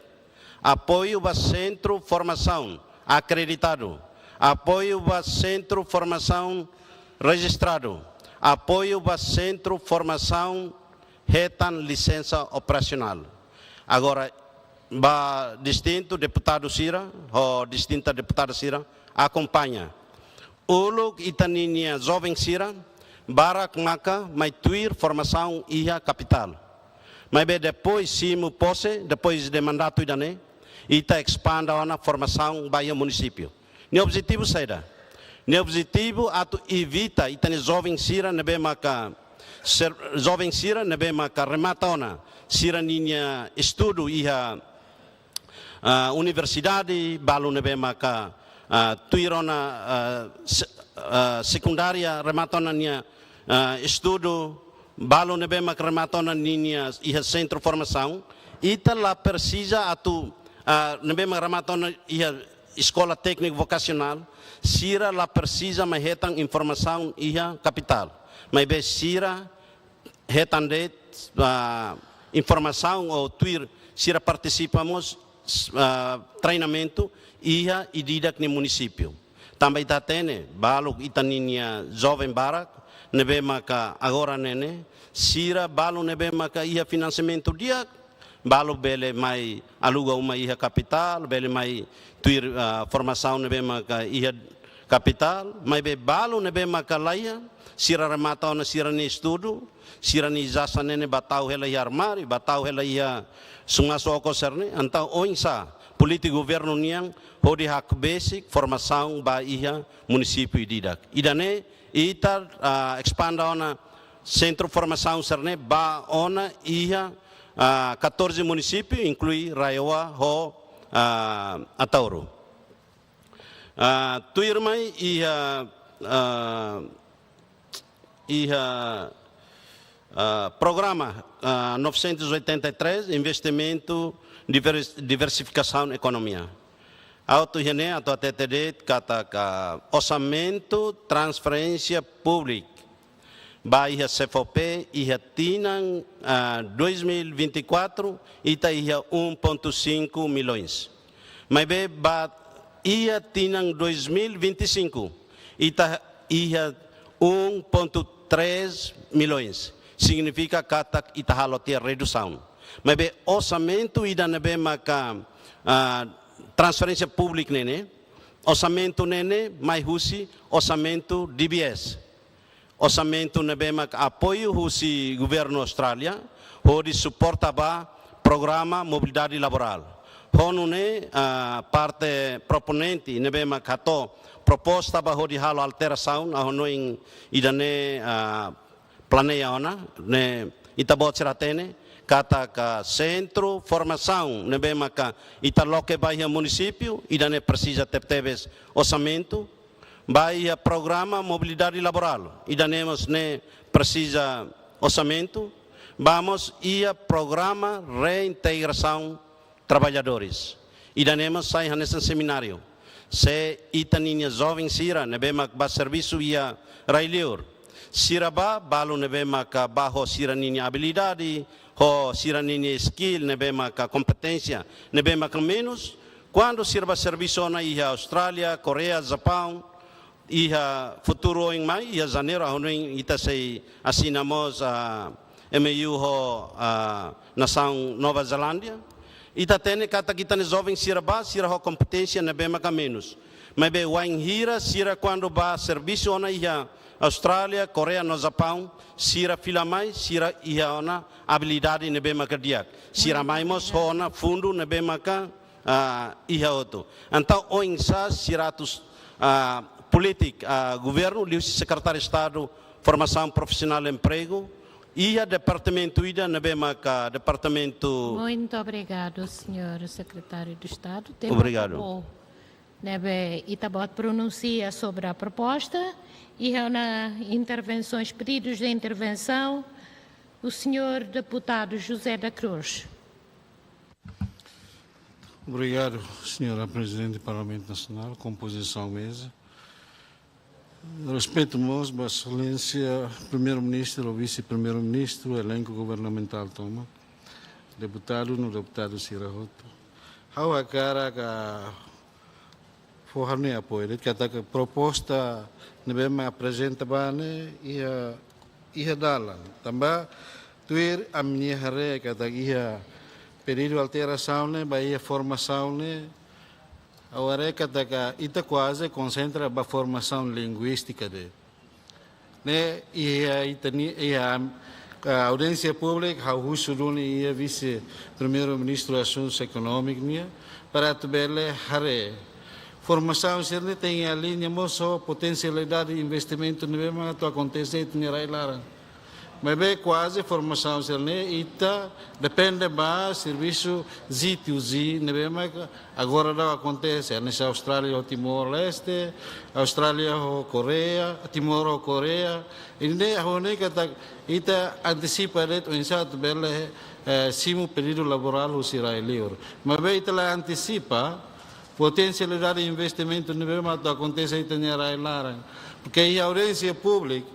Apoiu ba sentru formasaun akreditadu. Apoiu ba sentru formasaun rejistradu. Apoiu ba sentru formasaun hetan lisensa operasionál. Agora, ba distintu deputadu sira, ho distinta deputada sira, akompaña. Uluk ita-ninia joven sira, barak maka mai tuir formasaun iha kapitál. Maibé depois simu pose, depois de mandatu ida-ne'e, ita espande ona formasaun ba iha munisípiu. Nia objetivu saida? Nia objetivu atu evita ita-nia joven sira ne'ebé maka ser-, joven sira ne'ebé maka remata ona sira-ninia estudu iha, ah, universidade, balu ne'ebé maka, ah, tuir ona, ah, se-, ah, sekundária, remata ona nia, ah, estudu, balu ne'ebé maka remata ona ninia iha sentru formasaun, ita la presiza atu, ah, ne'ebé maka remata ona iha eskola tékniku vokasionál, sira la presiza mai hetan formasaun iha kapitál. Maibé sira hetan de'it, ah, formasaun ou tuir sira partisipa mós, ah, treinamentu iha ida-idak nia munisípiu. Tanba ita hatene, balu ita-ninia joven barak, ne'ebé maka agora ne'e ne'e, sira balu ne'ebé maka iha finansiamentu di'ak, balu bele mai aluga uma iha kapitál, bele mai tuir, ah, formasaun ne'ebé maka iha kapitál, maibé balu ne'ebé maka laiha, sira remata ona sira-nia estudu, sira-nia ijazah ne'e ne'e ba tau hela iha armáriu, ba tau hela iha sumasu okos sira-ne'e, entaun oinsá polítika governu nian hodi hakbesik formasaun ba iha munisípiu ida-idak. Ida-ne'e ita, ah, espanda ona sentru formasaun sira-ne'e ba ona iha, ah, catorze munisípiu, inklui RAEOA ho, ah, Ataúro. Ah, tuirmai iha, ah, iha, ah, programa, ah, novecentos e oitenta e três, investimentu divers-, diversifikasaun ekonomia. Ha'u atu iha ne'e atu hatete de'it katak orsamentu transferénsia públika ba iha SEFOPE iha tinan, ah, dois mil e vinte e quatro, ita iha um ponto cinco milhões. Maibé ba iha tinan dois mil e vinte e cinco, ita iha um ponto três milhões. Signifika katak ita halo tiha redusaun. Maibé orsamentu ida ne'ebé maka, ah, transferénsia públika ne'e ne'e, orsamentu ne'e ne'e mai husi orsamentu D B S. Orsamentu ne'ebé mak apoiu husi governu Austrália, hodi suporta ba programa mobilidade laborál. Ho nune'e, ah, parte proponente ne'ebé mak hato'o proposta ba hodi halo alterasaun, ha'u hanoin ida-ne'e, ah, planeia ona, ne'e ita-boot sira hatene, katak sentru formasaun ne'ebé maka ita loke ba iha munisípiu, ida-ne'e presiza tebetebes orsamentu, ba iha programa mobilidade laborál, ida-ne'e mós ne'e presiza orsamentu, ba mós iha programa reintegrasaun traballadores. Ida-ne'e mós sai hanesan semináriu. Se ita-ninia joven sira ne'ebé mak ba servisu iha rai-liur, sira ba, balu ne'ebé maka ba ho sira-ninia abilidade, ho sira-ninia skill ne'ebé maka kompeténsia ne'ebé maka menus, kuandu sira ba servisu ona iha Austrália, Koreia, Japaun, iha futuru oin mai, iha Janeiru, ha'u hanoin ita sei asina mós, ah, M O U ho, ah, nasaun Nova Zelándia. Ita hatene katak ita-nia joven sira ba, sira ho kompeténsia ne'ebé maka menus. Maibé wainhira sira kuandu ba servisu ona iha Austrália, Koreia no Japaun, sira fila mai, sira iha ona abilidade ne'ebé maka di'ak. Sira mai mós ho ona fundu ne'ebé maka, ah, iha hotu. Entaun, oinsá sira atu, ah, polítika, ah, governu, liuhusi Sekretáriu Estadu Formasaun Profisionál no Empregu, iha departamentu ida ne'ebé maka departamentu. Muito obrigado, senhor secretário de Estado. Tempu. Obrigado. Acabou. Ne'ebé ita-boot pronunsia sobre a proposta. Iha ona intervenções, pedidos de intervenção. O senhor deputado José da Cruz. Obrigado, senhora Presidente do Parlamento Nacional, kompozisaun meza. Respeitu mós ba Exelénsia Primeiru-Ministru, Vise-Primeiru-Ministru, elenku governamentál tomak, deputadu no deputadu sira hotu. Ha'u hakarak fó ha'u-nia apoiu de'it katak proposta ne'ebé mak aprezenta ba ne'e iha, iha dalan. Tanba tuir ami-nia haree katak iha pedidu alterasaun ne'e ba iha formasaun ne'e, ha'u haree katak ita kuaze konsentra ba formasaun linguístika de'it. Ne'e iha ita-nia, iha, ah, audiénsia públika, ha'u husu duni iha Vise-Primeiru-Ministru Asuntus Ekonómiku nian, para atu bele haree. Formasaun sira-ne'e tenke aliña mós ho potensialidade investimentu ne'ebé mak atu akontese iha ita-nia rai laran. Maibé kuaze formasaun sira-ne'e ita depende ba servisu G to G ne'ebé mak agora daudaun akontese, hanesan Austrália ho Timor-Leste, Austrália ho Koreia, Timor ho Koreia. Ida-ne'e ha'u hanoin katak ita antisipa de'it oinsá atu bele, eh, simu pedidu laborál husi rai-liur. Maibé ita la antisipa potensialidade investimentu ne'ebé mak atu akontese iha ita-nia rai laran. Porke iha audiénsia públika,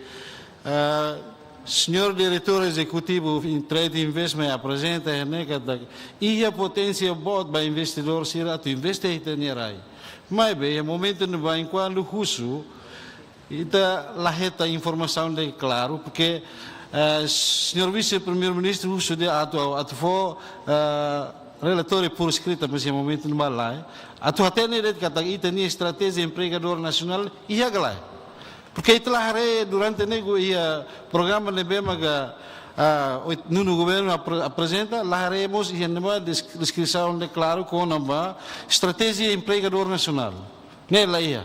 ah, señór diretór ezekutivu Trade Investment aprezenta iha ne'e katak iha poténsia boot ba investidór sira atu investe iha ita-nia rai. Maibé iha momentu ne'ebá, enkuantu husu, ita la hetan informasaun de'it klaru, porke, eh, señór Vise-Primeiru-Ministru husu de'it atu, atu fó, eh, relatóriu por escrita, mas iha momentu ne'ebá lae. Atu hatene de'it katak ita-nia estratéjia empregadór nasionál iha ka lae. Porque ita la haree durante ne'e iha programa ne'ebé maka, ah, oit-, nonu governu apre-, aprezenta, la haree mós iha ne'ebá des-, deskrisaun klaru kona-ba estratéjia empregadór nasionál. Ne'e la iha.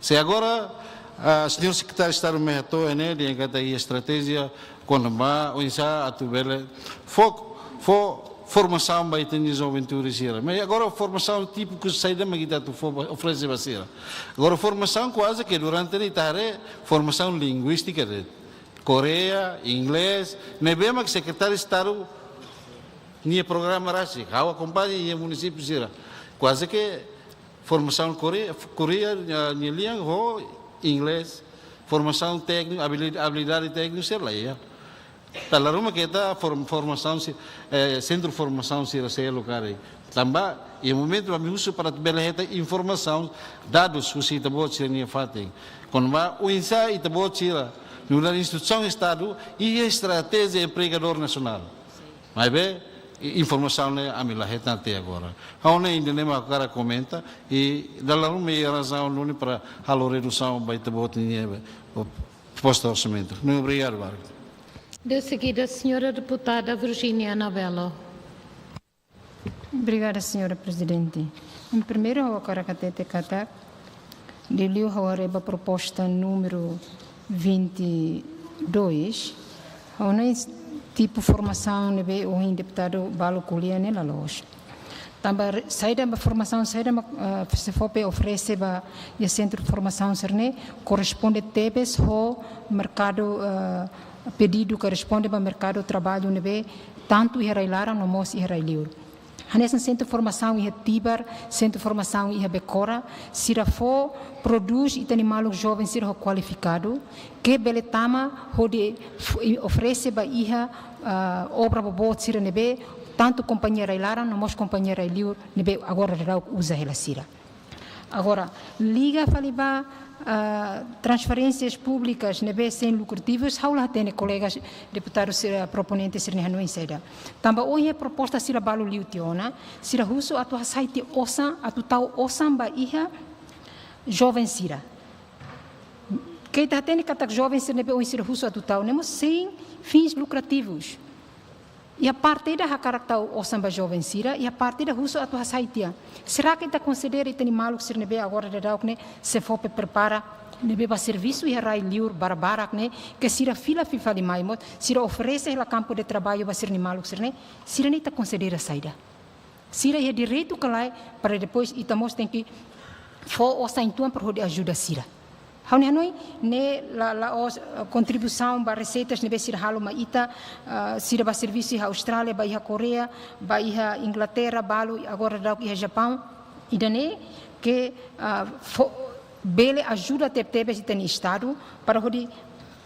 Se agora, ah, señór Sekretáriu Estadu mai hato'o ne'e, dehan katak iha estratéjia kona-ba oinsá atu bele fó, fó formasaun ba ita-nia juventude sira. Mas agora formasaun típiku saida mak ita atu fó ba, oferese ba sira. Agora formasaun kuaze ke durante ne'e ita haree formasaun linguístika de'it. Koreia, inglés, ne'ebé mak Sekretáriu Estadu nia programa rasik, ha'u akompaña iha munisípiu sira. Kuaze ke formasaun Koreia, Koreia, ah, nia lian ho inglés, formasaun tékniku, abili-, abilidade tékniku sira la iha. Dala ruma keta form-, formasaun si-, eh, sentru formasaun sira seluk karik. Tanba iha momentu ami husu para bele hetan informasaun, dadus husi ita-boot sira-nia fatin. Kona-ba oinsá ita-boot sira nu'udar instituisaun Estadu iha estratéjia empregadór nasionál. Maibé, i-, informasaun ne'e ami la hetan até agora. Ha'u ne'e ida-ne'e mak hakarak komenta, i dala ruma iha razaun duni para halo redusaun ba ita-boot nia, eh, proposta orsamentu. Ne'e, obrigadu barak. De seguida, señora deputada Virginia Anabelo. Obrigada, señora Prezidente. Em primeiro, ha'u hakarak hatete katak, liuliu ha'u haree ba proposta número vinte e dois, ha'u hanoin tipu formasaun ne'ebé ohin deputadu balu ko'alia ne'e la loos. Tanba re-, saida mak formasaun, saida mak, ah, SEFOPE oferese ba iha sentru formasaun sira-ne'e korresponde tebes ho merkadu, ah, pedidu ke responde ba merkadu traballu ne'ebé tantu iha rai-laran no mós iha rai-liur. Hanesan sentru formasaun iha Tibar, sentru formasaun iha Becora, sira fó prodús ita-nia maluk joven sira ho kualifikadu, ke bele tama hodi f-, i oferese ba iha, ah, obra boboot sira ne'ebé tantu kompañia rai-laran no mós kompañia rai-liur ne'ebé agora daudaun uza hela sira. Agora, liga fali ba, ah, transferénsias públikas ne'ebé sein lukrativus, ha'u la hatene kolegas deputadu sira, proponente sira-nia hanoin saida. Tanba ohin iha proposta sira balu liu tiha ona, sira husu atu hasai tiha osan, atu tau osan ba iha joven sira. Ke ita hatene katak joven sira ne'ebé ohin sira husu atu tau ne'e mós sein fins lukrativus. Iha parte ida hakarak tau osan ba joven sira, iha parte ida husu atu hasai tiha. Será ke ita konsidera ita-nia maluk sira ne'ebé agora daudaun ne'e SEFOPE prepara ne'ebé ba servisu iha rai-liur barak-barak ne'e, ke sira fila fila fali mai mós, sira oferese hela kampu de traballu ba sira-nia maluk sira-ne'e, sira-ne'e ita konsidera saida? Sira iha direitu ka lae, para depois ita mós tenke fó osan uitoan para hodi ajuda sira. Ha'u-nia hanoin ne'e la, la'ós, eh, kontribuisaun ba reseitas ne'ebé sira halo mai ita, ah, sira ba servisu iha Austrália, ba iha Koreia, ba iha Inglaterra, balu agora daudaun iha Japaun. Ida-ne'e ke, ah, fó, bele ajuda tebetebes ita-nia Estadu para hodi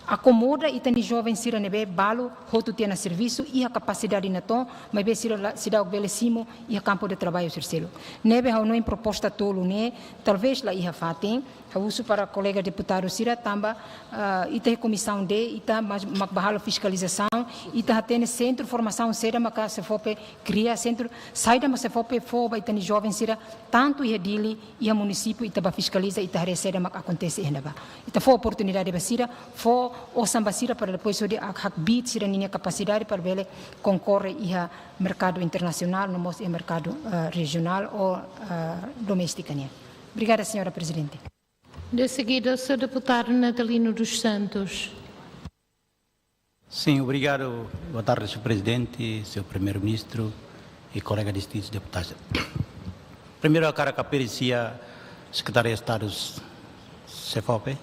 akomoda ita-nia joven sira ne'ebé balu hotu tiha ona servisu, iha kapasidade natoon, maibé sira la, seidauk bele simu iha kampu de traballu sira seluk. Ne'ebé ha'u hanoin proposta tolu ne'e, talvés la iha fatin, ha'u husu para kolega deputadu sira tanba, ah, ita iha Komisaun D, ita mas, mak ba halo fiskalizasaun, ita hatene sentru formasaun saida maka SEFOPE kria, sentru saida mak SEFOPE fó ba ita-nia joven sira, tantu iha Dili, iha munisípiu, ita ba fiskaliza, ita haree saida mak akontese iha ne'ebá. Ita fó oportunidade ba sira, fó osan ba sira para depois hodi hak, hakbiit sira-ninia kapasidade para bele konkorre iha merkadu internasionál, no mós iha merkadu, ah, rejionál ou, ah, doméstika nian. Obrigada, señora Prezidente. De seguida, o senhor deputado Natalino dos Santos. Sim, obrigado. Boa tarde, senhor Presidente, senhor Primeiro-Ministro e colega distintos deputados. Primeiru, hakarak apresia Sekretáriu Estadu SEFOPE,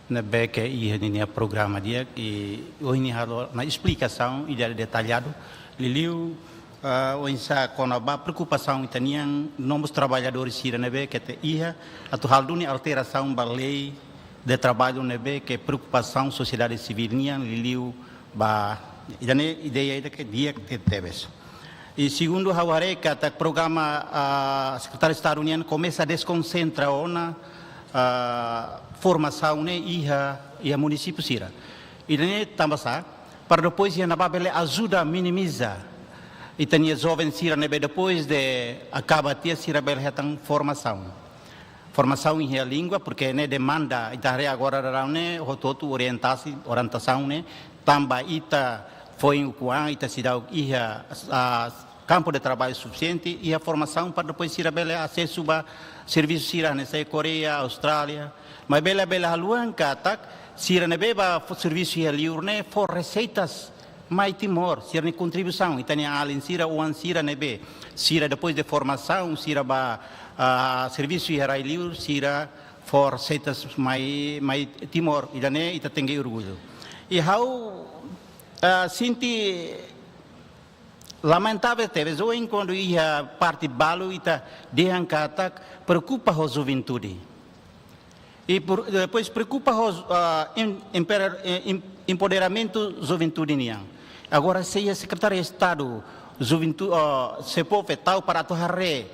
ne'ebé ke iha ninia programa di'ak, i ohin nia halo ona esplikasaun ida detalladu, liuliu, ah, oinsá kona-ba preokupasaun ita-nian, no mós traballadór sira ne'ebé ke ita iha, atu halo duni alterasaun ba lei de traballu ne'ebé ke preokupasaun sosiedade sivíl nian, liuliu ba, ida-ne'e ideia ida ke di'ak tebetebes. I segundu, ha'u haree katak programa, ah, Sekretáriu Estadu nian komesa deskonsentra ona, ah, formasaun ne'e iha, iha munisípiu sira. Ida-ne'e tanba sá, para depois iha ne'ebá bele ajuda minimiza Ita-nia joven sira ne'ebé depois de akaba tiha sira bele hetan formasaun. Formasaun iha língua, porque ne'e demanda, ita haree agora daudaun ne'e, hotu-hotu orientasi, orientasaun ne'e, tanba ita foin ukun an, ita seidauk iha, ah, kampu de traballu sufisiente, iha formasaun para depois sira bele asesu ba servisu sira hanesan Koreia, Austrália. Maibé labele haluha katak, sira ne'ebé bá fó servisu iha liur ne'e, fó reseitas mai Timor, sira-nia kontribuisaun, ita-nia alin sira, oan sira ne'ebé, sira depois de formasaun, sira bá, ah, servisu iha rai liur, sira fó reseitas mai, mai Timor, ida-ne'e ita tenke orgullu. I ha'u, ah, sente lamentavel tebes, ohin kuandu iha parte balu ita dehan katak preokupa ho juventude. I por, depois preokupa ho, ah, em-, empoder-, eh, em-, empoderamentu juventude nian. Agora, se iha Sekretáriu Estadu Juventu-, ah, SEPOVE tau para atu haree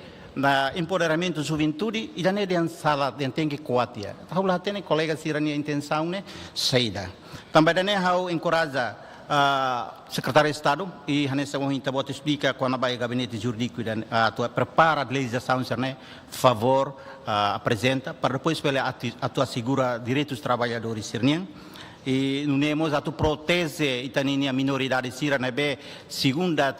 empoderamentu juventude, ida-ne'e dehan sala, dehan tenke ko'alia. Ha'u la hatene kolega sira-nia intensaun ne'e saida. Tanba ida-ne'e ha'u enkoraja, ah, Sekretáriu Estadu, i hanesan ohin ita-boot esplika kona-ba gabinete jurídiku ida, ah, atu prepara lejizlasaun sira-ne'e, favór, ah, aprezenta, para depois bele atu, atu asegura direitus traballadores sira-nian. I nune'e mós atu proteje ita-nia minoridade sira ne'ebé segunda,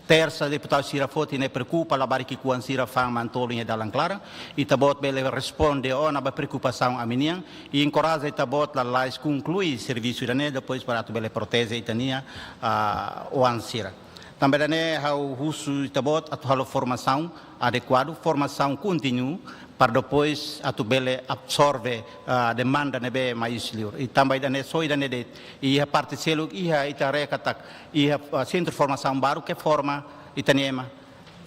tersa deputadu sira foti ne'e preokupa, labarik ki'ikoan sira fa'an manu-tolun iha dalan klaran. Ita-boot bele responde ona ba preokupasaun ami-nian. I enkoraja ita-boot lalais konklui servisu ida-ne'e depois para atu bele proteje ita-nia, ah, oan sira. Tanba ida-ne'e ha'u husu ita-boot atu halo formasaun adekuadu, formasaun kontínuu, para depois atu bele absorve, ah, demanda ne'ebé mai husi liur. I tanba ida-ne'e, só ida-ne'e de'it, iha parte seluk, iha ita haree katak, iha, ah, sentru formasaun baru ke forma ita-nia ema.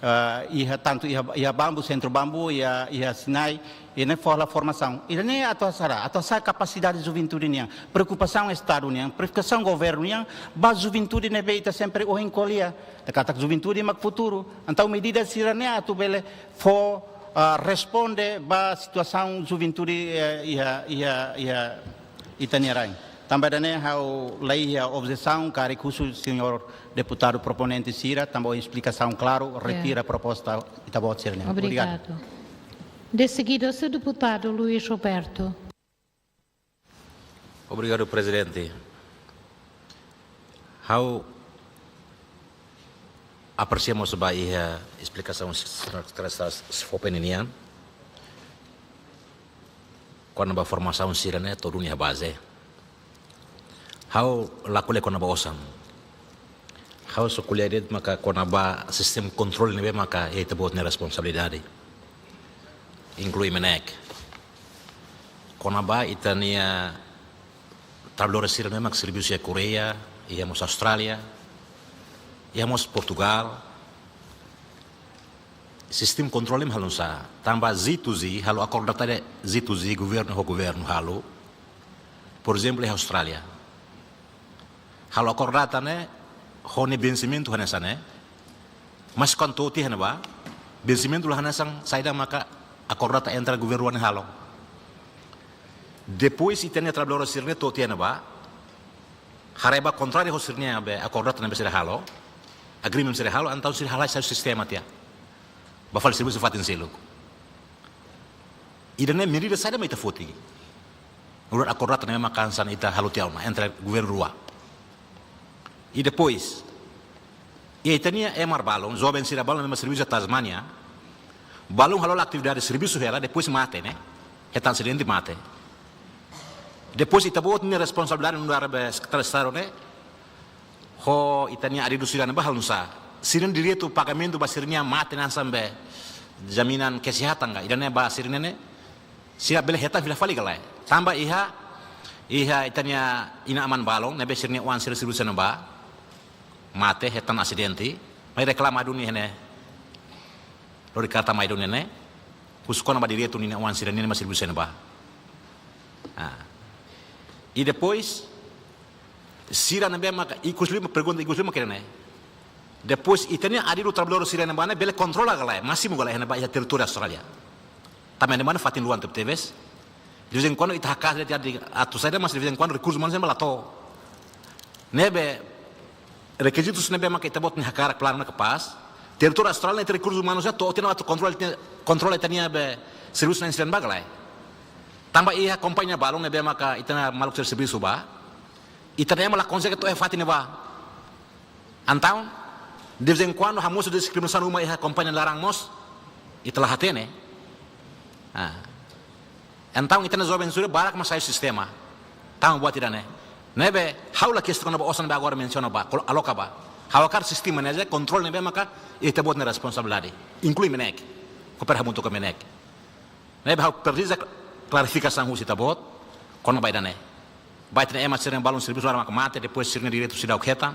Ah, iha tantu iha, iha Bambu, sentru Bambu, iha, iha Sinai, i ne'e fó hela formasaun. Ida-ne'e atu hasa'e, atu hasa'e kapasidade juventude nian. Preokupasaun Estadu nian, preokupasaun governu nian, ba juventude ne'ebé ita sempre ohin ko'alia. Katak juventude mak futuru. Entaun medida sira-ne'e atu bele fó, ah, responde ba situasaun juventude, eh, iha, iha, iha ita-nia rain. Tanba ida-ne'e ha'u la iha objesaun, karik husu señór deputadu proponente sira, tanba ho esplikasaun klaru, Ya. retira proposta ita-boot sira-ne'e. Obrigadu. Obrigadu. De seguida, o senhor deputado Luís Roberto. Obrigadu, Prezidente. Ha'u apresia mós ba iha esplikasaun señór Sekretáriu Estadu SEPOVE nian. Kona-ba formasaun sira-ne'e to'o duni iha baze. Ha'u la ko'alia kona-ba osan. Ha'u só ko'alia de'it maka kona-ba sistema kontrolu ne'ebé maka iha ita-boot nia responsabilidade. Inklui MNEK. Kona-ba ita-nia traballadór sira ne'ebé mak servisu iha Koreia, iha mós Austrália, iha mós Portugal. Sistema kontrolu ne'e halo nu'usá? Tanba G to G, halo akordata de G to G, governu ho governu halo. Por ezemplu, iha Austrália. Halo akordata ne'e, ho nia vensimentu hanesan ne'e. Mas kuandu to'o tiha ne'ebá, vensimentu la hanesan saida maka akordata entre governu rua ne'e halo. Depois, ita-nia traballadór sira-ne'e to'o tiha ne'ebá, haree ba kontráriu ho sira-nia be akordata ne'ebé sira halo, agreement sira halo, entaun sira halai sai sistema tiha. Bá fali servisu fatin seluk. Ida-ne'e medida saida mak ita foti? Nu'udar akordata ne'ebé mak hanesan ita halo tiha ona entre governu rua. I depois, iha ita-nia ema balun, joven sira balun ne'ebé servisu iha Tasmania, balun halo atividade servisu hela, depois mate, ne'e? Hetan asidente mate. Depois ita-boot nia responsabilidade nu'udar be Sekretáriu Estadu ne'e, ho ita-nia adidu sira-ne'e bá halo nu'usá? Sira-nia direitu pagamentu ba sira-nia mate hanesan be jaminan kesehatan ka? Ida-ne'e ba sira-ne'e ne'e, sira bele hetan fila fali ka lae? Tanba iha, iha ita-nia inan-aman balun, ne'ebé sira-nia oan sira servisu iha ne'ebá, mate, hetan asidente, mai reklama duni iha ne'e. Lori karta mai duni iha ne'e, husu kona-ba direitu ninia oan sira-ne'e mak servisu iha ne'ebá. Ah. I depois, sira ne'ebé maka, ikus lima, pergunta ikus lima kira ne'e. Depois, ita-nia adidu traballadór sira ne'ebá ne'e, bele kontrola ka lae, másimu ka lae, iha ne'ebá iha territóriu Austrália. Tanba ne'ebá ne'e fatin luan tebetebes. De vez em quando, ita hakaas de'it atu saida, mas de vez em quando, rekursu umanu sira ne'e la to'o. Ne'ebé, rekizitus ne'ebé maka ita-boot nia hakarak planu ne'e kapás, territóriu austrál ne'e ita-nia rekursus umanus atu, atu atu kontrola, atu kontrola ita-nia be servisu na'in-sirinain ba ka lae. Tanba iha kompañia balun ne'ebé maka ita-nia maluk sira servisu ba, ita-nia ema la konsege to'o iha fatin ne'ebá. Entaun, de vez em quando, hamosu diskriminasaun ruma iha kompañia laran mós, ita la hatene. Ah. Entaun, ita-nia joven sira barak mak sai sistema. Tanba buat ida-ne'e. Ne'ebé, ha'u la kestiona ba osan ne'ebé agora mensiona ba, kol-, aloka ba. Ha'u hakarak sistema ne'e, kontrola ne'ebé maka, ita-boot nia responsabilidade. Inklui MNEK. Koopera hamutuk ho MNEK. Ne'ebé ha'u presiza klarifikasaun husi ita-boot, kona-ba ida-ne'e. Ba ita-nia ema sira-ne'e balun servisu laran maka mate, depois sira-nia direitu seidauk hetan,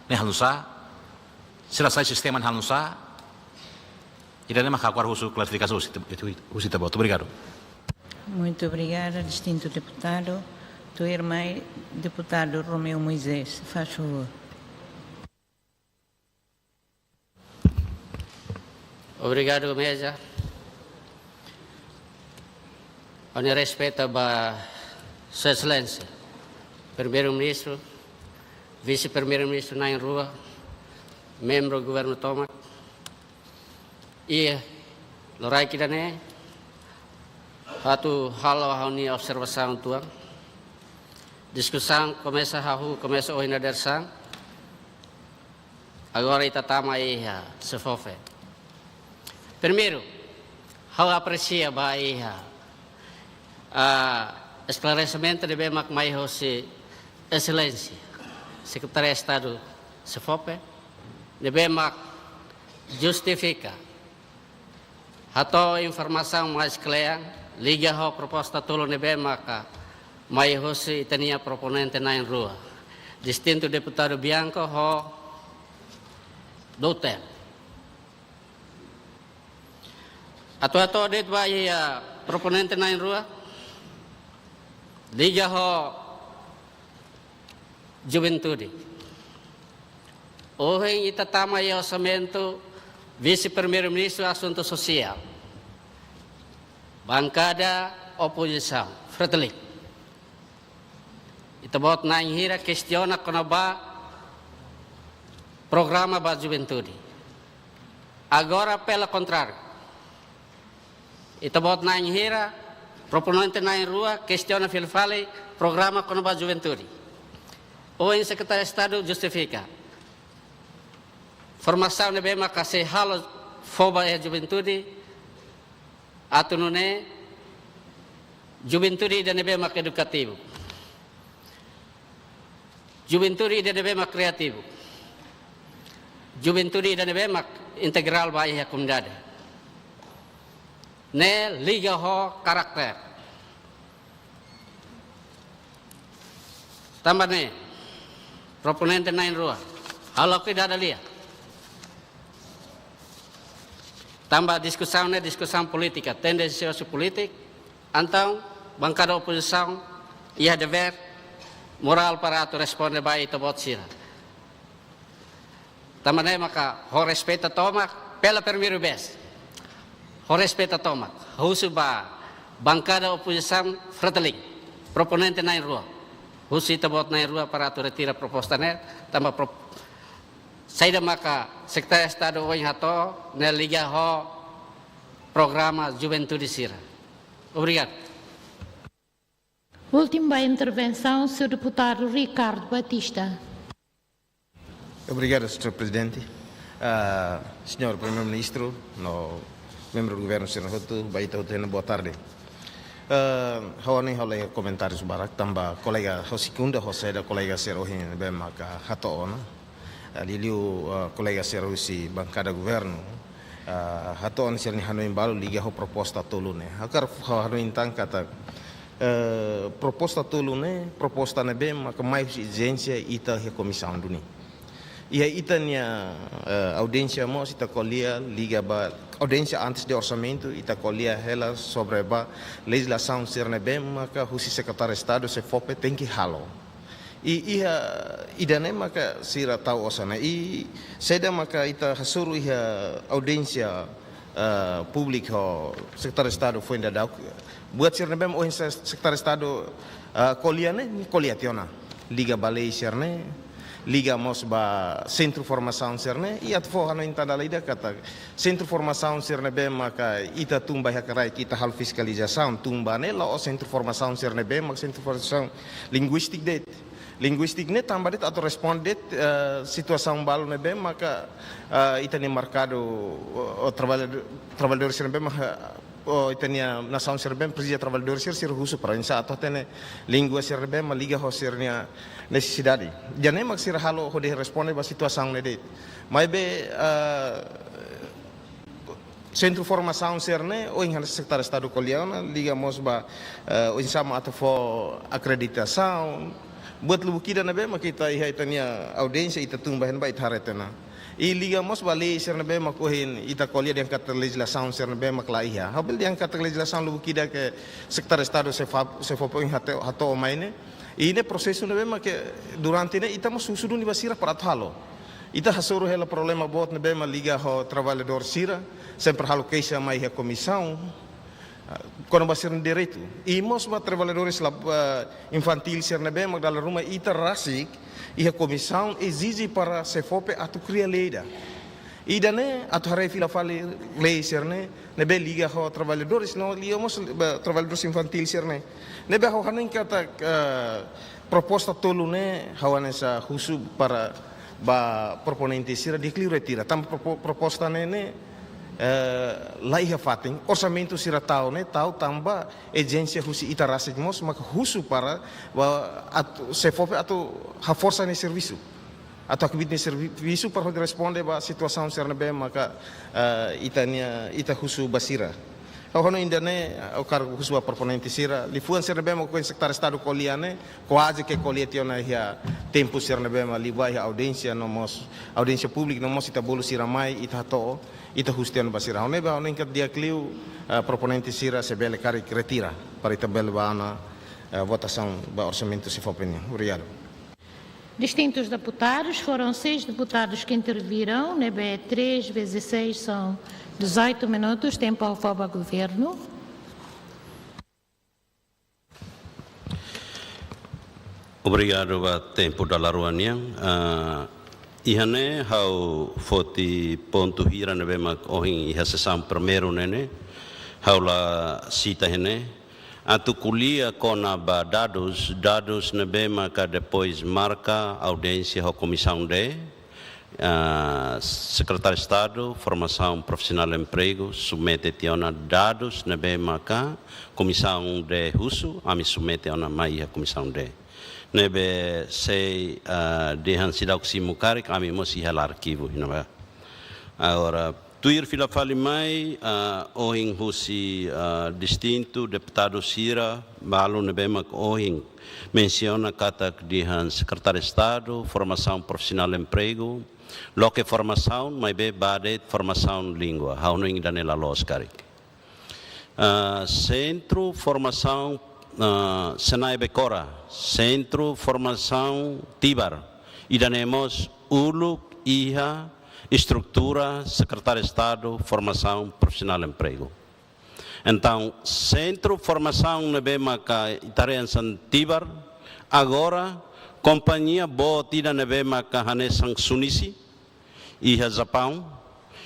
ne'e halo nu'usá, sira sai sistema ne'e halo nu'usá, ida-ne'e maka ha'u hakarak husu klarifikasaun husi ita-, husi ita-boot. Obrigadu. Muito obrigada, distintu deputadu. Tuirmai, deputadu Romeu Moisés, faz favor. Obrigadu, meza. Ha'u-nia respeitu ba Sua Exelénsia Primeiru-Ministru, Vise-Primeiru-Ministru na'in-rua, membru governu tomak. I loraik ida-ne'e, atu halo ha'u-nia observasaun uitoan. Diskusaun komesa hahú, komesa ohin dadeer-saan. Agora ita tama iha SEFOPE. Primeiru, ha'u apresia ba iha, ah, esklaresimentu ne'ebé mak mai hosi Exelénsia Sekretáriu Estadu SEFOPE, ne'ebé mak justifika, hato'o informasaun mais kle'an liga ho proposta tolu ne'ebé maka mai hosi ita-nia proponente na'in-rua, distintu deputadu Bianco ho Douter. Atu hato'o de'it ba iha proponente na'in-rua liga ho juventude. Ohin ita tama iha orsamentu, Vise-Primeiru-Ministru Asuntu Sosiál. Bankada opozisaun, Fretilin. Ita-boot na'in hira kestiona kona-ba programa ba juventude. Agora, pelo contrário. Ita-boot na'in hira, proponente na'in-rua, kestiona fila fali programa kona-ba juventude. Ohin Sekretáriu Estadu justifika. Formasaun ne'ebé maka sei halo fó ba iha juventude, atu nune'e juventude ida ne'ebé maka edukativu. Juventude ida ne'ebé mak kreativu. Juventude ida ne'ebé mak integrál ba iha komunidade. Ne'e liga ho karakter. Tanba ne'e, proponente na'in-rua, halo ke dada lia. Tanba diskusaun ne'e diskusaun polítika, tendensiozu polítiku, entaun bankada opozisaun iha devér morál para atu responde ba ita-boot sira. Tanba ne'e maka ha'u respeita tomak pela primeira vez. Ha'u respeita tomak. Husu ba bankada opozisaun Fretilin, proponente na'in-rua. Husu ita-boot na'in-rua para atu retira proposta ne'e, tanba pro-, saida maka Sekretáriu Estadu ohin hato'o, ne'e liga ho programa juventude sira. Obrigadu. Última intervensaun, señór deputadu Ricardo Batista. Obrigadu, señór Prezidente. Ah, señór Primeiru-Ministru, no membru governu sira hotu, ba ita hotu, boa tarde. Ah, ha'u hanoin ha'u la iha komentáriu barak, tanba kolega, ha'u sekunda ho saida kolega sira ohin ne'ebé maka hato'o ona. Ah, liuliu, ah, kolega sira husi bankada governu, ah, hato'o ona sira-nia hanoin balu liga ho proposta tolu ne'e. Hakarak ha'u hanoin tan katak, eh, proposta tolu ne'e, proposta ne'ebé maka mai husi ezijénsia ita iha komisaun duni. Iha ita-nia, eh, audiénsia mós ita ko'alia liga ba audiénsia antes de orsamentu, ita ko'alia hela sobre ba lejizlasaun sira ne'ebé maka husi Sekretáriu Estadu SEFOPE tenke halo. I iha ida-ne'e maka sira tau osan ne'e. I saida maka ita hasoru iha audiénsia, eh, públiku ho Sekretáriu Estadu foin daudauk. Buat sira ne'ebé ohin se-, Sekretáriu Estadu, eh, ko'alia ne'e, nia ko'alia tiha ona. Liga ba lei sira-ne'e, Liga mós ba sentru formasaun sira-ne'e, i atu fó hanoin tan dala ida katak sentru formasaun sira ne'ebé maka ita tun ba iha kraik ita halo fiskalizasaun tun ba ne'e, la'ós sentru formasaun sira ne'ebé maka sentru formasaun linguístika de'it. Linguístika ne'e tanba de'it atu responde de'it, eh, situasaun balu ne'ebé maka, eh, ita-nia merkadu, o, o trabalhadór, trabalhadór sira ne'ebé maka, o ita-nia nasaun sira ne'ebé presiza trabalhadór sira, sira husu para oinsá atu hatene língua sira ne'ebé mak liga ho sira-nia nesesidade. Ida-ne'e mak sira halo hodi responde ba situasaun ne'e de'it. Maibé, eh, sentru formasaun sira-ne'e, ohin hanesan Sekretáriu Estadu ko'alia ona, liga mós ba, eh, oinsá mak atu fó akreditasaun. Buat lubuk ida ne'ebé mak ita iha ita-nia audiénsia ita tun ba iha ne'ebá ita haree tiha ona. I liga mós ba lei sira ne'ebé mak ohin ita ko'alia dehan katak lejizlasaun sira ne'ebé mak la iha. Ha'u bele dehan katak lejizlasaun lubuk ida ke Sekretáriu Estadu SEFOPE, SEFOPE ohin hato'o, hato'o mai ne'e. I ne'e prosesu ne'ebé mak ke durante ne'e ita mós husu duni ba sira para atu halo. Ita hasoru hela problema boot ne'ebé mak liga ho trabalhadór sira, sempre halo keixa mai iha komisaun, ah, kona-ba sira-nia direitu. I mós ba trabalhadores la, ah, infantíl sira ne'ebé mak dala ruma ita rasik iha komisaun ezije para SEFOPE atu kria lei ida. Ida-ne'e atu haree fila fali lei sira-ne'e, ne'ebé liga ho trabalhadores no liga mós ba trabalhadores infantíl sira-ne'e. Ne'ebé ha'u hanoin katak, eh, proposta tolu ne'e ha'u hanesan husu para ba proponente sira di'ak liu retira. Tanba propo-, proposta ne'e ne'e, eh, la iha fatin, orsamentu sira tau ne'e, tau tanba ezijénsia husi ita rasik mós, maka husu para ba atu, SEFOPE atu haforsa nia servisu. Atu hakbiit nia servisu para hodi responde ba situasaun sira ne'ebé maka, eh, ita-nia, ita husu ba sira. Ha'u hanoin ida-ne'e, ha'u hakarak husu ba proponente sira, liafuan sira ne'ebé mak ohin Sekretáriu Estadu ko'alia ne'e, kuaze ke ko'alia tiha ona iha tempu sira ne'ebé mak liu ba iha audiénsia no mós, audiénsia públika no mós ita bolu sira mai, ita hato'o, ita husu tiha ona ba sira. Ha'u ne'e ba, ha'u hanoin katak di'ak liu, eh, proponente sira se bele karik retira, para ita bele ba ona, eh, votasaun ba orsamentu SEFOPE nian. Obrigadu. Distintos deputados, foram seis deputados que interviram, ne'ebé três vezes seis são dezoito minutos, tempu fó ba governu. Obrigadu ba tempu dala rua nian. Ah, iha ne'e ha'u foti pontu hira ne'ebé mak ohin iha sesaun primeiru ne'e ne'e, ha'u la sita iha ne'e. Atu ko'alia kona-ba dadus, dadus ne'ebé maka depois marka audiénsia ho Komisaun D, ah, Sekretáriu Estadu Formasaun Profisionál Empregu submete tiha ona dadus ne'ebé maka Komisaun D husu, ami submete ona mai iha Komisaun D. Ne'ebé sei, ah, dehan seidauk simu karik, ami mós iha hela arkivu iha ne'ebá. Agora, tuir fila fali mai, ah, ohin husi, ah, distintu deputadu sira balu ne'ebé mak ohin mensiona katak dehan Sekretáriu Estadu Formasaun Profisionál Empregu, loke formasaun, maibé ba de'it formasaun língua. Ha'u hanoin ida-ne'e la loos karik. Ah, Sentru Formasaun, ah, SENAI Becora, Sentru Formasaun Tibar, ida-ne'e mós uluk iha estrutura Sekretáriu Estadu Formasaun Profisionál Empregu. Entaun, sentru formasaun ne'ebé maka ita haree hanesan Tibar, agora kompañia boot ida ne'ebé maka hanesan Sunichi, iha Japaun,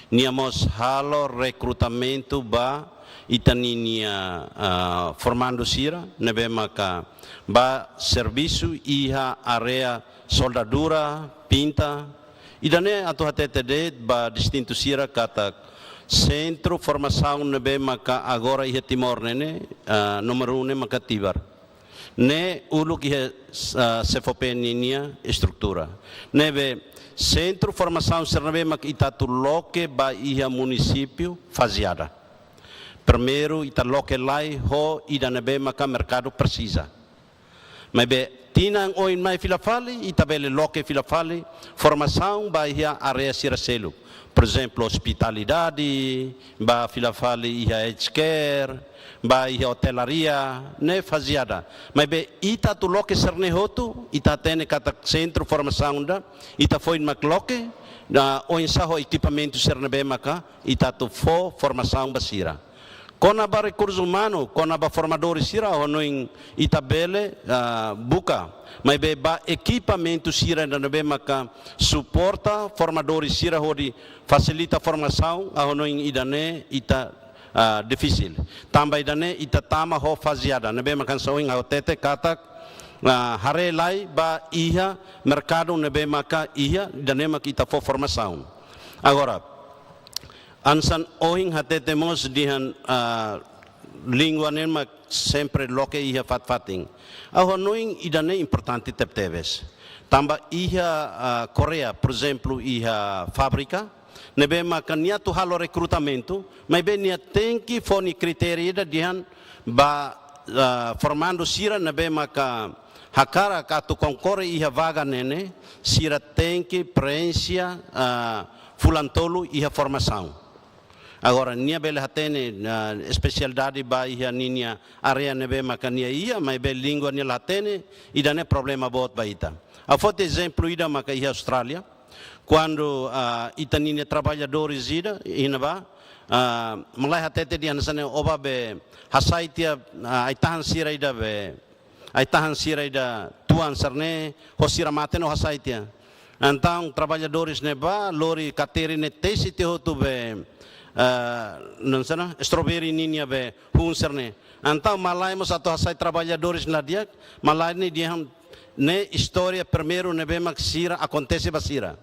nia mós halo rekrutamentu ba ita ninia, ah, formandu sira ne'ebé maka bá servisu iha área soldadura, pinta. Ida-ne'e atu hatete de'it ba distintu sira katak sentru formasaun ne'ebé maka agora iha Timor ne'e ne'e, ah, númeru um ne'e maka Tibar. Ne'e uluk iha, ah, SEFOPE ninia estrutura. Ne'ebé sentru formasaun sira ne'ebé maka ita atu loke ba iha munisípiu faziada. Primeiru ita loke lai ho ida ne'ebé maka merkadu presiza. Maibé tinan oin mai fila fali, ita bele loke fila fali formasaun ba iha área sira seluk. Por ezemplu, ospitalidade, ba fila fali iha aged care, ba iha otelaria, ne'e faziada. Maibé ita atu loke sira-ne'e hotu, ita hatene katak sentru formasaun ida, ita foin mak loke, no oinsá ho ekipamentu sira ne'ebé maka ita atu fó formasaun ba sira. Kona-ba rekursu umanu, kona-ba formadores sira, ha'u hanoin ita bele, ah, buka. Maibé ba ekipamentu sira ida ne'ebé maka suporta formadores sira hodi fasilita formasaun, ha'u hanoin ida-ne'e ita, ah, difisil. Tanba ida-ne'e ita tama ho faziada, ne'ebé maka hanesan ohin ha'u hatete katak, ah, haree lai ba iha merkadu ne'ebé maka iha, ida-ne'e maka ita fó formasaun. Agora, hanesan ohin hatete mós dehan, ah, língua ne'e mak sempre loke iha fatin-fatin. Ha'u hanoin ida-ne'e importante tebetebes. Tanba iha, ah, Koreia, por ezemplu, iha fábrika, ne'ebé maka nia atu halo rekrutamentu, maibé nia tenke fó nia kritéria ida dehan ba, ah, formandu sira ne'ebé maka hakarak atu konkorre iha vaga ne'e ne'e, sira tenke preenxe, ah, fulan tolu iha formasaun. Agora, nia bele hatene, ah, espesialidade ba iha ninia área ne'ebé maka nia iha, maibé língua nia la hatene, ida-ne'e problema boot ba ita. Ha'u foti ezemplu ida maka iha Austrália, kuandu, ah, ita ninia traballadores ida, iha ne'ebá, ah, malae hatete dehan hanesan ne'e, ó bá be hasai tiha, ah, ai-tahan sira ida be, ai-tahan sira ida tuan sira-ne'e, ho sira mate ne'e ó hasai tiha. Entaun traballadores ne'e bá, lori kateri ne'e tesi tiha hotu be, ah, hanesan ne'e, strawberry ninia be hun sira-ne'e. Entaun malae mós atu hasai traballadores la di'ak, malae ne'e dehan ne'e istória primeiru ne'ebé mak sira akontese ba sira.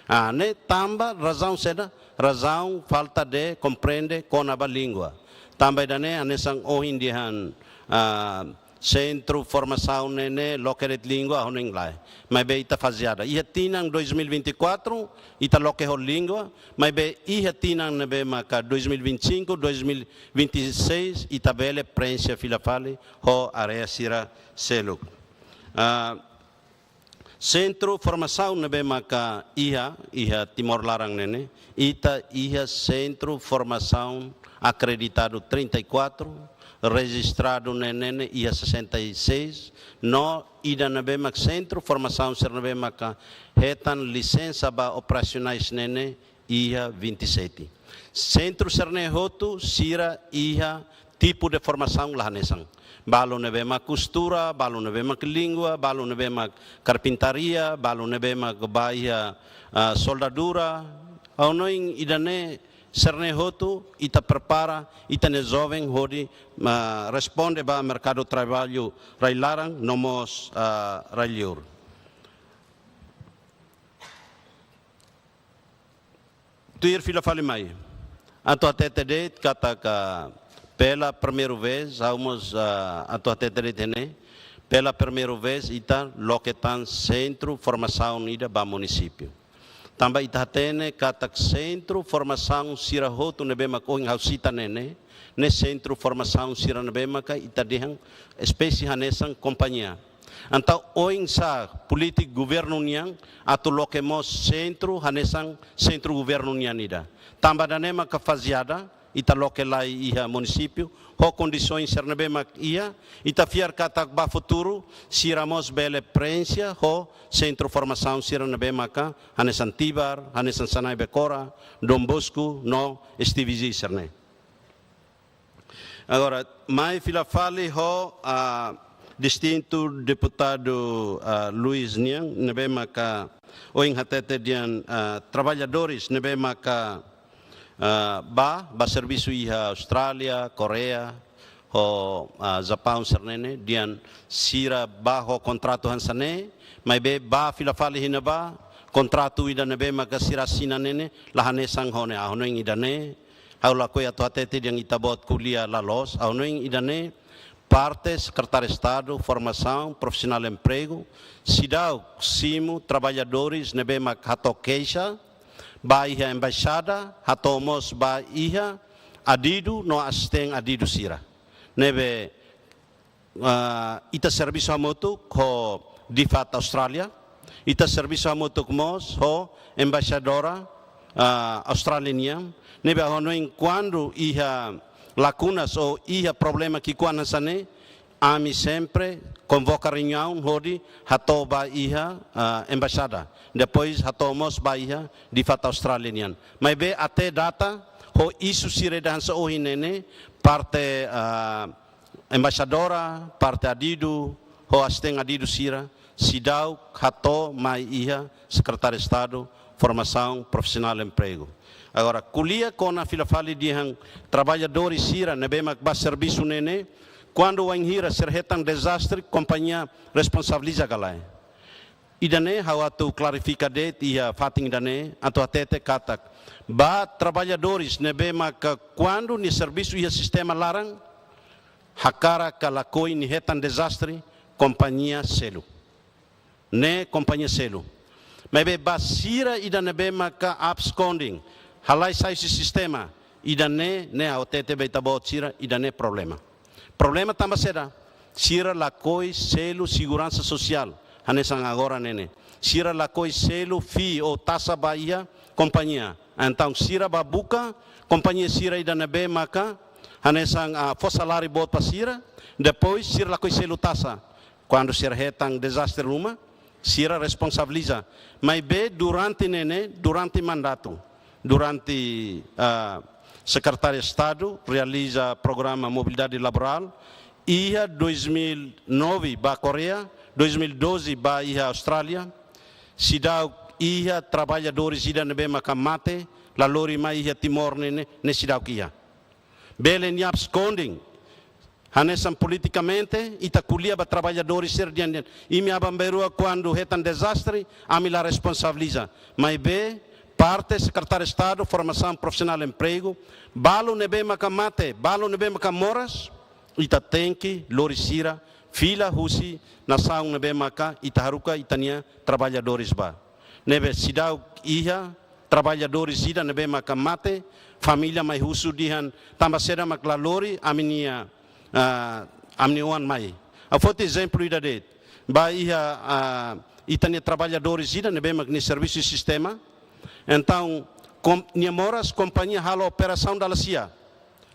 Ah, ne'e tanba razaun saida, razaun falta de komprende kona-ba língua. Tanba ida-ne'e hanesan ohin dehan, ah, sentru formasaun ne'e ne'e loke de'it língua, ha'u hanoin lae. Maibé ita faziada. Iha tinan dois mil e vinte e quatro, ita loke ho língua, maibé iha tinan ne'ebé maka dois mil e vinte e cinco, dois mil e vinte e seis, ita bele preenxe fila fali ho área sira seluk. Ah, sentru formasaun ne'ebé maka iha, iha Timor laran ne'e ne'e, ita iha sentru formasaun akreditadu trinta e quatro, rejistradu ne'e ne'e ne'e iha sessenta e seis, no ida ne'ebé mak sentru formasaun sira ne'ebé maka hetan lisensa ba operasionais ne'e ne'e iha vinte e sete. Sentru sira-ne'e hotu sira iha tipu de formasaun la hanesan. Balu ne'ebé mak kostura, balu ne'ebé mak língua, balu ne'ebé mak karpintaria, balu ne'ebé mak ba iha, ah, soldadura. Ha'u hanoin ida-ne'e sira-ne'e hotu ita prepara ita-nia joven hodi, ah, responde ba merkadu traballu rai-laran no mós, ah, rai-liur. Tuir fila fali mai. Atu hatete de'it katak pela primeira vez, ha'u mós, ah, atu hatete de'it ne'e, pela primeira vez ita loke tan sentru formasaun ida ba munisípiu. Tanba ita hatene katak sentru formasaun sira hotu ne'ebé mak ohin ha'u sita ne'e ne'e, ne'e sentru formasaun sira ne'ebé maka ita dehan espésie hanesan kompañia. Entaun oinsá polítika governu nian atu loke mós sentru hanesan sentru governu nian ida. Tanba ida-ne'e maka faziada, ita loke lai iha munisípiu, ho kondisoens sira ne'ebé mak iha, ita fiar katak ba futuru, sira mós bele preenxe ho sentru formasaun sira ne'ebé maka hanesan Tibar, hanesan Xanana Becora, Dom Bosco, no S T V G sira-ne'e. Agora, mai fila fali ho, ah, distintu deputadu, ah, Luis nian, ne'ebé maka ohin hatete dehan, ah, traballadores ne'ebé maka, ah, ba, ba servisu iha Austrália, Koreia, ho, ah, Japaun sira-ne'e ne'e, dehan sira ba ho kontratu hanesan ne'e, maibé ba fila fali iha ne'ebá, kontratu ida ne'ebé maka sira asina ne'e ne'e, la hanesan ho ne'e, ha'u hanoin ida-ne'e, ha'u lakohi atu hatete dehan ita-boot ko'alia la loos, ha'u hanoin ida-ne'e, parte Sekretáriu Estadu Formasaun Profisionál Empregu, seidauk simu traballadores ne'ebé mak hato'o keixa ba iha embaixada, hato'o mós ba iha adidu no asisten adidu sira. Ne'ebé, ah, ita servisu hamutuk ho DFAT Austrália, ita servisu hamutuk mós ho embaixadora, ah, Austrália nian, ne'ebé ha'u hanoin kuandu iha lakunas ou iha problema ki'ikoan hanesan ne'e, ami sempre konvoka reuniaun hodi hato'o ba iha, ah, embaixada. Depois hato'o mós ba iha DFAT Austrália nian. Maibé até data, ho isu sira ida hanesan ohin ne'e ne'e, parte, ah, embaixadora, parte adidu, ho asisten adidu sira, seidauk hato'o mai iha Sekretáriu Estadu Formasaun Profisionál Empregu. Agora, ko'alia kona fila fali dehan traballadores sira ne'ebé mak bá servisu ne'e ne'e, kuandu wainhira sira hetan dezastre, kompañia responsabiliza ka lae? Ida-ne'e ha'u atu klarifika de'it iha fatin ida-ne'e, atu hatete katak, ba traballadores ne'ebé maka kuandu nia servisu iha sistema laran, hakarak ka lakohi nia hetan dezastre, kompañia selu. Ne'e kompañia selu. Maibé ba sira ida ne'ebé maka absconding, halai sai husi sistema, ida-ne'e, ne'e ha'u hatete ba ita-boot sira, ida-ne'e problema. Problema tanba saida? Sira lakohi selu seguransa sosiál, hanesan agora ne'e ne'e. Sira lakohi selu fee ou taxa ba iha kompañia. Entaun sira bá buka kompañia sira ida ne'ebé maka hanesan, ah, fó saláriu boot ba sira, depois sira lakohi selu taxa. Kuandu sira hetan dezastre ruma, sira responsabiliza. Maibé durante ne'e ne'e, durante mandatu, durante, ah, Sekretáriu Estadu realiza programa mobilidade laborál, iha dois mil e nove ba Koreia, dois mil e doze ba iha Austrália, seidauk iha traballadores ida ne'ebé maka mate, la lori mai iha Timor ne'e ne'e, ne'e seidauk iha. Bele nia absconding, hanesan politikamente, ita ko'alia ba traballadores sira dehan, dehan, imi aban-bainrua kuandu hetan dezastre, ami la responsabiliza. Maibé, parte Sekretáriu Estadu Formasaun Profisionál Empregu, balu ne'ebé maka mate, balu ne'ebé maka moras, ita tenke lori sira fila husi nasaun ne'ebé maka ita haruka ita-nia traballadores bá. Ne'ebé seidauk iha traballadores ida ne'ebé maka mate, família mai husu dehan tanba saida mak la lori ami-nia, ah, ami-nia oan mai. Ha'u foti ezemplu ida de'it. Ba iha, ah, ita-nia traballadores ida ne'ebé mak nia servisu sistema. Entaun, kom-, nia moras kompañia halo operasaun dala sia,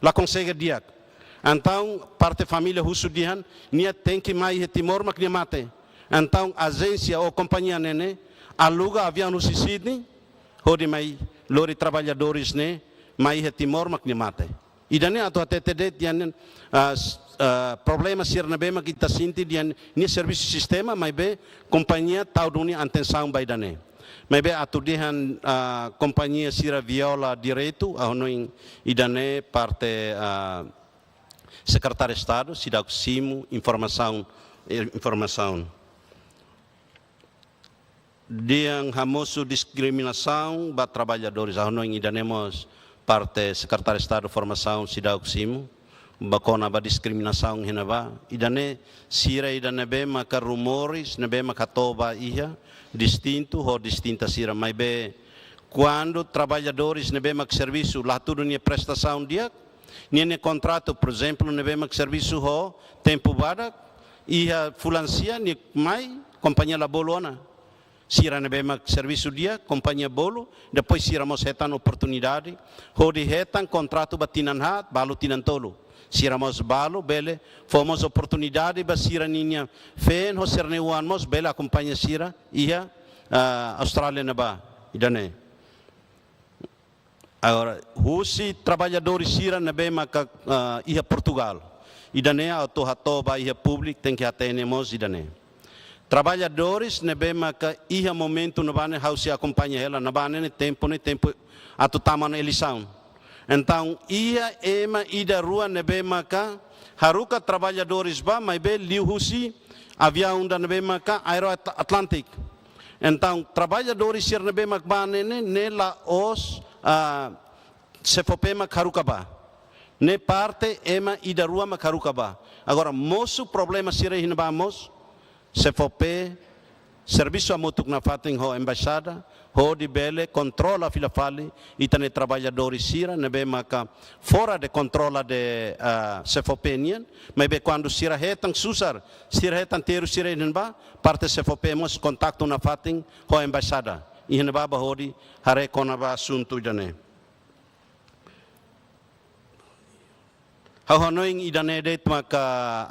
la konsege di'ak. Entaun, parte família husu dehan, nia tenke mai iha Timor mak nia mate. Entaun, ajénsia ou kompañia ne'e ne'e aluga aviaun husi Sydney, hodi mai lori traballadores ne'e mai iha Timor mak nia mate. Ida-ne'e atu hatete de'it dehan, ah, s-, ah, problema sira ne'ebé mak ita sente dehan nia servisu sistema, maibé kompañia tau duni atensaun ba ida-ne'e. Maibé atu dehan, ah, kompañia sira viola direitu, ha'u hanoin ida-ne'e parte, ah, Sekretáriu Estadu seidauk simu informasaun, eh, informasaun. Dehan hamosu diskriminasaun ba traballadores, ha'u hanoin ida-ne'e mós parte Sekretáriu Estadu Formasaun seidauk simu, ba kona-ba diskriminasaun iha ne'ebá, ida-ne'e sira ida ne'ebé maka rumores, ne'ebé maka hato'o ba iha, distintu ho distinta sira, maibé kuandu traballadores ne'ebé maka servisu la hatudu nia prestasaun di'ak, nia, nia kontratu, por ezemplu, ne'ebé maka servisu ho tempu badak, iha fulan sia nia mai, kompañia la bolu ona. Sira ne'ebé mak servisu di'ak, kompañia bolu, depois sira mós hetan oportunidade hodi hetan kontratu ba tinan haat, balu tinan tolu. Sira mós balu, bele fó mós oportunidade ba sira ninia feen ho sira-nia oan mós bele akompaña sira iha, ah, Austrália ne'ebá, ida-ne'e. Agora, husi traballadores sira ne'ebé maka, ah, iha Portugal. Ida-ne'e atu hato'o ba iha públiku, tenke hatene mós ida-ne'e. Traballadores ne'ebé maka iha momentu ne'ebá ne'e ha'u sei akompaña hela, ne'ebá ne'e tempu ne'e tempu atu tama ona eleisaun. Entaun, iha ema ida rua ne'ebé maka haruka traballadores bá, maibé liuhusi aviaun ida ne'ebé maka Aero At-, Atlantic. Entaun, traballadores sira ne'ebé mak bá ne'e ne'e, ne'e la'ós, ah, SEFOPE mak haruka bá. Ne'e parte ema ida rua mak haruka bá. Agora, mosu problema sira iha ne'ebá mós, SEFOPE servisu hamutuk nafatin ho embaixada, hodi bele kontrola fila fali ita-nia traballadores sira ne'ebé maka fora de kontrola de, ah, SEFOPE nian, maibé kuandu sira hetan susar, sira hetan terus sira iha ne'ebá, parte SEFOPE mós kontaktu nafatin ho embaixada iha ne'ebá ba hodi haree kona-ba asuntu ida-ne'e. Ha'u hanoin ida-ne'e de'it maka,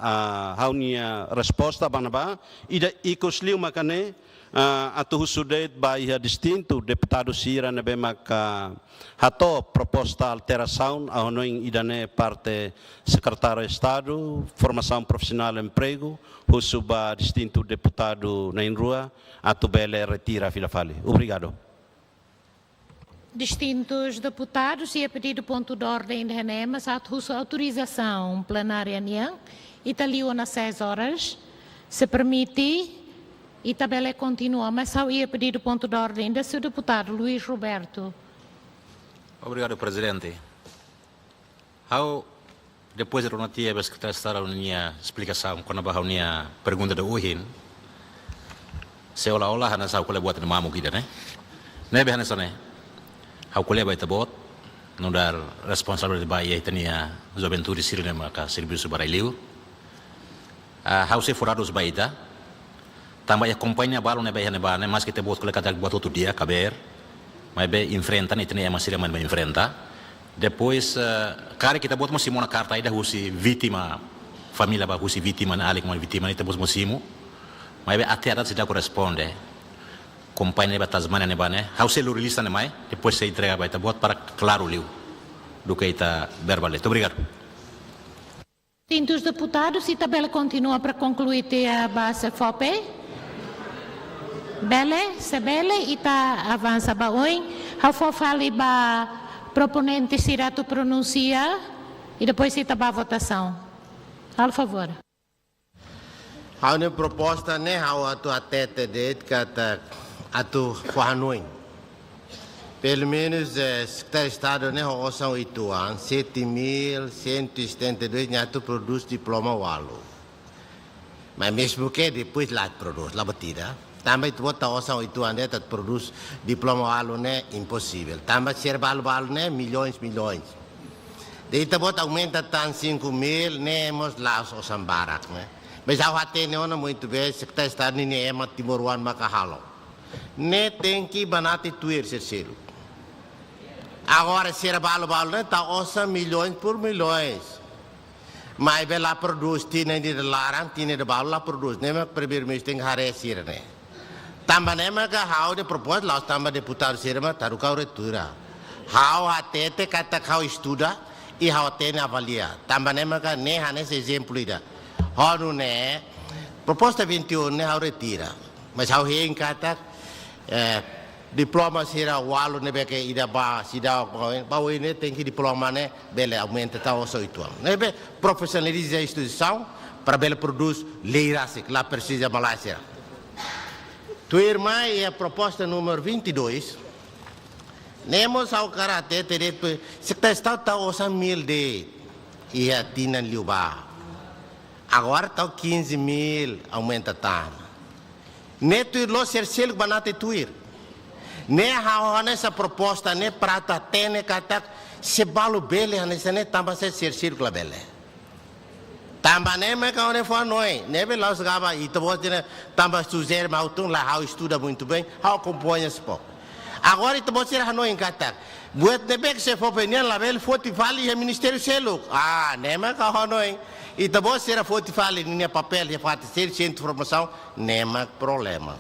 ah, ha'u-nia resposta ba ne'ebá, ida ikus liu maka ne'e, Ah, atu husu de'it ba iha distintu deputadu sira ne'ebé maka hato'o proposta alterasaun, ha'u hanoin ida-ne'e parte Sekretáriu Estadu Formasaun Profisionál Empregu, husu ba distintu deputadu na'in-rua atu bele retira fila fali. Obrigadu. Distintus deputadus iha pedidu pontu de orden ida-ne'e, mas atu husu autorizasaun plenária nian, ita liu ona seis horas. Se permite, ita bele kontinua, mas ha'u iha pedidu pontu de orden ida, señór deputadu Luís Roberto. Obrigadu, Prezidente. Ha'u, depois de rona tiha ba Sekretáriu Estadu nia esplikasaun kona-ba ha'u-nia pergunta ida ohin, seolah-olah hanesan ha'u ko'alia buat ne'e mamuk ida, ne'e? Ne'ebé hanesan ne'e, ha'u ko'alia ba ita-boot, nu'udar responsavel ba iha ita-nia juventude sira ne'ebé maka servisu ba rai-liur. Ah, ha'u sei fó dadus ba ita. Tanba iha kompañia balu ne'ebé iha ne'ebá ne'e, maski ita-boot ko'alia katak buat hotu di'ak, kabeer, maibé enfrenta, ne'e ita-nia ema sira mak enfrenta. Depois, eh, karik ita-boot mós simu ona karta ida husi vítima, família ba husi vítima ne'e, alin mak vítima ne'e, ita-boot mós simu. Maibé até agora seidauk responde. Kompañia ba Tasmania ne'ebá ne'e, ha'u sei lori lista ne'e mai, depois sei entrega ba ita-boot para klaru liu duké ita verbal. Obrigadu. Distintus deputadus, ita bele kontinua para konklui tiha ba SEFOPE? Bele, se bele, ita avansa ba oin. Ha'u fó fali ba proponente sira atu pronunsia, i depois ita ba votasaun. Halo favór. Ha'u-nia proposta ne'e ha'u atu hatete de'it katak atu fó hanoin. Pelumenus, eh, Sekretáriu Estadu ne'e ho osan uitoan, sete mil cento e setenta e dois nia atu prodús diploma ualu. Mas mezmu ke depois la prodús, la buat ida. Tanba ita-boot osan uitoan de'it atu prodús diploma ualu ne'e imposivel. Tanba sira balu-balu ne'e milhões, milhões. Depois ita-boot aumenta tan cinco mil, ne'e mós la'ós osan barak, ne'e. Mas ha'u hatene ona muito bem, Sekretáriu Estadu ninia ema timoroan maka halo. Ne'e tenke banati tuir sira seluk. Agora sira balu-balu ne'e tau osan milhões por milhões. Maibé la prodús, tinan ida laran, tinan ida balu la prodús. Ne'e mak Primeiru-Ministru tenke haree sira ne'e. Tanba ne'e maka ha'u-nia proposta la'ós tanba deputadu sira mak taruka ha'u retira. Ha'u hatete katak ha'u estuda i ha'u hatene avalia. Tanba ne'e maka ne'e hanesan ezemplu ida. Ho nune'e, proposta vinte e um ne'e ha'u retira. Mas ha'u hein katak, eh, diploma sira ualu ne'ebé ke ida ba seidauk ba oin, ba oin ne'e tenke diploma ne'e bele aumenta tau osan uitoan. Ne'ebé profisionaliza instituisaun para bele prodús lei rasik, la presiza malae sira. Tuirmai iha proposta númeru vinte e dois, ne'e mós ha'u hakarak hatete de'it, Sekretáriu Estadu tau osan mil de'it iha tinan liubá. Agora tau quinze mil, aumenta tan. Ne'e tuir loos sira seluk banati tuir. Ne'e ha'u hanesan proposta ne'e para atu hatene katak se balu bele hanesan ne'e tanba sá sira seluk labele. Tanba ne'e maka ha'u-nia fó hanoin, ne'ebé la'ós gaba ita-boot dehan tanba sujere mak ha'u tun, lae, ha'u estuda muito bem, ha'u akompaña SEFOPE. Agora ita-boot sira hanoin katak buat ne'ebé ke SEFOPE nian labele foti fali iha ministériu seluk. Ah, ne'e maka ha'u hanoin. Ita-boot sira foti fali ninia papél iha fatin seluk, sentru formasaun, ne'e mak problema.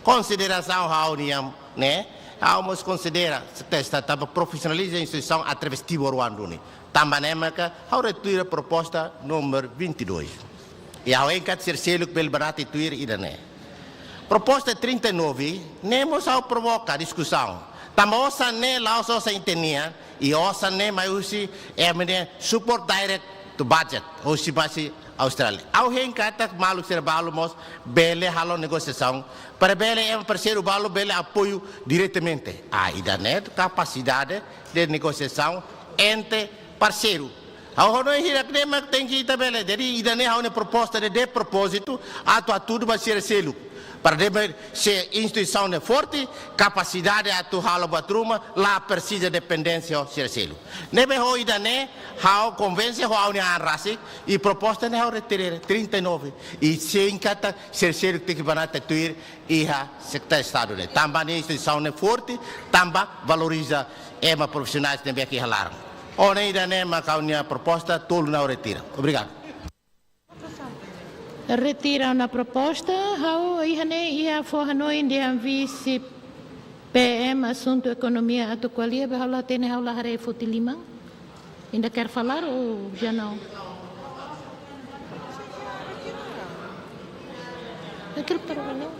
Konsiderasaun ha'u-nian, ne'e, ha'u mós konsidera, Sekretáriu Estadu tanba profisionaliza instituisaun através timoroan duni. Tanba ne'e maka ha'u retira proposta númeru vinte e dois. I ha'u hein katak sira seluk bele banati tuir ida-ne'e. Proposta trinta e nove, ne'e mós ha'u provoka diskusaun. Tanba osan ne'e la'ós osan ita-nian, i osan ne'e mai husi M N F, support direct to budget, husi base Austrália. Ha'u hein katak maluk sira balu mós bele halo negosiasaun para bele ema parseiru balu bele apoiu diretamente. Ah, ida-ne'e kapasidade de negosiasaun entre parseiru. Ha'u hanoin hirak-ne'e mak tenke ita bele. Jadi ida-ne'e ha'u-nia proposta de, de propózitu atu hatudu ba sira seluk. Para depois se instituisaun ne'e forte, kapasidade atu halo buat ruma, la presiza dependénsia ho sira seluk. Ne'ebé ho ida-ne'e, ha'u konvense ho ha'u-nia an rasik, i proposta ne'e ha'u retira, trinta e nove. I sei hein katak sira seluk tenke banati tuir iha Sekretáriu Estadu ne'e. Tanba ne'e instituisaun ne'e forte, tanba valoriza ema profisionais ne'ebé ke iha laran. Ho ida-ne'e maka ha'u-nia proposta tolu ne'e ha'u retira. Obrigadu. Retira ona proposta, ha'u iha ne'e iha fó-hanoin dehan Vise P M Asuntu Ekonomia atu ko'alia, be ha'u la hatene, ha'u la haree foti liman. Ainda quer falar ou já não? Aquilo para o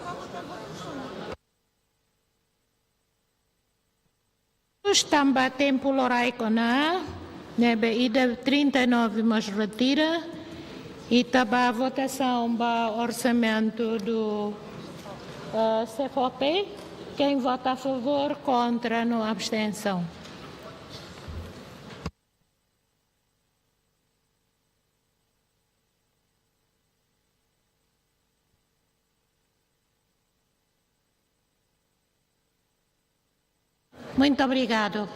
Tanba tempu loraik ona, ne'ebé ida trinta e nove mós retira, ita bá votasaun ba orsamentu do, eh, CEFOPE. Quem vota a favor, kontra no abstensaun. Muito obrigado.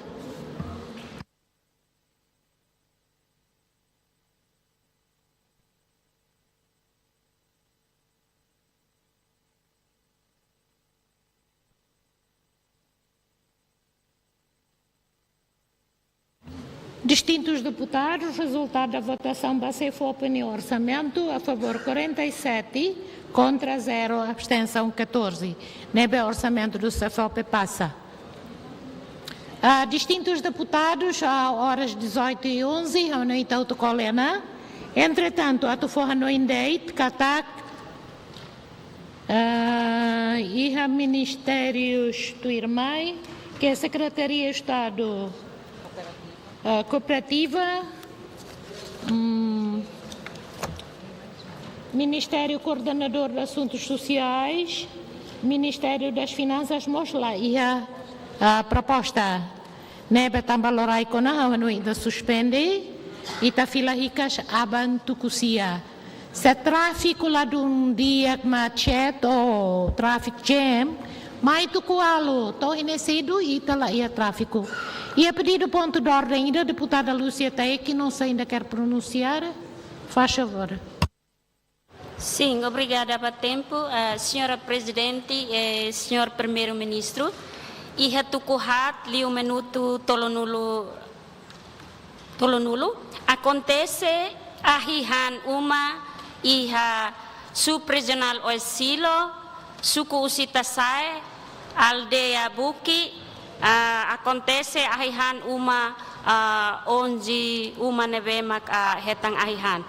Distintos deputados, resultado da votação ba CEFOPE nia orsamentu, a favor quarenta e sete, kontra zero, abstensaun catorze. Ne'ebé orsamentu do CEFOPE pasa. Ah, distintos deputados, a horas dezoito e onze, ha'u hanoin ita hotu ko'alia ona. Entretantu, atu fó-hanoin de'it katak, ah, iha ministérius tuirmai, que é Secretaria Estado, ah, Cooperativa, hum, Ministério Coordenador de Assuntos Sociais, Ministério das Finanças, mós la iha, ah, proposta. Ne'ebé tanba loraik ona, ha'u hanoin ita suspende, ita fila hikas aban tuku sia. Se tráfiku ladún di'ak, macet ou traffic jam, mai tuku ualu, to'o iha ne'e sedu ita la iha tráfiku. Iha pedidu pontu de ordem ida, deputada Lúcia Taeki, não sei, ainda quer pronunciar? Faz favor. Sim, obrigada ba tempu. Ah, Señora Prezidente, eh, Señór Primeiru-Ministru, iha tuku haat liu minutu tolunulu, tolunulu, akontese ahi-han uma iha Sub-Rejionál Oesilo, Suku Usitasae, Aldeia Buki, ah, akontese ahi-han uma, ah, onze uma ne'ebé mak, ah, hetan ahi-han.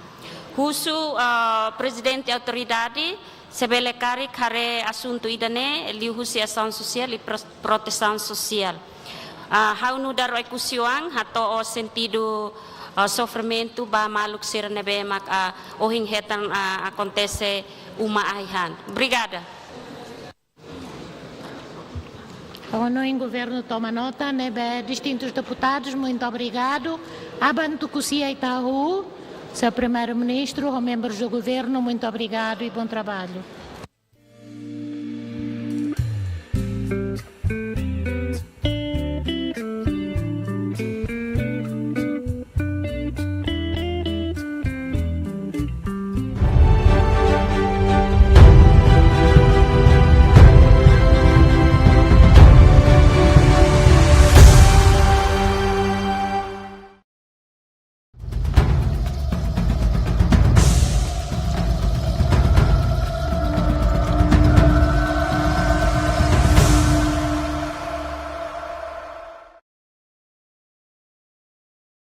Husu, ah, Prezidente Autoridade, se bele karik haree asuntu ida-ne'e liuhusi asaun sosiál i pro-, protesaun sosiál. Ah, ha'u nu'udar Oekusi-oan hato'o sentidu, ah, sofrimentu ba maluk sira ne'ebé mak, ah, ohin hetan, ah, akontese uma ahi-han. Obrigada. Ha'u hanoin governu toma nota, ne'ebé distintos deputados, muito obrigado. Aban tuku sia ita hahú, Señór Primeiru-Ministru, membros do governo, muito obrigado e bom trabalho.